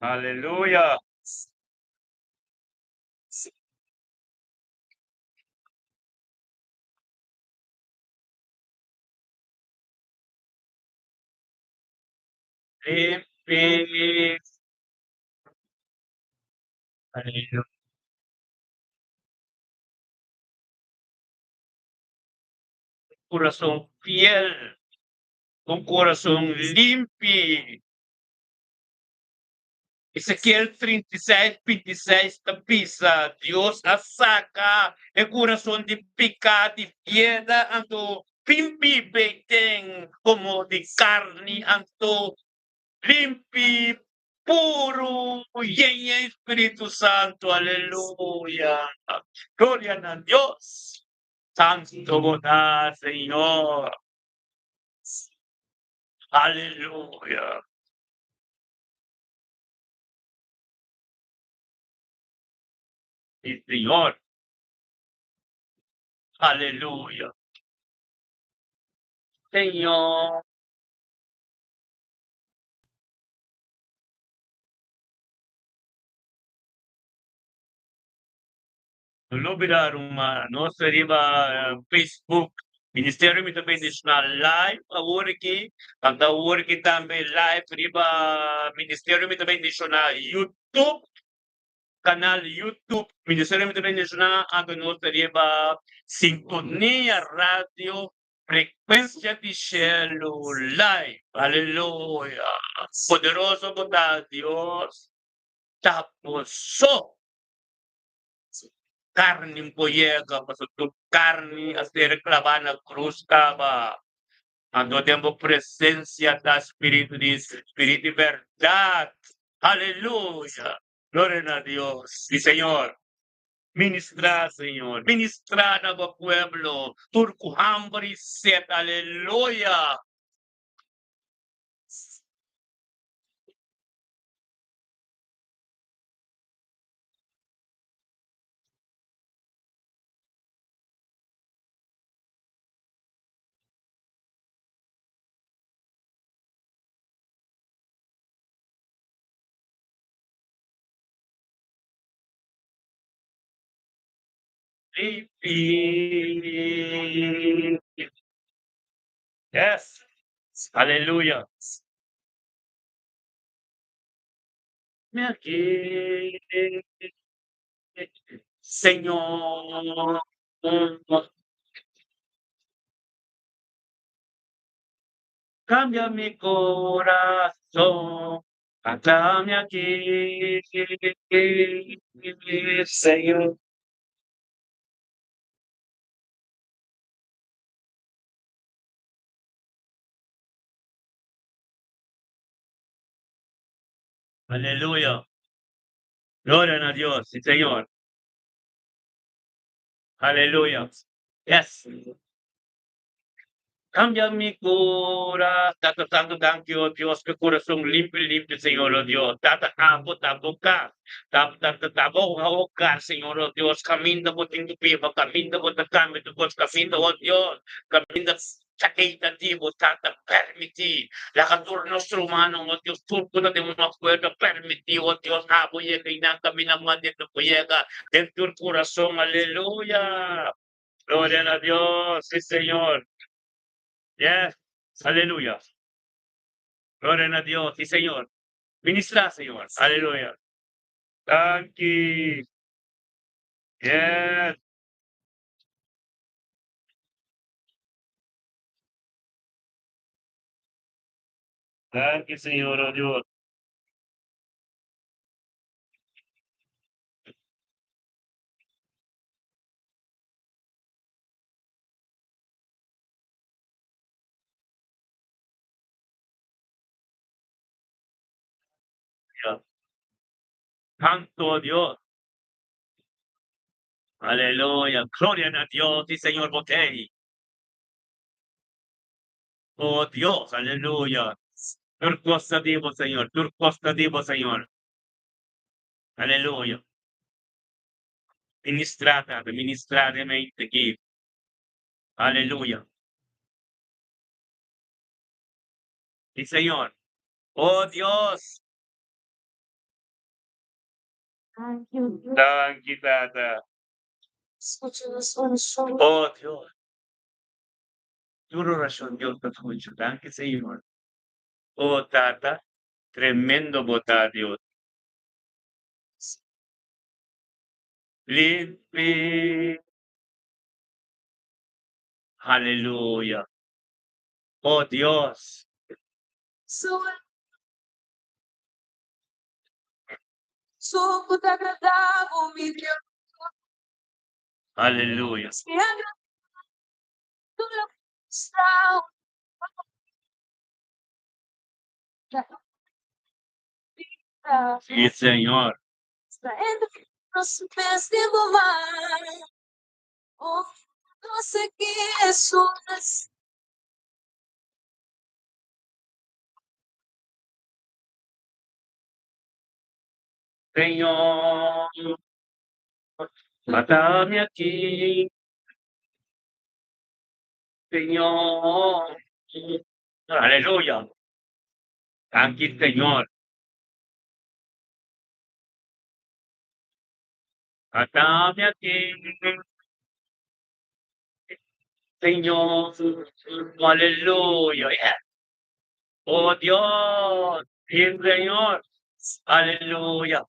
Aleluya. Limpi. Aleluya. Kurason fiel, un kurason limpi. Ezekiel 36, 26 ta bisa, Dios a saka e kurason di piká di piedra anto pimpi beten komo di karni anto limpi, puru, yen yen Spiritu Santu. Aleluya. Gloria na Dios. Santo bo ta, Señor. Aleluya. Sí, Señor. Aleluya. Señor. No lubida ruman, nos ta riba Facebook, Ministerio Mi Ta Bendiciona Live awor aki, nan ta awor aki tambe live riba Ministerio Mi Ta Bendiciona YouTube, canal YouTube Ministerio Mi Ta Bendiciona, anto nos ta riba Sintonia Radio Frecuencia di Cielo Live, aleluya, poderoso bo ta Dios, ta bo so. Karni por yega, pasobra tur karni a ser klabá na krus kaba. Anto den bo presensia ta Spiritu di Spiritu di bèrdat. Aleluya! Gloria na Dios. Si Señor. Ministrá, Señor. Ministrá na bo pueblo, tur ku hamber i set. Aleluya! Yes. Aleluya. Mi aki, Señor. Cambia mi corazón. Ata mi aki, Señor. Aleluya. Gloria na Dios. Sí, Señor. Aleluya. Yes. Cambia mi cura. Tata Santo, danki, oh Dios, ku kurason limpi, limpi, Señor, oh Dios. Tata, abo ta bo kas. Ta, ta, ta, ta bo hogar, Señor, oh Dios. Kaminda bo tin ku biba, kaminda bo ta kambia tur kos, kaminda, oh Dios, kaminda ta di bo, Tata, permití. Laga tur nos rumannan, oh Dios, tur ku ta den un akuerdo, permití, oh Dios, abo yega i nan kaminda manera ku yega den tur kurason. Aleluya. Gloria na Dios, sí Señor. Yes, aleluya. Gloria na Dios, sí Señor. Ministra, Señor. Aleluya. Danki. Yes. Danki, Señor, oh Dios. Santo Dios. Aleluya. Gloria na Dios. Sí, Señor, bo tei. Oh Dios, aleluya. Tur kos ta di bo, Señor. Tur kos ta di bo, Señor. Aleluya. Ministrá, Tata, ministrá den mente aki. Aleluya. Sí, Señor. Oh, Dios. Thank you, Dios. Danki, Tata. Skucha nos orashon. Oh, Dios. Tur orashon Dios ta skucha. Danki, Señor. Oh, Tata, tremendo bo ta, Dios. Limpi. Aleluya. Oh, Dios. Su Su ku ta agradá bo, mi Dios. Aleluya. Si agradá tur loke sta Sí, Señor. Sta entre nos pes di bo man. Oh, no sé qué es. Señor, mátame aquí. Señor. Aleluya. Danki, Señor. Mátame aquí. Señor. Aleluya. Yeah. Oh Dios. Sí, Señor. Aleluya.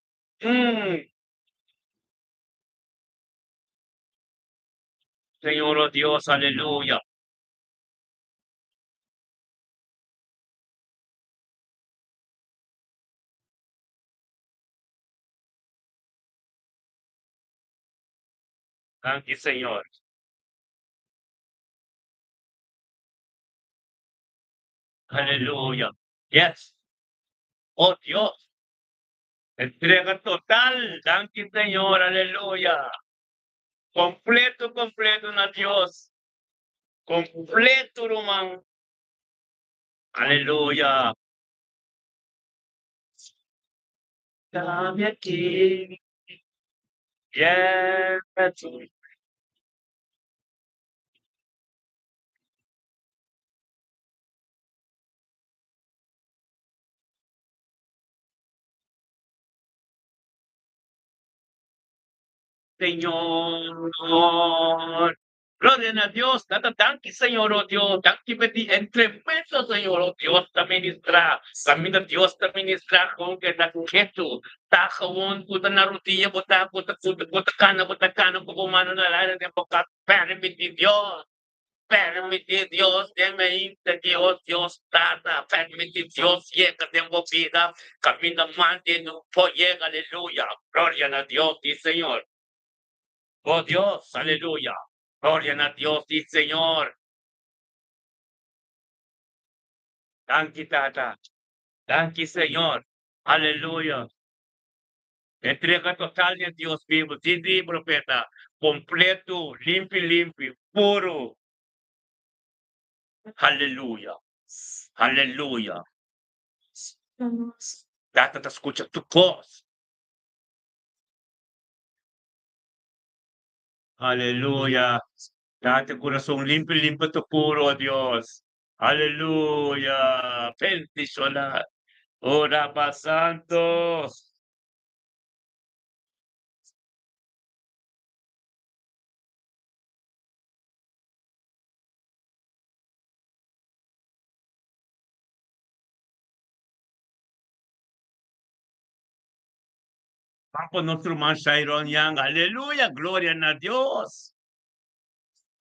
Señor, oh Dios, aleluya. Danki, Señor. Aleluya. Yes. Oh Dios. Entrega total. Danki, Señor. Aleluya. Kompleto, kompleto na Dios. Kompleto, ruman. Aleluya. Dame aki. Yes. Señor. Gloria na Dios. Tata, danki, Señor, oh Dios. Danki pa di entremento, Señor, oh Dios ta ministrá. Kaminda Dios ta ministrá kon ke ta ketu. Ta gewoon ku ta na rudia bo ta bo ta bo ta kana bo ta kana ku bo mano na laira den bo ka permití Dios. Permití Dios den mente di oh Dios Tata. Permití Dios yega den bo bida. Kaminda mande no por yega. Aleluya. Gloria na Dios, sí, Señor. Oh Dios, aleluya. Gloria na Dios, sí, Señor. Danki, Tata. Danki, Señor. Aleluya. Entrega total na Dios bibu. Sí, sí, profeta. Kompleto, limpi, limpi, puro. Aleluya. Aleluya. Tata ta skucha tur kos. Aleluya. Tata kurason limpi, limpi ta puro, oh Dios. Aleluya. Bendishoná. Oh, Rabba Santo. Papo nos ruman Shairon Yang. Aleluya. Gloria na Dios.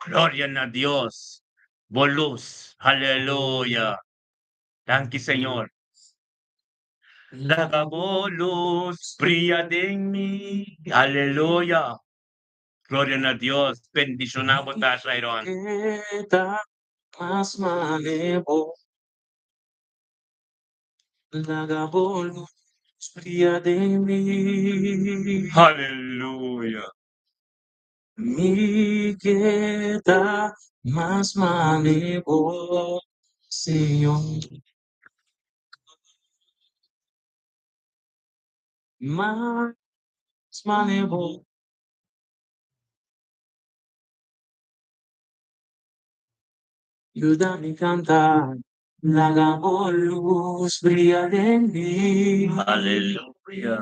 Gloria na Dios. Bo lus. Aleluya. Danki, Señor. Laga bo lus bria den mi. Aleluya. Gloria na Dios. Bendishoná bo ta, Shairon. Keda mas mane bo. Laga bo lus bria den mi. Aleluya. Mi ke ta mas mane bo, Señor. Mas mane bo. Yuda mi kanta, laga bo lus bria den mi. Aleluya.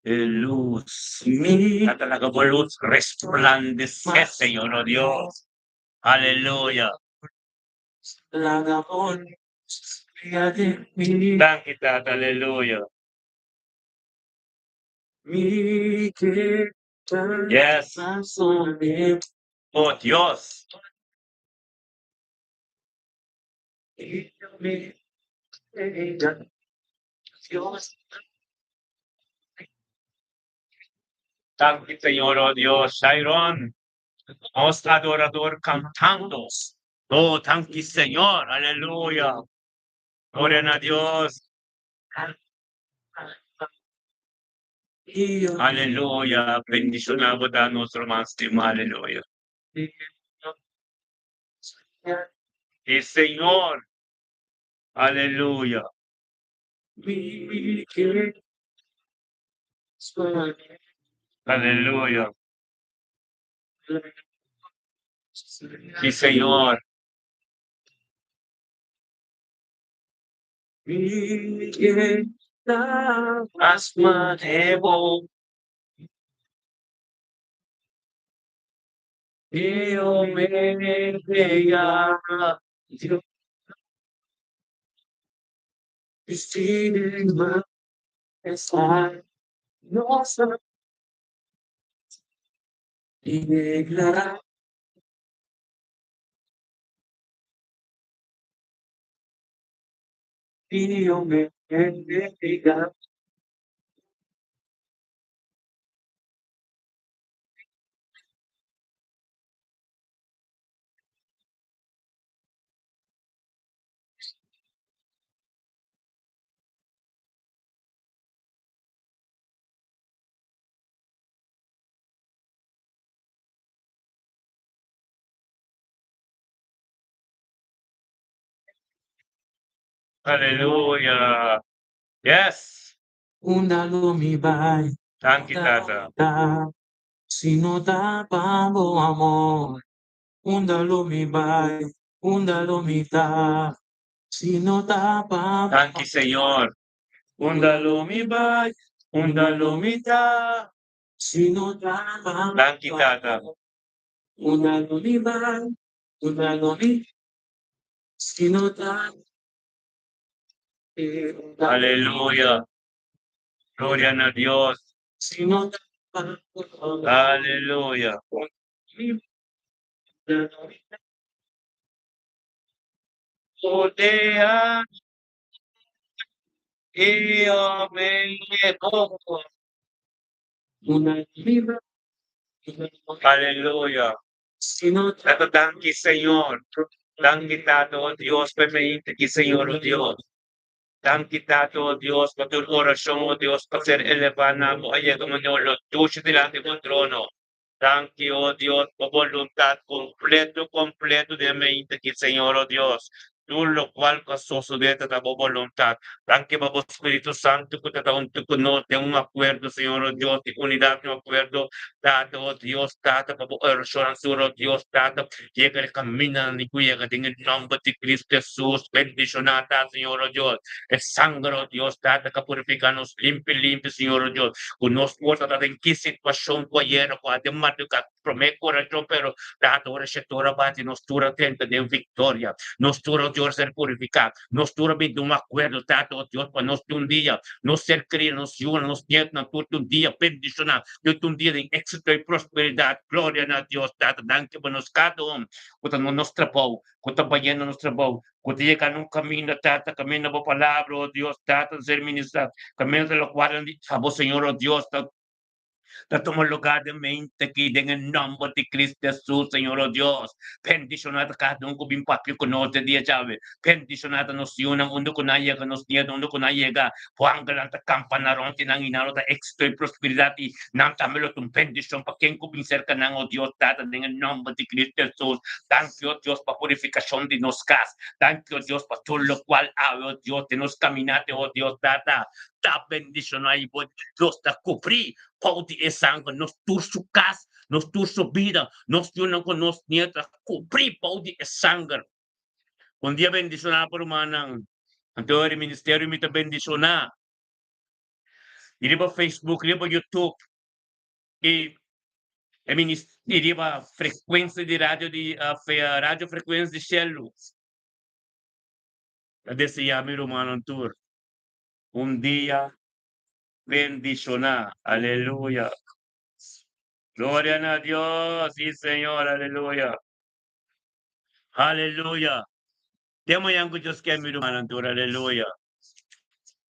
E lus. Mi Tata, laga bo lus resplandesé, Señor, oh Dios. Aleluya. Laga bo lus bria den mi. Danki, Tata. Aleluya. Mi ke Yes. kanta Oh Dios. Danki, Señor, oh Dios. Sharon, nos adorador cantando. Oh, danki, Señor. Aleluya. Gloria na Dios. Aleluya. Bendishoná bo ta nos ruman stimá. Aleluya. Sí, Señor. Aleluya. Aleluya. Sí, Señor. Asmanebo. Omega. Dios. Y declarar Omega. Aleluya. Yes. Unda lo mi bai, Danki, Tata. ta, si no ta pa bo amor. Unda lo mi bai, unda lo mi ta, si no ta pa bo Danki, Señor. Unda lo mi bai, unda lo mi ta. Si no ta pa Danki, Tata. Unda lo mi bai, unda lo mi, si no ta Aleluya. Gloria na Dios. Si no ta pa Aleluya. Odea y Omega. Aleluya. Tata, danki, Señor. Danki, Tata, oh Dios, pa e Señor, oh Dios. Danki, Tata, oh Dios, pa tur orashon, oh Dios, pa ser elevá na bo ayega lo dushi dilanti bo trono. Danki, oh Dios, pa boluntat kompleto, kompleto den mente aki, Señor, oh Dios. Tur lokual ku a sosodé ta bo boluntat. Danki pa bo Spiritu Santu ku ta huntu ku nos den un akuerdo, Señor, oh Dios, di unidat, un akuerdo, Tata, oh Dios, Tata, pa bo orashonnan tur, oh Dios, Tata, yega e kamindanan di ku yega den e nòmber di Kristu Hesus. Bendishoná ta, Señor, oh Dios, e sanger, oh Dios, Tata, ku a purifiká nos limpi, limpi, Señor, oh Dios, ku nos por ta den ki situashon ku ayera ku a den madrugá promé ku orashon, pero Tata, ora shetor a bati, nos tur a drenta den viktoria. Nos tur, oh Dios, ser purifiká. Nos tur a bin den un akuerdo, Tata, oh Dios, pa nos tin un dia, nos ser kerí, nos yunan, nos nietunan, tur tin un dia bendishoná, tur tin un dia den éksito i prosperidat. Gloria na Dios, Tata. Danki pa nos kada un ku ta na nos trabou, ku ta bayendo nos trabou, ku ta yega na un kaminda, Tata, kaminda bo palabra, oh Dios, Tata, ta ser ministrá, kaminda ta lokual nan di abo, Señor, oh Dios, ta ta tuma lugá den mente aki den e nòmber di Cristo Hesus, Señor, oh Dios. Bendishoná ta kada un ku bin papia ku nos den dia djawe. Bendishoná ta nos yunan unda ku nan yega, nos nietunan unda ku nan yega. Bo angelnan ta kampa na rònt di nan i nan lo ta éksito i prosperidat i nan tambe lo ta un bendishon pa ken ku bin serka nan, oh Dios Tata, den e nòmber di Cristo Hesus. Danki, oh Dios, pa purifikashon di nos kas. Danki, oh Dios, pa tur lokual awe, oh Dios, den nos kaminate, oh Dios Tata. Ta bendishoná i bo Dios ta kubrí bou di e sanger nos tur su kas, nos tur su bida, nos yunan ku nos nietu ta kubrí bou di e sanger. Un dia bendishoná pa rumannan. Anto e ministerio mi ta bendishoná. I riba Facebook, riba YouTube i e minis i riba frekuensia di radio di radio frekuensia di shelu. Ta deseá mi rumannan tur un dia bendishoná. Aleluya. Gloria na Dios. Sí, Señor. Aleluya. Aleluya. Te mañan ku Dios ke, mi rumannan tur. Aleluya.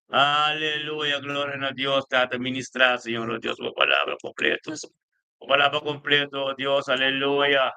Aleluya. Gloria na Dios. Tata, ministrá, Señor, oh Dios, bo palabra kompleto. Bo palabra kompleto, oh Dios. Aleluya.